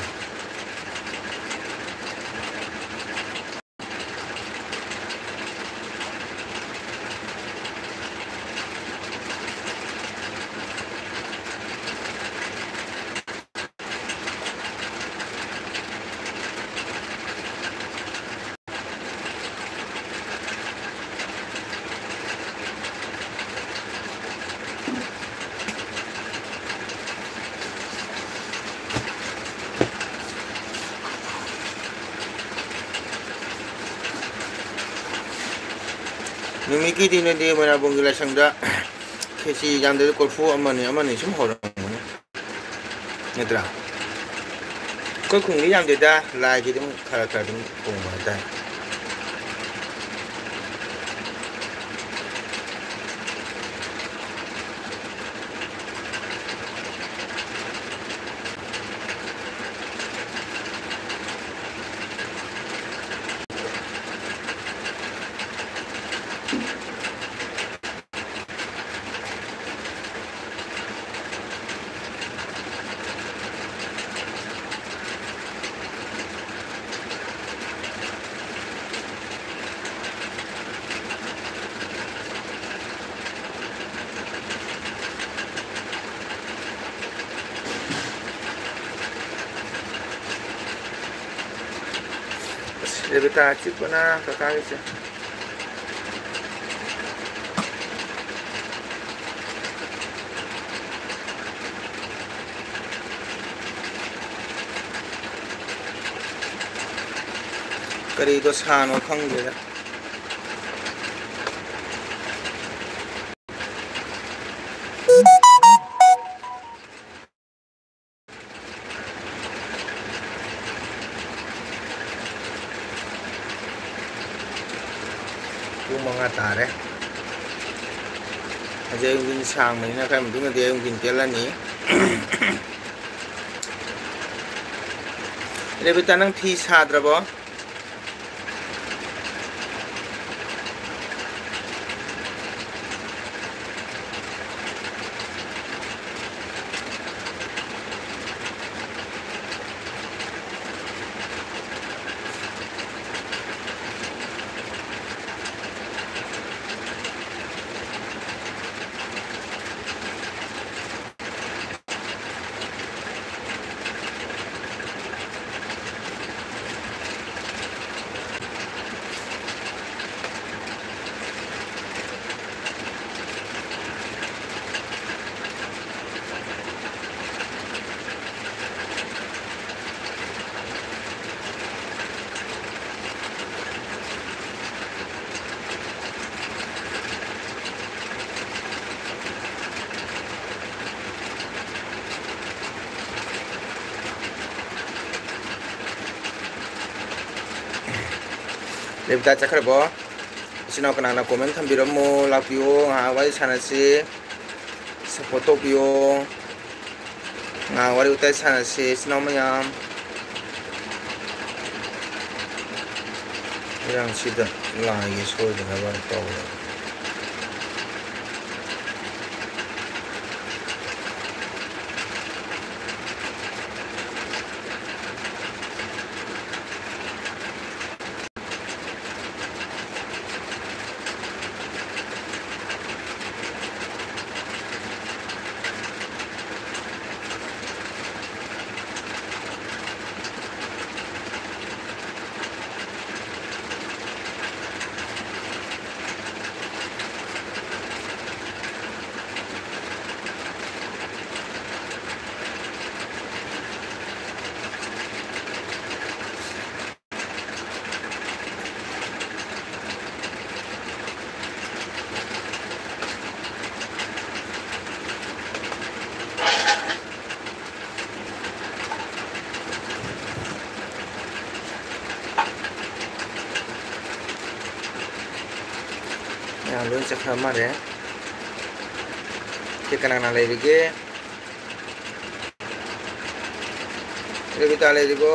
ꯅꯨꯃꯤꯠꯀꯤꯗꯤ ꯅꯣꯏꯗꯤ ꯃꯣꯏꯔꯥꯡꯕꯨꯡꯒꯤ ꯂꯥꯏꯁꯪꯗ ꯈꯦꯆꯤ ꯌꯥꯝꯗ꯭ꯔꯕꯗ ꯀꯣꯔꯐꯨ ꯑꯃꯅꯤ, ꯑꯃꯅꯤ ꯁꯨꯝ ꯍꯧꯔꯝꯒꯅꯤ꯫ ꯅꯠꯇ꯭ꯔꯥ? ꯑꯩꯈꯣꯏ ꯈꯨꯟꯗꯤ ꯌꯥꯝꯗꯦꯗ, ꯂꯥꯏꯒꯤ ꯑꯗꯨꯝ ꯈꯔ ꯈꯔ ꯑꯗꯨꯝ ꯊꯣꯡꯕ ꯍꯥꯏꯇꯥꯔꯦ꯫ ꯑꯁ, ꯔꯦꯕꯤꯀꯥ ꯆꯤꯛꯄꯅ ꯀꯀꯥꯒꯤꯁꯦ꯫ ꯀꯔꯤꯗꯣ ꯁꯥꯅꯣ ꯈꯪꯗꯦꯗ꯫ ꯄꯨꯡ ꯃꯉꯥ ꯇꯥꯔꯦ꯫ ꯍꯧꯖꯤꯛ ꯑꯌꯨꯛ ꯅꯨꯡꯊꯤꯟ ꯁꯥꯡꯕꯅꯤꯅ ꯈꯔ ꯃꯇꯨꯡꯗꯗꯤ ꯑꯌꯨꯛ ꯅꯨꯡꯊꯤꯟ ꯇꯦꯜꯂꯅꯤ꯫ ꯔꯦꯕꯤꯇꯥ, ꯅꯪ ꯐꯤ ꯁꯥꯗ꯭ꯔꯕꯣ? ꯔꯦꯕꯤꯇꯥ ꯆꯠꯈ꯭ꯔꯕꯣ? ꯏꯆꯤꯟ ꯏꯅꯥꯎ ꯀꯅꯥ ꯀꯅꯥ comment ꯊꯝꯕꯤꯔꯝꯃꯣ, ꯂꯥꯛꯄꯤꯌꯣ, ꯉꯥꯏꯍꯥꯛ ꯋꯥꯔꯤ ꯁꯥꯟꯅꯁꯤ, support ꯇꯧꯕꯤꯌꯣ꯫ ꯉꯥꯏꯍꯥꯛ ꯋꯥꯔꯤ ꯋꯥꯇꯥꯏ ꯁꯥꯟꯅꯁꯤ, ꯏꯆꯤꯟ ꯏꯅꯥꯎ ꯃꯌꯥꯝ꯫ ꯏꯔꯥꯡꯁꯤꯗ ꯂꯥꯏꯒꯤ ꯁꯣꯏꯗꯅꯕ ꯇꯧꯔꯦ꯫ ꯂꯣꯏ ꯆꯠꯈ꯭ꯔ ꯃꯥꯜꯂꯦ꯫ ꯁꯤ ꯀꯅꯥ ꯀꯅꯥ ꯂꯩꯔꯤꯒꯦ? ꯔꯦꯕꯤꯇꯥ ꯂꯩꯔꯤꯕꯣ?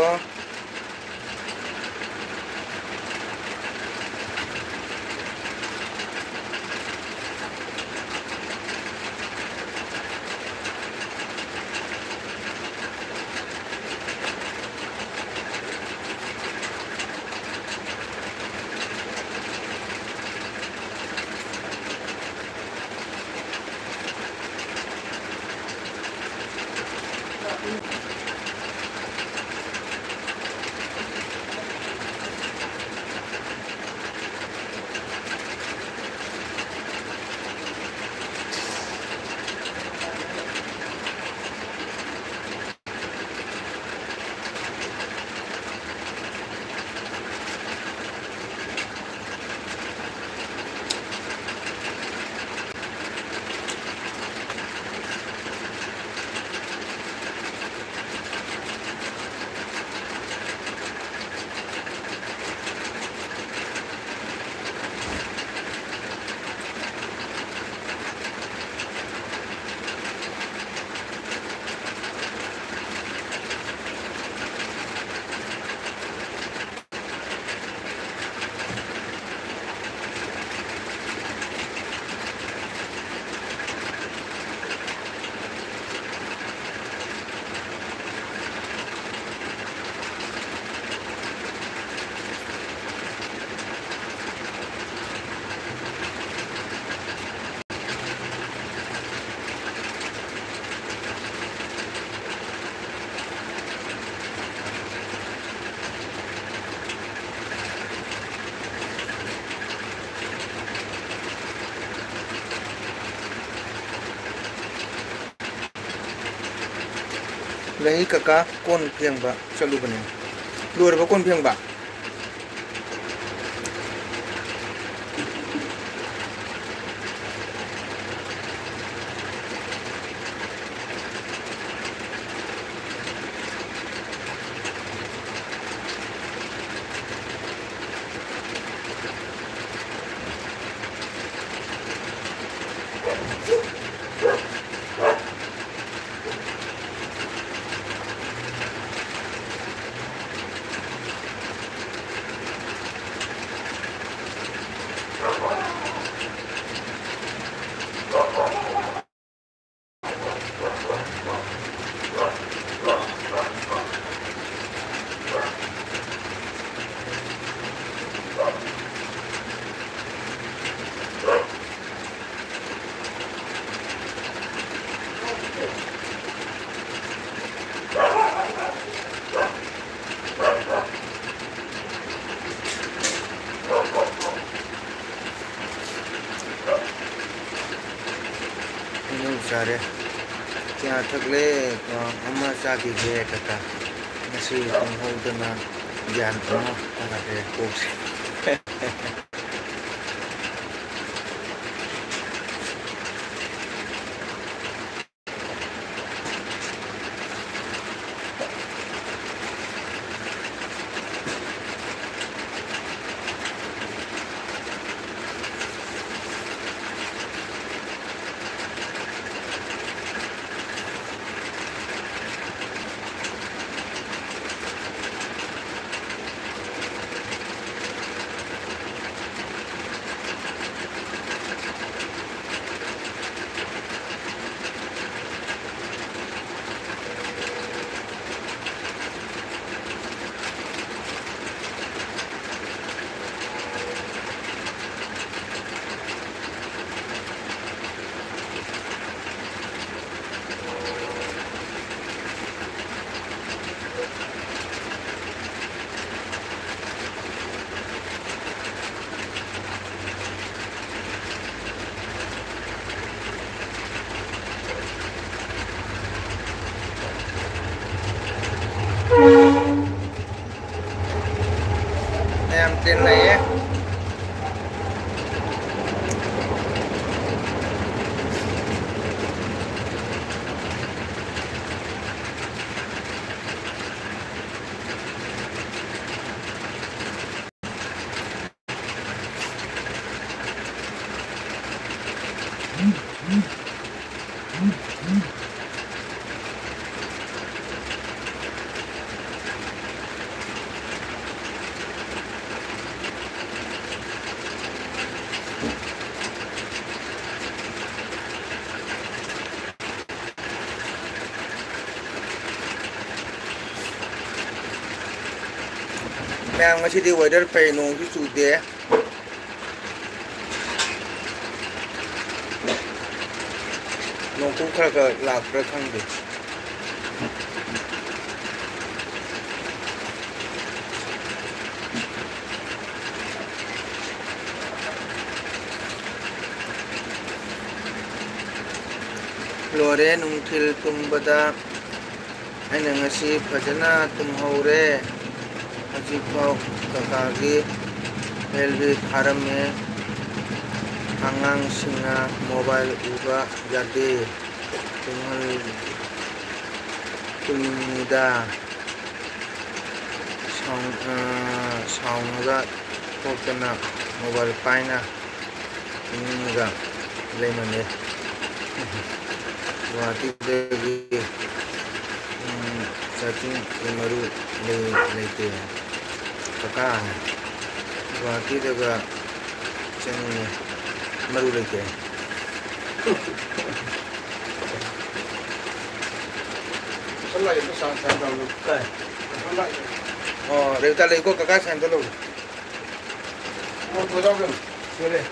ꯂꯩ ꯀꯀꯥ, ꯀꯣꯟ ꯐꯦꯡꯕ ꯆꯠꯂꯨꯕꯅꯦ꯫ ꯂꯣꯏꯔꯕ ꯀꯣꯟ ꯐꯦꯡꯕ? ꯆꯥ ꯊꯛꯂꯦ, ꯑꯃ ꯆꯥꯈꯤꯒꯦ꯫ ꯀꯀꯥ, ꯉꯁꯤ ꯇꯨꯝꯍꯧꯗꯅ ꯒ꯭ꯌꯥꯟ ꯑꯃ ꯇꯥꯔꯦ ꯀꯣꯛꯁꯦ꯫ ꯃꯌꯥꯝ ꯇ꯭ꯔꯦꯟ ꯂꯥꯛꯑꯦ꯫ ꯃꯌꯥꯝ, ꯉꯁꯤꯗꯤ weather ꯐꯩ, ꯅꯣꯡꯁꯨ ꯆꯨꯗꯦ꯫ ꯅꯣꯡꯈꯨ ꯈꯔ ꯈꯔ ꯂꯥꯛꯄ꯭ꯔꯥ ꯈꯪꯗꯦ꯫ ꯍꯣꯔꯦꯟ ꯅꯨꯡꯊꯤꯜ ꯇꯨꯝꯕꯗ ꯑꯩꯅ ꯉꯁꯤ ꯐꯖꯅ ꯇꯨꯝꯍꯧꯔꯦ꯫ ꯍꯧꯖꯤꯛꯐꯥꯎ ꯀꯀꯥꯒꯤ ꯍꯦꯜꯗꯤ ꯊꯥꯔꯝꯃꯦ꯫ ꯑꯉꯥꯡꯁꯤꯡꯅ ꯃꯣꯕꯥꯏꯜ ꯎꯕ ꯌꯥꯗꯦ꯫ ꯇꯨꯝꯍꯜ-, ꯇꯨꯝꯅꯤꯡꯉꯤꯗ꯫ ꯁꯥꯎꯟ-, ꯑ, ꯁꯥꯎꯟꯒ ꯊꯣꯛꯇꯅ ꯃꯣꯕꯥꯏꯜ ꯄꯥꯏꯅ ꯏꯪꯉꯒ ꯂꯩꯃꯜꯂꯦ꯫ ꯒꯨꯍꯥꯇꯤꯗꯒꯤ, ꯎꯝ, ꯆꯥꯇꯤꯟꯒꯤ ꯃꯔꯨ ꯂꯩ-, ꯂꯩꯇꯦ꯫ ꯀꯀꯥ, ꯒꯨꯍꯥꯇꯤꯗꯒ ꯆꯠꯅꯤꯡꯉꯦ, ꯃꯔꯨ ꯂꯩꯇꯦ꯫ ꯀꯥꯏ? ꯑꯣ, ꯔꯦꯕꯤꯀꯥ ꯂꯩꯀꯣ, ꯀꯀꯥ ꯁꯥꯏꯟꯗ ꯂꯧ꯫ ꯁꯤꯗ ꯂꯩ꯫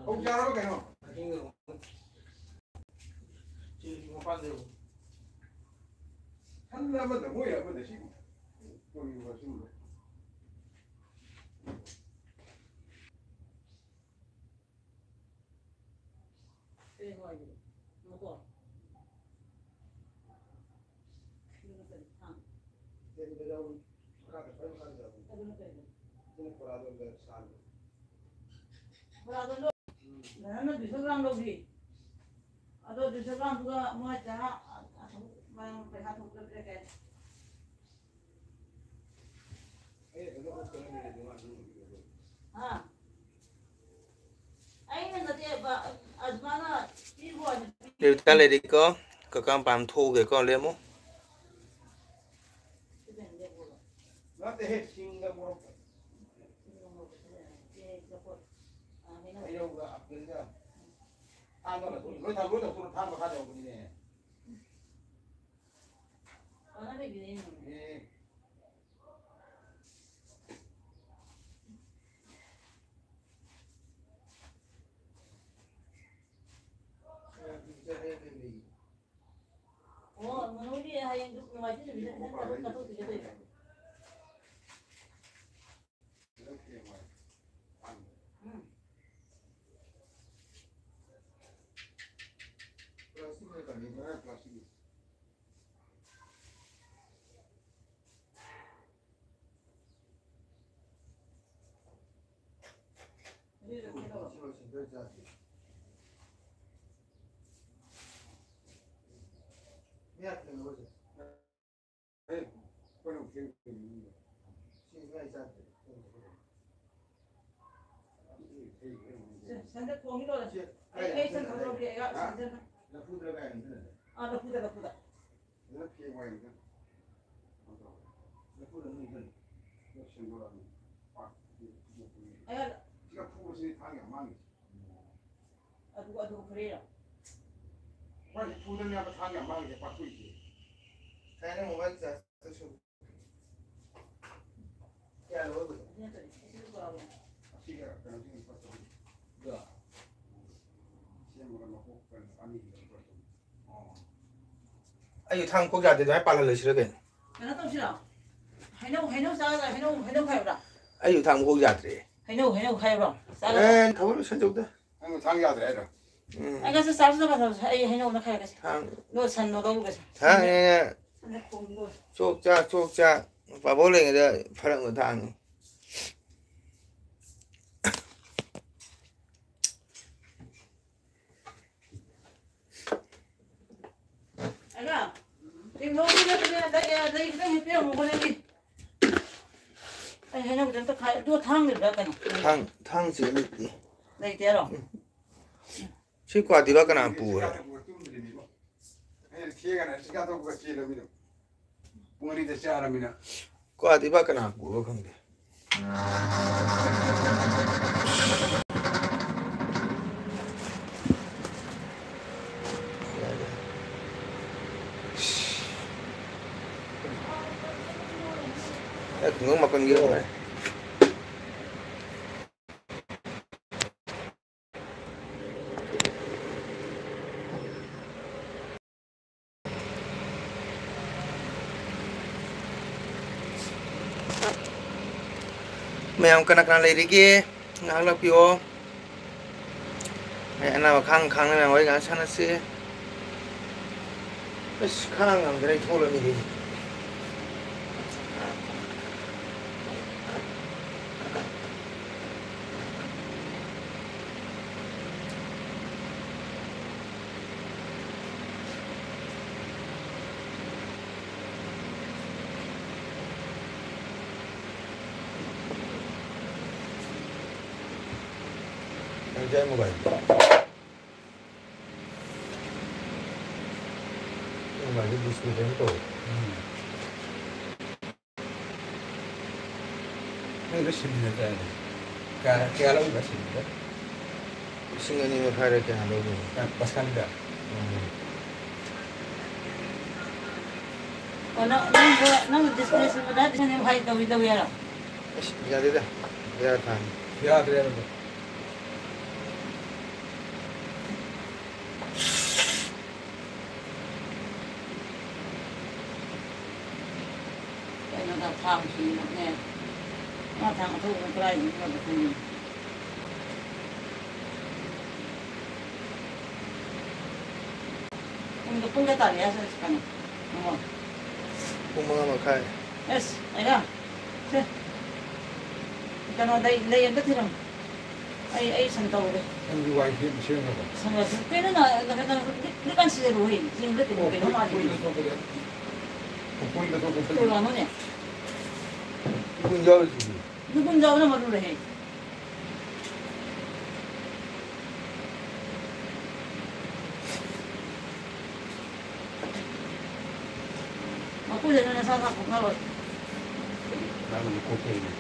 ꯍꯧ ꯆꯥꯔꯕ ꯀꯩꯅꯣ? ꯆꯦꯡꯒꯤ ꯃꯄꯥꯟꯗ ꯌꯦꯡꯉꯨ꯫ ꯁꯟ ꯑꯃꯗ ꯃꯣꯏ ꯑꯃꯗ ꯁꯤ ꯀꯔꯤ ꯃꯆꯨꯅꯣ? ꯀꯩꯅꯣ ꯍꯥꯏꯁꯤꯕꯣ? ꯃꯀꯣꯛ? ꯑꯗꯨꯅ ꯀꯔꯤ? ꯊꯥꯡ? ꯑꯗꯨꯅ ꯀꯩꯅꯣ? ꯕꯣꯔꯥꯗꯣ ꯅꯪꯅ ꯗꯨꯏꯁꯟ ꯒ꯭ꯔꯥꯝ ꯂꯧꯁꯤ꯫ ꯑꯗꯣ ꯗꯨꯏꯁꯟ ꯒ꯭ꯔꯥꯝꯗꯨꯒ ꯃꯣꯏ ꯆꯥ ꯑꯁꯨꯛ ꯃꯌꯥꯝ ꯄꯩꯁꯥ ꯊꯣꯛꯄꯗ ꯄꯤꯔꯛꯀꯦ꯫ ꯍꯥ? ꯑꯩꯅ ꯅꯠꯇꯦꯕ, ꯑꯗꯨꯃꯥꯏꯅ ꯄꯤꯕ ꯋꯥꯅꯤ꯫ ꯔꯦꯕꯤꯀꯥ ꯂꯩꯔꯤꯀꯣ? ꯀꯀꯥ ꯃꯄꯥꯟ ꯊꯣꯛꯎꯒꯦꯀꯣ, ꯂꯦꯝꯃꯣ꯫ ꯅꯠꯇꯦꯍꯦ, ꯁꯤꯡꯗ ꯃꯣꯔꯣꯛ꯫ ꯍꯩꯅꯧꯒ ꯑꯄꯦꯜꯒ꯫ ꯊꯥꯡꯒ ꯂꯣꯏ ꯊꯥꯡ-, ꯂꯣꯏ ꯊꯥꯡ-, ꯊꯥꯡ ꯃꯈꯥꯗ ꯌꯧꯕꯅꯤꯅꯦ꯫ ꯑꯦ꯫ ꯑꯣ, ꯅꯣꯏꯗꯤ ꯍꯌꯦꯡ ꯅꯣꯡꯃꯥꯏꯖꯤꯡ ꯅꯨꯃꯤꯠꯇ ꯈꯤꯇꯪ ꯆꯠꯊꯣꯛ-, ꯆꯠꯊꯣꯛꯁꯤꯒꯦ ꯇꯧꯔꯤꯕ꯫ ꯎꯝ꯫ ꯁꯟꯗ ꯊꯣꯡꯉꯤ ꯂꯣꯏꯔꯦ꯫ ꯑꯩ, ꯑꯩ ꯁꯟ ꯊꯣꯡꯉꯧꯒꯦ, ꯑꯩ ꯁꯟ, ꯁꯟ꯫ ꯑꯥ, ꯂꯐꯨꯗ, ꯂꯐꯨꯗ꯫ ꯐꯖꯅ ꯐꯦꯡꯉꯣ ꯍꯥꯏꯅꯤꯗ꯫ ꯀꯩꯅꯣ ꯇꯧꯔꯣ꯫ ꯂꯐꯨꯗ ꯑꯗꯨꯝ ꯏꯪꯍꯜꯂꯨ꯫ ꯁꯦꯡꯗꯣꯔꯛꯑꯅꯤ꯫ ꯄꯥꯛ-, ꯑꯌꯥ꯫ ꯁꯤꯒ ꯐꯨꯕꯁꯤꯗꯤ ꯊꯥꯡ ꯌꯥꯝ ꯃꯥꯡꯉꯤ꯫ ꯑꯗꯨ, ꯑꯗꯨ ꯐꯔꯦꯔꯥ? ꯍꯣꯏ, ꯐꯨꯗꯅꯦꯕ ꯊꯥꯡ ꯌꯥꯝ ꯃꯥꯡꯉꯤꯁꯦ, ꯄꯥꯛꯊꯣꯛꯏꯁꯦ꯫ ꯀꯩꯅꯣ mobile charge ꯇꯁꯨ꯫ ꯀꯌꯥ ꯂꯧꯔꯕꯅꯣ? ꯑꯗꯨ ꯅꯠꯇ꯭ꯔꯗꯤ ꯑꯩ ꯊꯥꯡ ꯀꯣꯛ ꯌꯥꯗꯦ, ꯑꯗꯨꯃꯥꯏꯅ ꯄꯥꯜꯍꯜꯂꯁꯤꯔ ꯀꯩꯅꯣ? ꯀꯩꯅꯣ ꯇꯧꯁꯤꯔꯣ? ꯍꯩꯅꯧ, ꯍꯩꯅꯧ ꯆꯥꯒꯗ꯭ꯔꯥ? ꯍꯩꯅꯧ, ꯍꯩꯅꯧ ꯈꯥꯏꯌꯨꯔꯥ? ꯑꯩꯁꯨ ꯊꯥꯡ ꯀꯣꯛ ꯌꯥꯗ꯭ꯔꯦ꯫ ꯍꯩꯅꯧ, ꯍꯩꯅꯧ ꯈꯥꯏꯌꯨꯔꯣ? ꯆꯥꯒꯗ꯭ꯔꯥ? ꯑꯦ, ꯊꯕꯛ ꯂꯣꯏꯁꯟꯖꯧꯗ꯫ ꯅꯪ ꯊꯥꯡ ꯌꯥꯗ꯭ꯔꯦ ꯍꯥꯏꯔꯣ? ꯎꯝ꯫ ꯑꯩ ꯉꯁꯤ ꯆꯥꯁꯤ ꯆꯠꯄ ꯃꯇꯝꯗ ꯑꯩ ꯍꯩꯅꯧ ꯑꯃ ꯈꯥꯏꯔꯒꯦꯁꯦ꯫ ꯊꯥꯡ꯫ ꯅꯣ, ꯁꯟ ꯅꯣ ꯂꯧꯔꯨꯒꯦꯁꯦ꯫ ꯊꯥꯡ ꯑꯩꯅ ꯁꯟꯗ ꯈꯣꯡꯗꯣ꯫ ꯆꯣꯛ ꯆꯥ, ꯆꯣꯛ ꯆꯥ꯫ ꯄꯥꯐꯣꯔ ꯂꯩꯉꯩꯗ ꯐꯔꯛꯅ ꯊꯥꯡꯉꯤ꯫ ꯑꯒ, ꯇꯦꯡꯊꯣꯛꯄꯤꯔꯒꯅꯦ, ꯂꯩ-, ꯂꯩ ꯈꯤꯇꯪ ꯍꯦꯛ ꯄꯤꯔꯝꯃꯨꯀꯣ ꯅꯪꯒꯤ꯫ ꯑꯩ ꯍꯩꯅꯧꯗ ꯑꯝꯇ ꯈꯥꯏ-, ꯑꯗꯨ ꯊꯥꯡ ꯂꯩꯕ꯭ꯔꯥ ꯀꯩꯅꯣ? ꯊꯥꯡ, ꯊꯥꯡꯁꯦ ꯂꯩꯇꯦ꯫ ꯂꯩꯇꯦ ꯍꯥꯏꯔꯣ? ꯎꯝ꯫ ꯁꯤ ꯀ꯭ꯋꯥꯗꯤꯕ ꯀꯅꯥ ꯄꯨꯈ꯭ꯔꯦ? ꯑꯩꯅ ꯊꯦꯡꯉꯒ ꯆꯤꯡ ꯀꯥꯊꯣꯛꯄꯒ ꯆꯦꯜꯂꯃꯤꯅ꯫ ꯄꯨꯡ ꯑꯅꯤꯗ ꯆꯥꯔꯃꯤꯅ꯫ ꯀ꯭ꯋꯥꯗꯤꯕ ꯀꯅꯥ ꯄꯨꯔꯣ ꯈꯪꯗꯦ꯫ ꯑꯦ, ꯈꯨꯡꯒꯪ ꯃꯥꯄꯟꯒꯤ ꯑꯣꯏꯔꯦ꯫ ꯃꯌꯥꯝ ꯀꯅꯥ ꯀꯅꯥ ꯂꯩꯔꯤꯒꯦ? ꯉꯥꯏꯍꯥꯛ ꯂꯥꯛꯄꯤꯌꯣ꯫ ꯑꯩ ꯑꯅꯥꯕ ꯈꯥꯡ ꯈꯥꯡꯅ ꯃꯌꯥꯝ ꯋꯥꯔꯤ ꯉꯥꯏꯍꯥꯛ ꯁꯥꯟꯅꯁꯤ꯫ ꯑꯁ, ꯈꯥꯡ ꯉꯝꯗ꯭ꯔꯦ, ꯑꯩ ꯊꯣꯛꯂꯛꯑꯅꯤ꯫ ꯅꯪꯁꯦ ꯑꯩ ꯃꯣꯕꯥꯏꯜ꯫ ꯃꯣꯕꯥꯏꯜꯁꯦ ꯗꯤꯁꯄ꯭ꯂꯦ ꯀꯩꯅꯣ ꯇꯧꯋꯦ꯫ ꯎꯝ꯫ ꯅꯪꯗꯣ ꯁꯤꯟꯕꯤꯗ ꯆꯠꯂꯦ꯫ ꯀꯌꯥ, ꯀꯌꯥ ꯂꯧꯔꯤꯕ ꯁꯤꯟꯕꯤꯗ? ꯂꯤꯁꯤꯡ ꯑꯅꯤ ꯃꯈꯥꯏꯔ ꯀꯌꯥ ꯂꯧꯔꯤꯅꯣ? ꯑ, ꯄꯥꯁꯀꯥꯟꯒꯤꯗ? ꯎꯝ꯫ ꯑꯣ, ꯅꯪ, ꯅꯪꯗꯣ, ꯅꯪ ꯗꯤꯁꯄ꯭ꯂꯦ ꯁꯤꯟꯕꯗ ꯂꯤꯁꯤꯡ ꯑꯅꯤ ꯃꯈꯥꯏ ꯇꯧꯏ, ꯇꯧꯏ ꯍꯥꯏꯔꯣ? ꯑꯁ, ꯌꯥꯗꯦꯗ꯫ ꯕꯦꯔꯥ ꯀꯥꯅꯤ꯫ ꯌꯥꯗ꯭ꯔꯦ ꯑꯗꯨꯗꯣ꯫ ꯅꯦ꯫ ꯃꯥ ꯊꯥꯡ ꯑꯊꯧꯕꯅ ꯀꯗꯥꯏꯗꯒꯤ ꯂꯧꯕ ꯈꯪꯗꯦ꯫ ꯄꯨꯡꯗꯣ ꯄꯨꯡ ꯀꯌꯥ ꯇꯥꯔꯦ ꯍꯥꯏꯁꯦ ꯀꯩꯅꯣ? ꯌꯦꯡꯉꯣ꯫ ꯄꯨꯡ ꯃꯉꯥ ꯃꯈꯥꯏ꯫ ꯑꯦꯁ, ꯑꯩꯅ? ꯁꯦ꯫ ꯀꯩꯅꯣ, ꯂꯩ, ꯂꯩ ꯑꯝꯇ ꯊꯤꯔꯝꯃꯨ꯫ ꯑꯩ, ꯑꯩ ꯁꯟ ꯇꯧꯔꯒꯦ꯫ ꯅꯪꯒꯤ ꯋꯥꯏ ꯁꯦꯝ-, ꯁꯦꯝꯅꯕ? ꯁꯟ ꯋꯥꯏ ꯁꯦꯝ-, ꯀꯩꯅꯣ ꯅꯪ, ꯅꯪ, ꯅꯪ ꯂꯤꯛ-, ꯂꯤꯛ ꯀꯥꯟ ꯁꯤꯖꯤꯜꯂꯨꯍꯦ꯫ ꯌꯦꯡꯕꯗ ꯀꯩꯅꯣ, ꯑꯣ, ꯀꯩꯅꯣ ꯃꯥꯜꯂꯤ꯫ ꯄꯣꯏꯟꯗ ꯊꯣꯛꯄꯗ꯫ ꯑꯣ, ꯄꯣꯏꯟꯗ ꯊꯣꯛꯄꯗ꯫ ꯀꯩ ꯋꯥꯅꯣꯅꯦ? ꯄꯣꯏꯟ ꯌꯥꯎꯔꯤꯁꯤꯗꯤ꯫ ꯅꯒꯨꯟ ꯌꯥꯎꯕꯅ ꯃꯔꯨ ꯂꯩꯍꯦ꯫ ꯃꯀꯨꯗꯨꯅ ꯅꯁꯥ ꯅꯁꯥ ꯈꯣꯛꯅꯔꯣꯏ꯫ ꯅꯪꯁꯨ ꯈꯣꯛꯇꯣꯏꯅꯦ꯫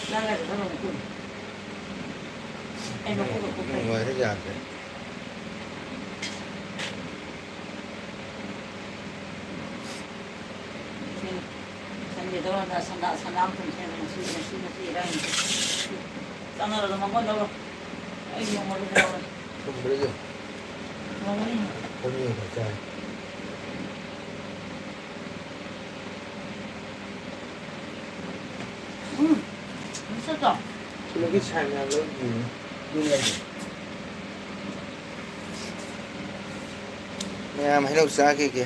ꯆꯥꯔꯒ ꯈꯔ ꯃꯀꯨ꯫ ꯑꯩ ꯃꯀꯨꯒ ꯈꯣꯛꯇꯣꯏꯅꯦ꯫ ꯅꯨꯡꯉꯥꯏꯔꯦ ꯌꯥꯗ꯭ꯔꯦ꯫ ꯁꯟꯒꯤ ꯇꯧꯔꯒ ꯁꯟꯗꯥ-, ꯁꯟꯗꯥ ꯑꯃ ꯊꯣꯡꯁꯦ ꯍꯥꯏꯕ ꯉꯁꯤ, ꯉꯁꯤ, ꯉꯁꯤ ꯏꯔꯥꯏ ꯅꯨꯃꯤꯠ꯫ ꯆꯪꯉꯛꯑꯒ ꯃꯉꯣꯟꯗ ꯂꯧꯔꯣ꯫ ꯑꯩ ꯅꯣꯡꯃꯗ ꯂꯧꯔꯣ꯫ ꯊꯨꯝꯕ꯭ꯔꯥ ꯌꯦꯡꯉꯨ꯫ ꯅꯣꯡꯃꯗ ꯌꯦꯡꯉꯨ꯫ ꯊꯨꯝ ꯌꯦꯡꯉꯨ, ꯆꯥꯏ꯫ ꯎꯝ, ꯃꯁꯛꯇꯣ꯫ ꯁꯤꯗꯒꯤ ꯁꯥꯏ ꯃꯌꯥꯝ ꯂꯧꯔꯤꯅꯦ꯫ ꯌꯨꯝ ꯂꯩꯕ꯫ ꯃꯌꯥꯝ ꯍꯩꯅꯧ ꯆꯥꯈꯤꯒꯦ꯫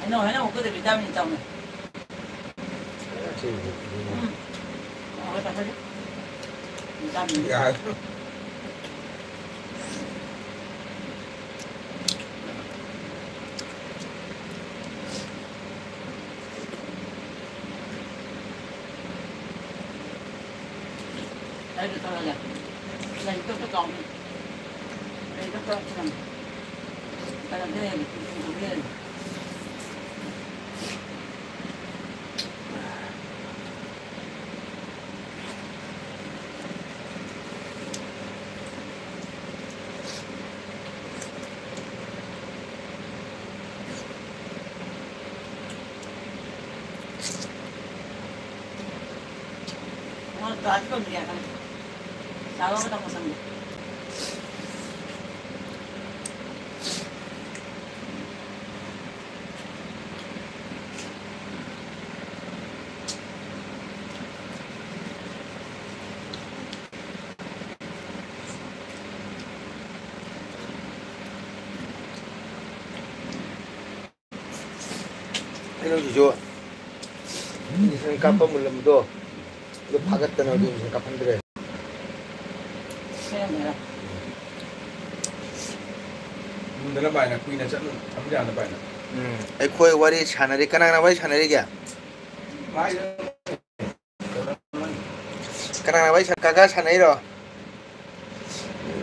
ꯍꯩꯅꯧ, ꯍꯩꯅꯧ ꯃꯀꯨꯗ vitamin ꯆꯥꯎꯅ꯫ ꯁꯤ ꯎꯝ꯫ ꯍꯥꯎꯋꯦ, ꯄꯥꯐꯔꯗꯤ꯫ Vitamin꯫ ꯌꯥꯔꯦ꯫ ꯑꯩꯁꯨ ꯊꯛꯑꯒꯦ꯫ ꯂꯩ ꯇꯞ ꯇꯞ ꯂꯥꯎꯅꯦ꯫ ꯂꯩ ꯇꯞ ꯇꯞ ꯊꯤꯜꯂꯝꯃꯦ꯫ ꯀꯩꯅꯣꯗ ꯍꯦꯜꯂꯦ, ꯇꯨꯝꯊꯣꯛꯄꯗ ꯍꯦꯜꯂꯦ꯫ ꯃꯣꯏ ꯀ꯭ꯂꯥꯁ ꯇꯧꯗ꯭ꯔꯤ ꯍꯥꯏꯕꯅꯤ꯫ ꯆꯥꯕ ꯃꯇꯝ ꯈꯨꯁꯪꯗꯦ꯫ ꯀꯩꯅꯣꯁꯤꯁꯨ injection ꯀꯥꯞꯄ ꯃꯨꯜꯂꯝꯕꯗꯣ, ꯑꯗꯨ ꯐꯥꯒꯠꯇꯅ ꯍꯧꯖꯤꯛ injection ꯀꯥꯞꯍꯟꯗ꯭ꯔꯦ꯫ ꯌꯨꯝꯗꯅ ꯚꯥꯏꯅ ꯀꯨꯏꯅ ꯆꯠꯅ ꯊꯝ ꯌꯥꯅꯕ ꯚꯥꯏꯅ꯫ ꯎꯝ, ꯑꯩꯈꯣꯏ ꯋꯥꯔꯤ ꯁꯥꯟꯅꯔꯤ꯫ ꯀꯅꯥ ꯀꯅꯥ ꯋꯥꯔꯤ ꯁꯥꯟꯅꯔꯤꯒꯦ? ꯚꯥꯏ, ꯀꯅꯥ ꯀꯅꯥ ꯋꯥꯔꯤ ꯁꯥꯟꯅ-, ꯀꯀꯥ ꯁꯥꯟꯅꯩꯔꯣ?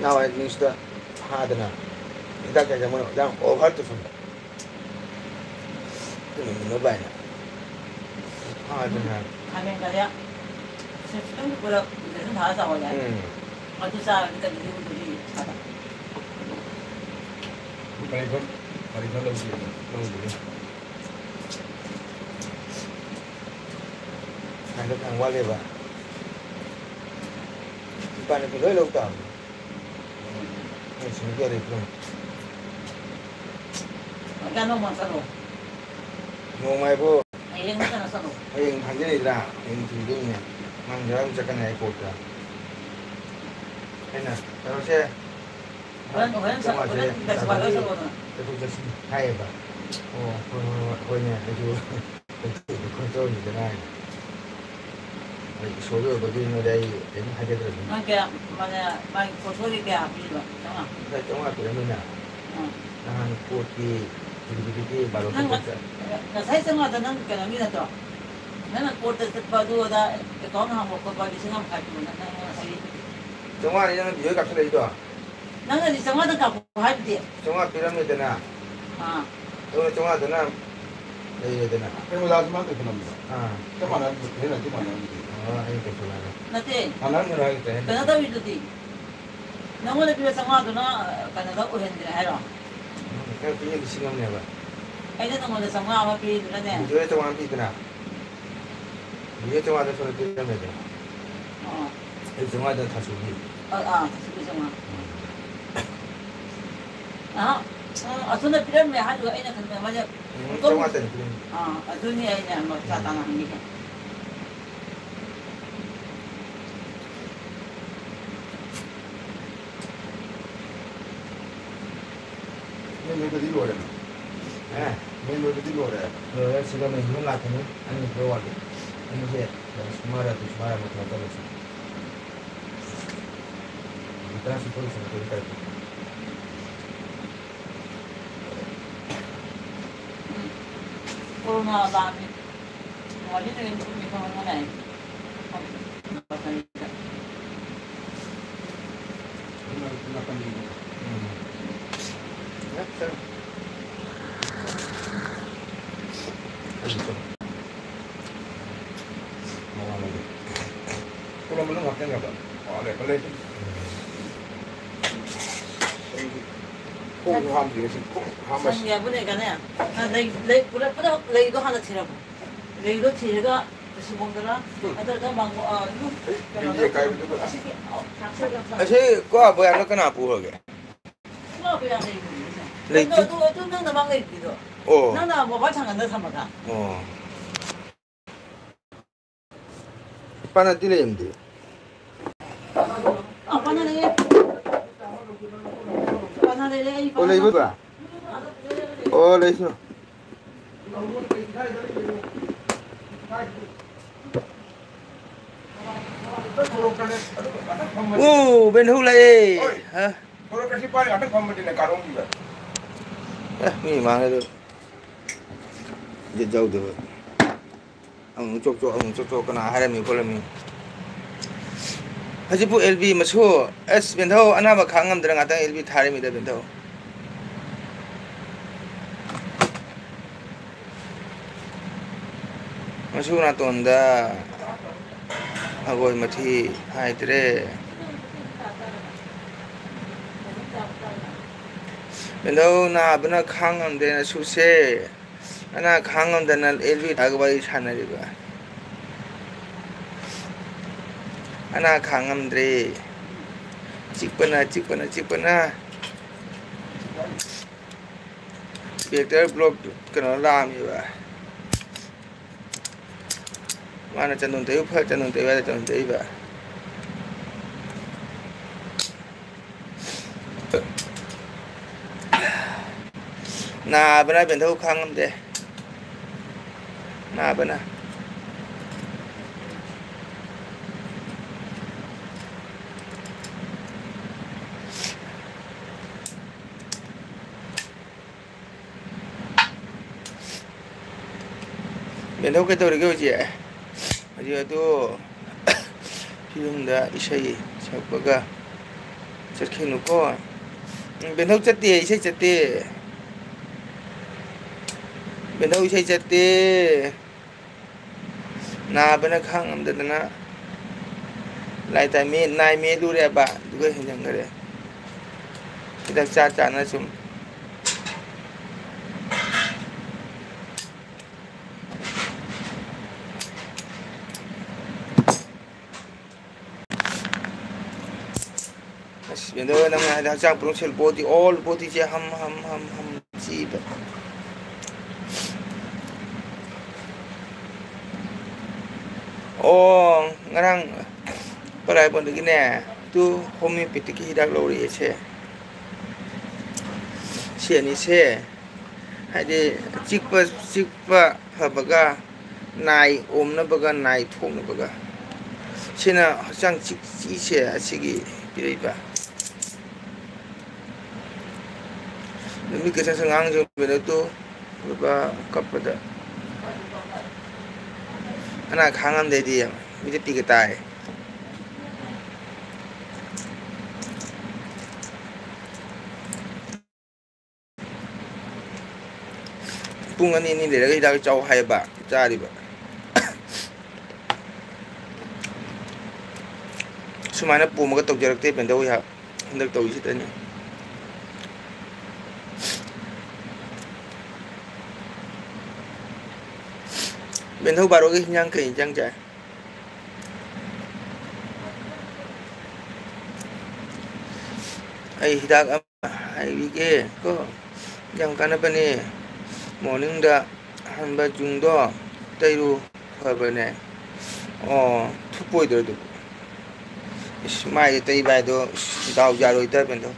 ꯅꯍꯥꯟꯋꯥꯏ ꯅ꯭ꯌꯨꯁꯇ ꯍꯥꯗꯅ ꯍꯤꯗꯥꯛ ꯆꯥꯏꯁꯦ ꯃꯣꯏꯅ ꯌꯥꯝ over ꯇꯧꯁꯟꯕ꯫ ꯑꯗꯨꯅ ꯃꯨꯟꯅꯕ ꯍꯥꯏꯅ ꯍꯥꯗꯅ꯫ ꯈꯥꯃꯦꯟꯒꯁꯦ ꯁꯤ ꯈꯤꯇꯪꯗꯤ ꯄꯨꯔꯞ injection ꯊꯥꯔ ꯆꯥꯎꯍꯜꯂꯦ꯫ ꯎꯝ꯫ ꯑꯗꯨ ꯆꯥꯔꯗꯤ ꯀꯔꯤ ꯂꯤꯛꯎꯗꯣꯔꯤ ꯏꯁꯥꯗ? ꯃꯔꯤꯐꯝ, ꯃꯔꯤꯐꯝ ꯂꯧꯗꯦ, ꯂꯧꯗꯦ꯫ ꯍꯟꯗꯛ ꯌꯥꯝ ꯋꯥꯠꯂꯦꯕ꯫ ꯅꯨꯄꯥ ꯅꯨꯄꯤ ꯂꯣꯏ ꯂꯧ ꯇꯥꯕꯅꯤ꯫ ꯃꯣꯏ ꯁꯤꯡꯒꯦ ꯑꯗꯩ ꯄꯨꯔꯝ꯫ ꯀꯌꯥ ꯅꯣꯡꯃ ꯆꯠꯂꯣ? ꯅꯣꯡꯃ ꯍꯥꯏꯕꯨ ꯍꯌꯦꯡ ꯅꯠꯇꯅ ꯆꯠꯂꯣ꯫ ꯍꯌꯦꯡ ꯍꯥꯏꯖꯔꯤꯗ꯭ꯔꯥ? ꯍꯌꯦꯡ ꯊꯤꯟꯗꯣꯏꯅꯦ꯫ ꯃꯥ ꯉꯔꯥꯡ ꯆꯠꯀꯅꯤ ꯍꯥꯏ ꯀꯣꯔꯠꯇ꯫ ꯑꯩꯅ ꯀꯩꯅꯣꯁꯦ, ꯍꯣꯔꯦꯟ, ꯍꯣꯔꯦꯟ ꯆꯠ-, ꯆꯠꯊꯣꯛ ꯍꯣꯔꯦꯟ ꯆꯠꯁꯤꯟ ꯕꯦꯁ ꯕꯥꯔ ꯍꯣꯏ ꯆꯠꯂꯣꯗꯅ꯫ ꯆꯠꯊꯣꯛ ꯆꯠꯁꯤꯟ ꯍꯥꯏꯌꯦꯕ꯫ ꯑꯣ, ꯍꯣꯏ, ꯍꯣꯏ, ꯍꯣꯏ, ꯍꯣꯏꯅꯦ, ꯑꯩꯁꯨ ꯈꯣꯏ ꯇꯧꯔꯝꯃꯤꯗꯅ ꯍꯥꯏꯅ꯫ ꯑꯩ ꯏꯁꯣꯔꯒꯤ ꯑꯣꯏꯕꯒꯤ ꯅꯣꯏꯗ ꯑꯩ ꯀꯩꯝ ꯍꯥꯏꯖꯗ꯭ꯔꯕꯅꯤ꯫ ꯅꯪ ꯀꯌꯥ, ꯃꯥꯅ, ꯃꯥꯒꯤ ꯄꯣꯠꯁꯣꯏꯒꯤ ꯀꯌꯥ ꯄꯤꯔꯤꯕ? ꯆꯥꯝꯃꯉꯥ? ꯉꯁꯥꯏ ꯆꯥꯝꯃꯉꯥ ꯄꯤꯔꯝꯃꯤꯅ꯫ ꯑꯥ꯫ ꯅꯍꯥꯟ ꯀꯣꯔꯠꯀꯤ ꯗꯤꯂꯤꯚꯔꯤꯒꯤ ꯕꯥꯔꯣ ꯅꯪ ꯆꯠꯄ ꯆꯠ-, ꯉꯁꯥꯏ ꯆꯥꯝꯃꯉꯥꯗꯣ ꯅꯪ ꯀꯩꯅꯣꯒꯤ ꯅꯠꯇ꯭ꯔꯣ? ꯅꯪꯅ ꯀꯣꯔꯠꯇ ꯆꯠꯄ ꯑꯗꯨ ꯑꯗꯥ ꯑꯦꯀꯥꯎꯟ ꯍꯥꯡꯕ ꯈꯣꯠꯄ ꯂꯤꯁꯤꯡ ꯑꯃ ꯃꯈꯥꯏ ꯄꯤꯕ ꯅꯪ, ꯅꯪ ꯉꯁꯥꯏ ꯆꯥꯝꯃꯉꯥꯅꯤ ꯅꯪꯅ ꯕꯤꯖꯣꯏ ꯀꯥꯞꯁꯤꯜꯂꯛꯏꯗꯣ? ꯅꯪꯅꯗꯤ ꯆꯥꯝꯃꯉꯥꯗ ꯀꯥꯞꯄꯣ ꯍꯥꯏꯕꯗꯤ? ꯆꯥꯝꯃꯉꯥ ꯄꯤꯔꯝꯃꯦꯗꯅ꯫ ꯑꯥ꯫ ꯑꯗꯨꯒ ꯆꯥꯝꯃꯉꯥꯗꯅ ꯂꯩꯔꯦꯗꯅ꯫ ꯀꯩꯅꯣ ꯂꯥꯁ ꯃꯥ ꯀꯩꯁꯨ ꯅꯝꯕ꯭ꯔꯣ? ꯑꯥ꯫ ꯆꯞ ꯃꯥꯟꯅ ꯍꯦꯟꯅ ꯆꯞ ꯃꯥꯟꯅꯔꯝꯗꯤ꯫ ꯑꯥ, ꯑꯩ ꯀꯩꯁꯨ ꯂꯥꯜꯂꯦ꯫ ꯅꯠꯇꯦ꯫ ꯃꯥꯟꯅꯔꯝꯒꯅꯤ ꯍꯥꯏꯒꯦ ꯇꯧꯔꯦ꯫ ꯀꯩꯅꯣ ꯇꯧꯔꯤꯗꯨꯗꯤ, ꯅꯪꯉꯣꯟꯗ ꯄꯤꯕ ꯆꯥꯝꯃꯉꯥꯗꯨꯅ ꯀꯩꯅꯣꯗ ꯑꯣꯏꯍꯟꯗ꯭ꯔꯦ ꯍꯥꯏꯔꯣ? ꯎꯝ, ꯈꯔ ꯄꯤꯔ ꯂꯤꯁꯤꯡ ꯑꯃꯅꯦꯕ꯫ ꯑꯩꯅ ꯅꯪꯉꯣꯟꯗ ꯆꯥꯝꯃꯉꯥ ꯑꯃ ꯄꯤꯔꯤꯗꯨꯅꯅꯦ꯫ ꯍꯧꯖꯤꯛ ꯆꯥꯝꯃꯉꯥ ꯄꯤꯗꯅ꯫ ꯍꯧꯖꯤꯛ ꯆꯥꯝꯃꯉꯥꯗ ꯁꯣꯝꯗ ꯄꯤꯔꯝꯃꯦꯗꯅ꯫ ꯑꯣ꯫ ꯑꯩ ꯆꯥꯝꯃꯉꯥꯗ ꯊꯥꯁꯨꯒꯤ꯫ ꯑ, ꯑꯥ, ꯊꯥꯁꯨꯒꯤ ꯆꯥꯝꯃꯉꯥ꯫ ꯎꯝ꯫ ꯑꯍ, ꯎꯝ, ꯑꯁꯣꯝꯗ ꯄꯤꯔꯝꯃꯦ ꯍꯥꯏꯗꯨꯒ ꯑꯩꯅ ꯈꯟꯕꯗ ꯃꯥꯁꯦ ꯎꯝ, ꯆꯥꯝꯃꯉꯥ ꯇꯅꯤ ꯄꯤꯔꯝꯃꯦ꯫ ꯑꯥ, ꯑꯗꯨꯅꯤ ꯑꯩꯅ ꯃꯆꯥ ꯎꯝ꯫ ꯇꯥꯅ ꯍꯪꯉꯤꯁꯦ꯫ ꯅꯣꯏ ꯅꯣꯏꯗꯗꯤ ꯂꯣꯏꯔꯦ꯫ ꯑꯦ꯫ ꯅꯣꯏ ꯅꯣꯏꯗ ꯂꯣꯏꯔꯦ꯫ ꯂꯣꯏꯔꯦ, ꯁꯤꯒ ꯃꯦꯟꯁꯤꯟꯕ ꯂꯥꯛꯀꯅꯤ꯫ ꯑꯅꯤ ꯈꯛꯇ ꯋꯥꯠꯂꯤ꯫ ꯑꯅꯤꯁꯦ ꯔꯥꯖꯀꯨꯃꯥꯔ, ꯔꯥꯖꯀꯨꯃꯥꯔ ꯑꯃ ꯊꯣꯛꯍꯜꯂꯁꯤ꯫ ꯃꯤꯅꯤꯠ ꯇꯔꯥ ꯁꯨꯝ ꯊꯣꯛꯂꯁꯤ, ꯃꯇꯨꯡ ꯇꯥꯔꯛꯀꯦ꯫ ꯀꯣꯔꯣꯅꯥ ꯂꯥꯛꯑꯝꯃꯤ꯫ ꯋꯥꯔꯤ ꯂꯩꯔꯦ, ꯃꯇꯨꯡ ꯃꯤꯈꯜ ꯑꯃ ꯂꯥꯛꯑꯦ꯫ ꯄꯨꯂꯞ ꯃꯅꯨꯡ ꯍꯥꯞꯆꯤꯟꯈ꯭ꯔꯕ? ꯑꯣ, ꯂꯦꯞꯄ ꯂꯩꯕꯅꯤ꯫ ꯑꯩꯗꯤ ꯈꯣꯡꯁꯨ ꯍꯥꯝꯗ꯭ꯔꯤ ꯉꯁꯤ, ꯈꯣꯡ ꯍꯥꯝꯃꯁꯤ꯫ ꯁꯟꯒꯤ ꯍꯥꯏꯕꯨꯅꯦ, ꯀꯅꯦ? ꯂꯩ, ꯂꯩ, ꯄꯨꯂꯞ, ꯄꯨꯂꯞ ꯂꯩꯗꯣ ꯍꯥꯟꯅ ꯊꯤꯔꯝꯃꯣ꯫ ꯂꯩꯗꯣ ꯊꯤꯔꯒ ꯁꯤꯕꯣꯡꯗꯔ, ꯎꯝ꯫ ꯅꯠꯇ꯭ꯔꯒ ꯃꯥꯡꯒꯣ-, ꯑ, ꯑꯗꯨꯝ ꯀꯩꯅꯣ ꯃꯤꯒꯤ ꯇꯧ-, ꯑꯀꯥꯏꯕꯗꯨꯒ꯫ ꯑꯁꯤꯒꯤ, ꯑ, ꯊꯥꯛꯆꯜꯂꯒ ꯑꯁꯤ ꯀꯣ ꯕꯣꯌꯥꯟꯗꯣ ꯀꯅꯥ ꯄꯨꯈ꯭ꯔꯒꯦ? ꯀꯣ ꯕꯣꯌꯥꯟ ꯂꯩꯕꯅꯤꯅꯦ꯫ ꯂꯩꯇꯦ꯫ ꯑꯗꯨ, ꯑꯗꯨ, ꯑꯗꯨ ꯅꯪꯅ ꯃꯥꯡ ꯂꯩꯕꯗꯣ꯫ ꯑꯣ꯫ ꯅꯪꯅ ꯃꯣꯕꯥꯏꯜ ꯊꯥꯡꯒꯠꯅ ꯊꯝꯃꯒ꯫ ꯑꯣ꯫ ꯄꯥꯅꯗꯤ ꯂꯩꯔꯝꯗꯦ꯫ ꯑ, ꯄꯥꯅ ꯂꯩꯌꯦ꯫ ꯄꯥꯅ ꯂꯩꯔꯦ, ꯑꯩ ꯑꯣ, ꯄꯥꯅ ꯂꯩꯕ꯭ꯔꯥ? ꯑꯣ, ꯂꯩꯁꯅꯨ꯫ ꯑꯣ, ꯕꯦꯟꯍꯧ ꯂꯥꯛꯑꯦ꯫ ꯍꯣꯏ꯫ ꯍꯥ? ꯁꯣꯔꯣꯛ ꯑꯁꯤ ꯄꯥꯏꯔꯒ ꯉꯥꯛꯇꯪ ꯐꯝꯕꯗꯤꯅꯦ, ꯀꯥꯔꯣꯡꯗꯨꯗ꯫ ꯑꯦ, ꯃꯤ ꯃꯥꯡꯉꯦ ꯑꯗꯨ꯫ ꯏꯖꯠ ꯌꯥꯎꯗꯕ꯫ ꯑꯃꯨꯛ ꯆꯣꯛ ꯆꯣꯛ, ꯑꯃꯨꯛ ꯆꯣꯛ ꯆꯣꯛ, ꯀꯅꯥ ꯍꯥꯏꯔꯝꯃꯤ ꯈꯣꯠꯂꯝꯃꯤ? ꯍꯧꯖꯤꯛꯄꯨ ꯑꯦꯜ ꯕꯤ ꯃꯁꯨ, ꯑꯁ, ꯕꯦꯟꯊꯧ ꯑꯅꯥꯕ ꯈꯥꯡ ꯉꯝꯗꯅ ꯉꯥꯛꯇꯪ ꯑꯦꯜ ꯕꯤ ꯊꯥꯔꯤꯃꯤꯗ, ꯕꯦꯟꯊꯧ꯫ ꯃꯁꯨ ꯅꯥꯇꯣꯟꯗ ꯍꯪꯒꯣꯏ ꯃꯊꯤ ꯍꯥꯏꯗ꯭ꯔꯦ꯫ ꯕꯦꯟꯊꯧ ꯅꯥꯕꯅ ꯈꯥꯡ ꯉꯝꯗ꯭ꯔꯦ ꯅꯁꯨꯁꯦ꯫ ꯑꯅꯥ ꯈꯥꯡꯉꯝꯗꯅ ꯑꯦꯜ ꯕꯤ ꯊꯥꯒ ꯋꯥꯔꯤ ꯁꯥꯟꯅꯔꯤꯕ꯫ ꯑꯅꯥ ꯈꯥꯡꯉꯝꯗ꯭ꯔꯦ꯫ ꯆꯤꯛꯄꯅ, ꯆꯤꯛꯄꯅ, ꯆꯤꯛꯄꯅ꯫ ꯏꯟꯁꯄꯦꯛꯇꯔ ꯕ꯭ꯂꯣꯛ ꯀꯩꯅꯣ ꯂꯥꯛꯑꯝꯃꯦꯕ꯫ ꯃꯥꯅ ꯆꯟꯗꯣꯟ ꯇꯩꯌꯨ ꯐ-, ꯆꯟꯗꯣꯟ ꯇꯩꯌꯨ ꯍꯥꯏꯗ ꯆꯟꯗꯣꯟ ꯇꯩꯕ꯫ ꯅꯥꯕꯅ ꯕꯦꯟꯊꯧ ꯈꯥꯡꯉꯝꯗꯦ꯫ ꯅꯥꯕꯅ꯫ ꯕꯦꯟꯊꯧ ꯀꯩꯗꯧꯔꯤꯒꯦ ꯍꯧꯖꯤꯛ? ꯍꯧꯖꯤꯛ ꯑꯗꯨ ꯐꯤꯂꯝꯗ ꯏꯁꯩ ꯁꯛꯄꯒ ꯆꯠꯈꯤꯅꯨꯀꯣ꯫ ꯎꯝ, ꯕꯦꯟꯊꯧ ꯆꯠꯇꯦ, ꯏꯁꯩ ꯆꯠꯇꯦ꯫ ꯕꯦꯟꯊꯧ ꯏꯁꯩ ꯆꯠꯇꯦ꯫ ꯅꯥꯕꯅ ꯈꯥꯡꯉꯝꯗꯗꯅ ꯂꯥꯏ ꯇꯥꯏ ꯃꯦ-, ꯅꯥꯏ ꯃꯦꯠꯂꯨꯔꯦꯕ, ꯑꯗꯨꯒ ꯍꯦꯟꯖꯟꯈꯔꯦ꯫ ꯍꯤꯗꯥꯛ ꯆꯥ ꯆꯥꯅ ꯁꯨꯝ꯫ ꯑꯁ, ꯕꯦꯟꯗꯣ, ꯅꯪꯅ ꯍꯥꯏꯗꯤ ꯍꯛꯆꯥꯡ ꯄꯨꯂꯞ ꯁꯦꯜ body, all bodyꯁꯦ ꯍꯝ, ꯍꯝ, ꯍꯝ, ꯍꯝ ꯆꯤꯕ꯫ ꯑꯣ, ꯉꯔꯥꯡ ꯄꯔꯥꯏꯕꯣꯟꯗꯒꯤꯅꯦ, ꯑꯗꯨ homeopathyꯒꯤ ꯍꯤꯗꯥꯛ ꯂꯧꯔꯛꯑꯦꯁꯦ꯫ ꯁꯤ ꯑꯅꯤꯁꯦ, ꯍꯥꯏꯗꯤ ꯆꯤꯛꯄ, ꯆꯤꯛꯄ ꯐꯕꯒ, ꯅꯥꯏ ꯑꯣꯝꯅꯕꯒ, ꯅꯥꯏ ꯊꯣꯛꯅꯕꯒ꯫ ꯁꯤꯅ ꯍꯛꯆꯥꯡ ꯆꯤꯛ-, ꯆꯤꯛꯏꯁꯦ ꯑꯁꯤꯒꯤ ꯄꯤꯔꯛꯏꯕ꯫ ꯅꯨꯃꯤꯠ ꯀꯩꯁꯥꯁꯨ ꯉꯥꯡꯁꯨ ꯀꯩꯅꯣ ꯇꯨ, ꯂꯨꯄꯥ ꯀꯞꯄꯗ ꯑꯅꯥ ꯈꯥꯡꯉꯝꯗꯩꯗꯤ ꯃꯤꯗ ꯄꯤꯒ ꯇꯥꯏ꯫ ꯄꯨꯡ ꯑꯅꯤ, ꯑꯅꯤ ꯂꯩꯔꯒ ꯍꯤꯗꯥꯛ ꯆꯥꯎ ꯍꯥꯏꯌꯦꯕ, ꯆꯥꯔꯤꯕ꯫ ꯁꯨꯃꯥꯏꯅ ꯄꯣꯝꯃꯒ ꯇꯧꯖꯔꯛꯇꯦ ꯕꯦꯟꯗꯧ ꯑꯩꯍꯥꯛ꯫ ꯍꯟꯗꯛ ꯇꯧꯔꯤꯁꯤꯗꯅꯤ꯫ ꯕꯦꯟꯗꯧ ꯕꯥꯔꯣꯒꯤ ꯍꯤꯟꯖꯥꯡ ꯀꯩ ꯍꯤꯟꯖꯥꯡ ꯆꯥꯏ? ꯑꯩ ꯍꯤꯗꯥꯛ ꯑꯃ ꯍꯥꯏꯕꯤꯒꯦ ꯀꯣ, ꯌꯥꯝ ꯀꯥꯟꯅꯕꯅꯦ꯫ Morningꯗ ꯑꯍꯥꯟꯕ ꯖꯨꯡꯗꯣ ꯇꯩꯔꯨ, ꯐꯕꯅꯦ꯫ ꯑꯣ, ꯊꯨꯞꯄꯣꯏꯗ꯭ꯔꯣ ꯑꯗꯨꯕꯨ? ꯏꯁ, ꯃꯥꯏꯗ ꯇꯩꯕ ꯍꯥꯏꯗꯣ, ꯏꯁ, ꯗꯥꯎ ꯌꯥꯔꯣꯏꯗꯕꯅꯤꯗꯣ꯫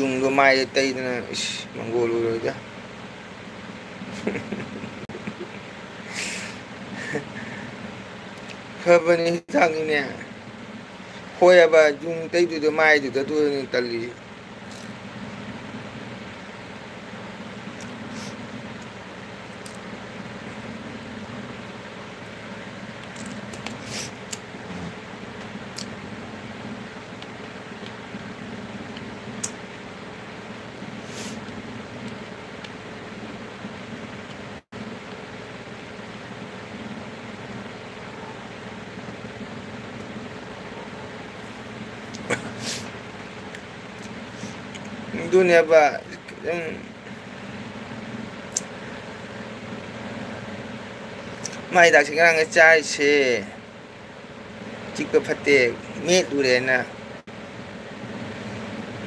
ꯌꯨꯡꯗꯣ ꯃꯥꯏꯗ ꯇꯩꯗꯅ, ꯏꯁ, ꯃꯪꯒꯣꯜ ꯑꯣꯏꯔꯣꯏꯗ꯫ ꯐꯕꯅꯤ ꯍꯤꯗꯥꯛꯅꯤꯅꯦ꯫ ꯍꯣꯏ ꯍꯥꯏꯕ, ꯌꯨꯡ ꯇꯩꯗꯣꯏꯗꯣ ꯃꯥꯏꯗꯨꯗ, ꯑꯗꯨꯅꯤ ꯇꯜꯂꯤꯁꯦ꯫ ꯑꯗꯨꯅꯦꯕ, ꯈꯤꯇꯪ ꯃꯥꯏ ꯍꯤꯗꯥꯛꯁꯦ ꯉꯔꯥꯡꯒ ꯆꯥꯔꯤꯁꯦ꯫ ꯆꯤꯛꯄ ꯐꯠꯇꯦ꯫ ꯃꯦꯠꯂꯨꯔꯦꯅ꯫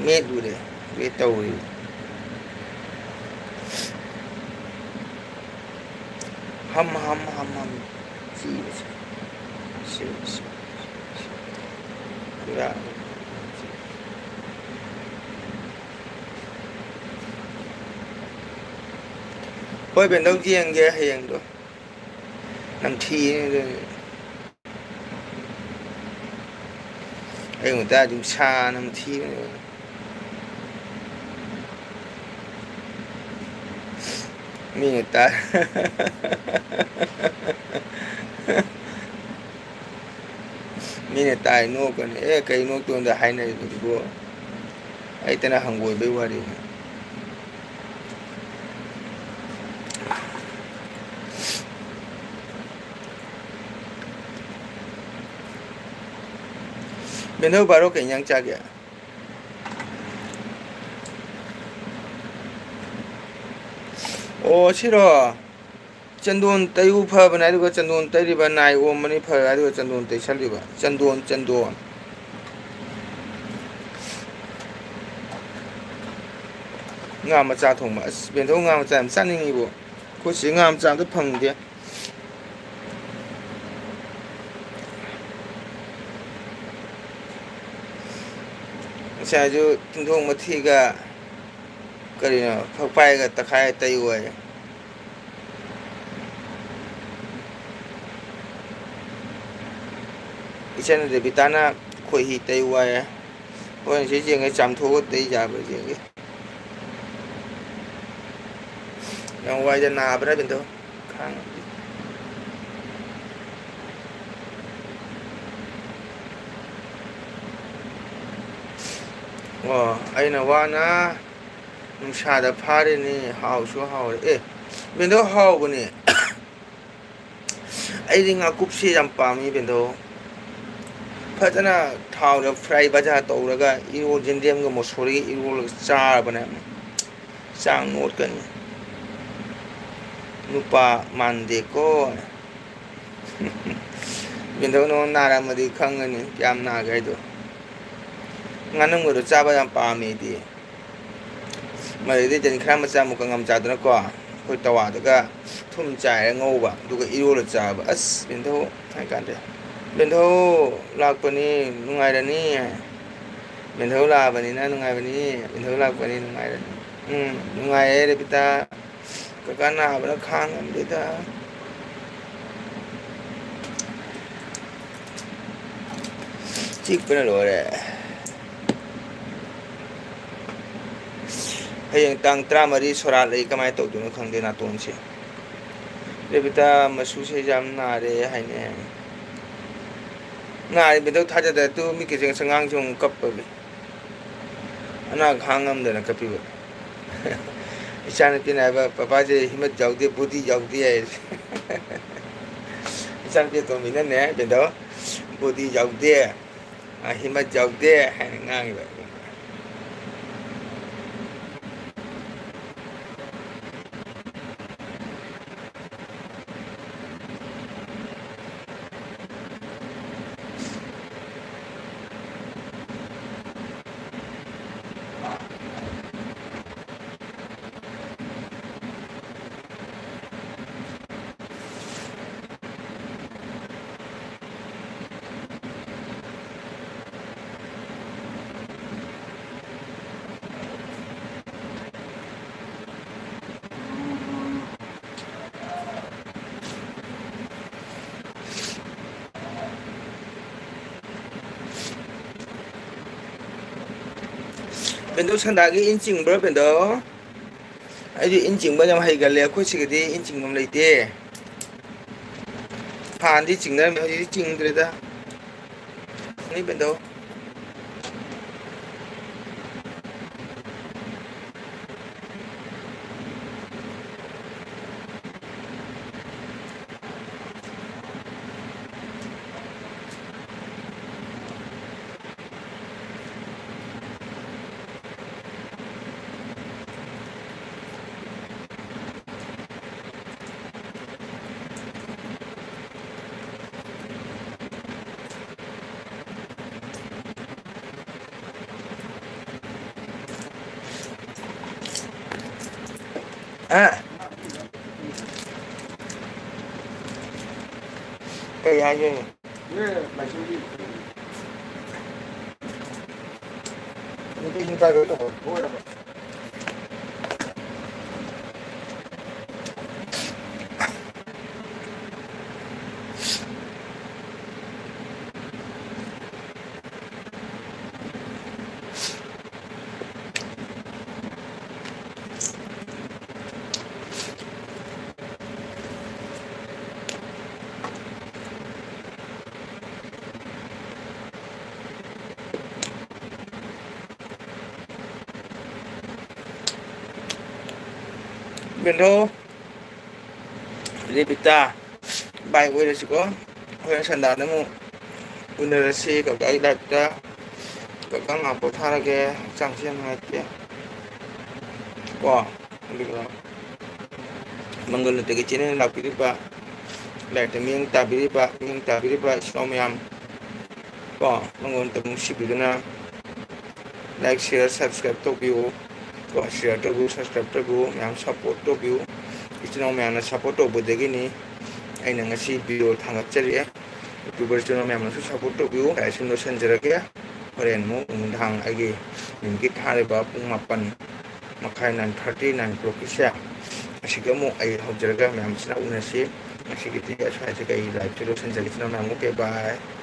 ꯃꯦꯠꯂꯨꯔꯦ꯫ ꯋꯦꯠ ꯇꯧꯔꯤ꯫ ꯍꯝ, ꯍꯝ, ꯍꯝ, ꯍꯝ꯫ ꯁꯤ, ꯁꯤ, ꯁꯤ, ꯁꯤ꯫ ꯄꯨꯔꯥ꯫ ꯍꯣꯏ, ꯕꯦꯟꯗꯧ, ꯌꯦꯡꯒꯦ ꯍꯌꯦꯡꯗꯣ꯫ ꯅꯝꯊꯤꯌꯦ ꯑꯗꯨ꯫ ꯑꯌꯨꯛ ꯉꯟꯇꯥ ꯑꯗꯨꯝ ꯁꯥ ꯅꯝꯊꯤꯕꯅꯦ꯫ ꯃꯤꯅ ꯇꯥ-, ꯃꯤꯅ ꯇꯥꯏ ꯅꯣꯛꯀꯅꯤ꯫ "ꯑꯦ, ꯀꯩ ꯅꯣꯛꯇꯣꯟꯗ ꯍꯥꯏꯅꯔꯤꯕꯗꯨꯕꯣ?" ꯑꯩꯇꯅ ꯍꯪꯒꯣꯏꯕꯩ ꯋꯥꯔꯤꯅꯤ꯫ ꯕꯦꯟꯗꯧ ꯕꯥꯔꯣ ꯀꯩ ꯏꯟꯖꯥꯡ ꯆꯥꯒꯦ? ꯑꯣ, ꯁꯤꯔꯣ? ꯆꯟꯗꯣꯟ ꯇꯩꯌꯨ ꯐꯕꯅꯦ, ꯑꯗꯨꯒ ꯆꯟꯗꯣꯟ ꯇꯩꯔꯤꯕ ꯅꯥꯏ ꯑꯣꯝꯕꯅꯤ ꯐꯔꯦ, ꯑꯗꯨꯒ ꯆꯟꯗꯣꯟ ꯇꯩꯁꯜꯂꯤꯕ꯫ ꯆꯟꯗꯣꯟ, ꯆꯟꯗꯣꯟ꯫ ꯉꯥ ꯃꯆꯥ ꯊꯣꯡꯕ꯫ ꯑꯁ, ꯕꯦꯟꯊꯧ ꯉꯥ ꯃꯆꯥ ꯌꯥꯝ ꯆꯥꯅꯤꯡꯉꯤꯕꯣ꯫ ꯑꯩꯈꯣꯏ ꯁꯤ ꯉꯥ ꯃꯆꯥ ꯑꯝꯇ ꯐꯪꯗꯦ꯫ ꯉꯁꯥꯏꯁꯨ ꯇꯤꯡꯊꯣꯛ ꯃꯊꯤꯒ ꯀꯔꯤꯅꯣ, ꯐꯛꯄꯥꯏꯒ ꯇꯛꯈꯥꯏ ꯇꯩ ꯋꯥꯏ꯫ ꯏꯆꯟ ꯔꯦꯕꯤꯇꯥꯅ ꯈꯣꯏꯍꯤ ꯇꯩ ꯋꯥꯏ꯫ ꯍꯣꯔꯦꯟ ꯁꯤ ꯌꯦꯡꯒꯦ, ꯆꯥꯝꯊꯣꯛꯑꯒ ꯇꯩ ꯌꯥꯕ꯭ꯔꯥ ꯌꯦꯡꯒꯦ꯫ ꯌꯥꯝ ꯋꯥꯏꯗ, ꯅꯥꯕ꯭ꯔꯥ ꯕꯤꯟꯗꯣ? ꯈꯥꯡ-, ꯑꯣ, ꯑꯩꯅ ꯋꯥꯅ ꯅꯨꯡꯁꯥꯗ ꯐꯥꯔꯤꯅꯤ, ꯍꯥꯎꯁꯨ ꯍꯥꯎꯔꯦ꯫ ꯑꯦ, ꯕꯦꯟꯗꯣ, ꯍꯥꯎꯕꯅꯦ꯫ ꯑꯩꯗꯤ ꯉꯥꯀꯨꯞꯁꯦ ꯌꯥꯝ ꯄꯥꯝꯃꯤ, ꯕꯦꯟꯗꯣ꯫ ꯐꯖꯅ ꯊꯥꯎꯗ fry ꯕꯖꯥ ꯇꯧꯔꯒ ꯏꯔꯣꯜ, ꯌꯦꯟꯗꯦꯝꯒ ꯃꯨꯁꯣꯔꯤꯒ ꯏꯔꯣꯜꯂꯒ ꯆꯥꯔꯕꯅꯦ꯫ ꯆꯥꯡ ꯅꯣꯠꯀꯅꯤ꯫ ꯅꯨꯄꯥ ꯃꯥꯟꯗꯦꯀꯣ꯫ ꯕꯦꯟꯗꯣ, ꯅꯉꯣꯟ ꯅꯥꯔꯝꯃꯗꯤ ꯈꯪꯒꯅꯤ ꯀꯌꯥꯝ ꯅꯥꯒꯦ ꯍꯥꯏꯗꯣ꯫ ꯉꯥꯅꯝꯒꯗꯣ ꯆꯥꯕ ꯌꯥꯝ ꯄꯥꯝꯃꯦ ꯑꯩꯗꯤ꯫ ꯃꯗꯩꯗꯤ ꯇꯦꯟꯈ꯭ꯔꯥ ꯃꯆꯥ ꯑꯃꯨꯛꯀ ꯉꯝ ꯆꯥꯗꯅꯀꯣ, ꯑꯩꯈꯣꯏ ꯇꯋꯥꯗꯒ ꯊꯨꯝ ꯆꯥꯏꯔ ꯉꯧꯕ, ꯑꯗꯨꯒ ꯏꯔꯣꯜꯂ ꯆꯥꯕ꯫ ꯑꯁ, ꯕꯦꯟꯗꯣ ꯍꯥꯏ ꯀꯥꯟꯗ, "ꯕꯦꯟꯗꯣ ꯂꯥꯛꯄꯅꯤ, ꯅꯨꯡꯉꯥꯏꯔꯅꯤ꯫ ꯕꯦꯟꯗꯣ ꯂꯥꯛꯑꯕꯅꯤꯅ ꯅꯨꯡꯉꯥꯏꯕꯅꯤ꯫ ꯕꯦꯟꯗꯣ ꯂꯥꯛꯄꯅꯤ, ꯅꯨꯡꯉꯥꯏꯔꯅꯤ꯫" ꯎꯝ, ꯅꯨꯡꯉꯥꯏꯌꯦ, ꯔꯦꯕꯤꯇꯥ꯫ ꯀꯀꯥ ꯅꯥꯕꯅ ꯈꯥꯡ ꯉꯝꯗꯦꯗ꯫ ꯆꯤꯛꯄꯅ ꯂꯣꯏꯔꯦ꯫ ꯍꯌꯦꯡ ꯇꯥꯡ ꯇꯔꯥꯃꯔꯤ ꯁꯣꯔꯥꯠ ꯂꯩ, ꯀꯃꯥꯏꯅ ꯇꯧꯗꯣꯏꯅꯣ ꯈꯪꯗꯦ ꯅꯥꯇꯣꯟꯁꯦ꯫ ꯔꯦꯕꯤꯇꯥ ꯃꯁꯨꯁꯦ ꯌꯥꯝ ꯅꯥꯔꯦ ꯍꯥꯏꯅꯦ꯫ ꯅꯥꯔꯤꯕꯗꯣ ꯊꯥꯖꯗ꯭ꯔꯦ꯫ ꯇꯨ ꯃꯤꯠꯀꯤꯁꯦ ꯉꯁꯤ ꯑꯉꯥꯡꯁꯦ ꯑꯃꯨꯛ ꯀꯞꯄꯒꯤ꯫ ꯑꯅꯥ ꯈꯥꯡ ꯉꯝꯗꯅ ꯀꯞꯄꯤꯕ꯫ ꯏꯆꯥꯅꯨꯄꯤꯅ ꯍꯥꯏꯕ, "ꯄꯄꯥꯁꯦ ꯍꯤꯃꯠ ꯌꯥꯎꯗꯦ, ꯕꯣꯗꯤ ꯌꯥꯎꯗꯦ" ꯍꯥꯏ꯫ ꯏꯆꯥꯅꯨꯄꯤ ꯑꯇꯣꯝꯕꯤꯅꯅꯦ, ꯕꯦꯟꯗꯣ, "ꯕꯣꯗꯤ ꯌꯥꯎꯗꯦ, ꯑ, ꯍꯤꯃꯠ ꯌꯥꯎꯗꯦ" ꯍꯥꯏꯅ ꯉꯥꯡꯉꯤꯕ꯫ ꯕꯦꯟꯗꯣ, ꯁꯟꯗꯥꯒꯤ ꯏꯟ ꯆꯤꯡꯕ꯭ꯔꯥ, ꯕꯦꯟꯗꯣ? ꯑꯩꯗꯤ ꯏꯟ ꯆꯤꯡꯕ ꯌꯥꯝ ꯍꯩꯒꯜꯂꯦ꯫ ꯑꯩꯈꯣꯏ ꯁꯤꯒꯗꯤ ꯏꯟ ꯆꯤꯡꯐꯝ ꯂꯩꯇꯦ꯫ ꯍꯥꯟꯅꯗꯤ ꯆꯤꯡꯅꯔꯝꯃꯦ, ꯍꯧꯖꯤꯛꯇꯤ ꯆꯤꯡꯗ꯭ꯔꯦꯗ꯫ ꯅꯣꯏ ꯕꯦꯟꯗꯣ꯫ ꯑ꯫ ꯀꯩ ꯍꯥꯏꯒꯦ? ꯅꯨꯄꯤꯁꯨ ꯇꯥꯏꯕꯦꯠ ꯇꯧꯕ꯫ ꯕꯦꯟꯗꯣ, ꯔꯦꯕꯤꯇꯥ, ꯚꯥꯏ ꯑꯣꯏꯔꯁꯤꯀꯣ꯫ ꯍꯣꯔꯦꯟ ꯁꯟꯗꯥꯗ ꯑꯃꯨꯛ ꯎꯅꯔꯁꯤ ꯀꯀꯥꯒꯤ ꯂꯥꯏꯐꯇ꯫ ꯀꯀꯥ ꯉꯥꯏꯍꯥꯛ ꯄꯣꯊꯥꯔꯒꯦ, ꯍꯛꯆꯥꯡꯁꯦ ꯌꯥꯝ ꯅꯨꯡꯉꯥꯏꯇꯦ ꯀꯣ꯫ ꯑꯗꯨꯒ ꯃꯪꯒꯜ ꯅꯨꯇꯦꯛꯀꯤ ꯆꯦꯅꯦꯜ ꯂꯥꯛꯄꯤꯔꯤꯕ, ꯂꯥꯏꯔꯤꯛꯇ ꯃꯤꯠꯌꯦꯡ ꯇꯥꯕꯤꯔꯤꯕ, ꯃꯤꯠꯌꯦꯡ ꯇꯥꯕꯤꯔꯤꯕ ꯏꯆꯤꯜ ꯏꯅꯥꯎ ꯃꯌꯥꯝ ꯀꯣ, ꯃꯪꯒꯣꯜ ꯅꯨꯇꯦꯛꯄꯨ ꯅꯨꯡꯁꯤꯕꯤꯗꯨꯅ like, share, subscribe ꯇꯧꯕꯤꯌꯨ ꯀꯣ, share ꯇꯧꯕꯤꯌꯨ, subscribe ꯇꯧꯕꯤꯌꯨ, ꯃꯌꯥꯝ support ꯇꯧꯕꯤꯌꯨ꯫ ꯏꯆꯤꯜ ꯏꯅꯥꯎ ꯃꯌꯥꯝꯅ support ꯇꯧꯕꯗꯒꯤꯅꯤ ꯑꯩꯅ ꯉꯁꯤ video ꯊꯥꯡꯒꯠꯆꯔꯤꯑꯦ꯫ YouTuber ꯏꯆꯤꯜ ꯏꯅꯥꯎ ꯃꯌꯥꯝꯅꯁꯨ support ꯇꯧꯕꯤꯌꯨ꯫ ꯑꯩ ꯑꯁꯤ ꯂꯣꯏꯁꯤꯟꯖꯔꯒꯦ꯫ ꯍꯣꯔꯦꯟ ꯑꯃꯨꯛ ꯅꯨꯡꯗꯥꯡ ꯑꯩꯒꯤ ꯅꯨꯃꯤꯠꯀꯤ ꯊꯥꯔꯤꯕ ꯄꯨꯡ ꯃꯥꯄꯟ ꯃꯈꯥꯏ, nine thirty, nine o'clockꯀꯤꯁꯦ, ꯑꯁꯤꯒ ꯑꯃꯨꯛ ꯑꯩ ꯍꯧꯖꯔꯒ ꯃꯌꯥꯝꯁꯤꯅ ꯎꯅꯁꯤ꯫ ꯉꯁꯤꯒꯤꯗꯤ ꯑꯁ꯭ꯋꯥꯏꯗ ꯑꯩ liveꯁꯦ ꯂꯣꯏꯁꯤꯟꯖꯔꯒꯦ꯫ ꯏꯆꯤꯜ ꯏꯅꯥꯎ ꯃꯌꯥꯝ, okay, bye꯫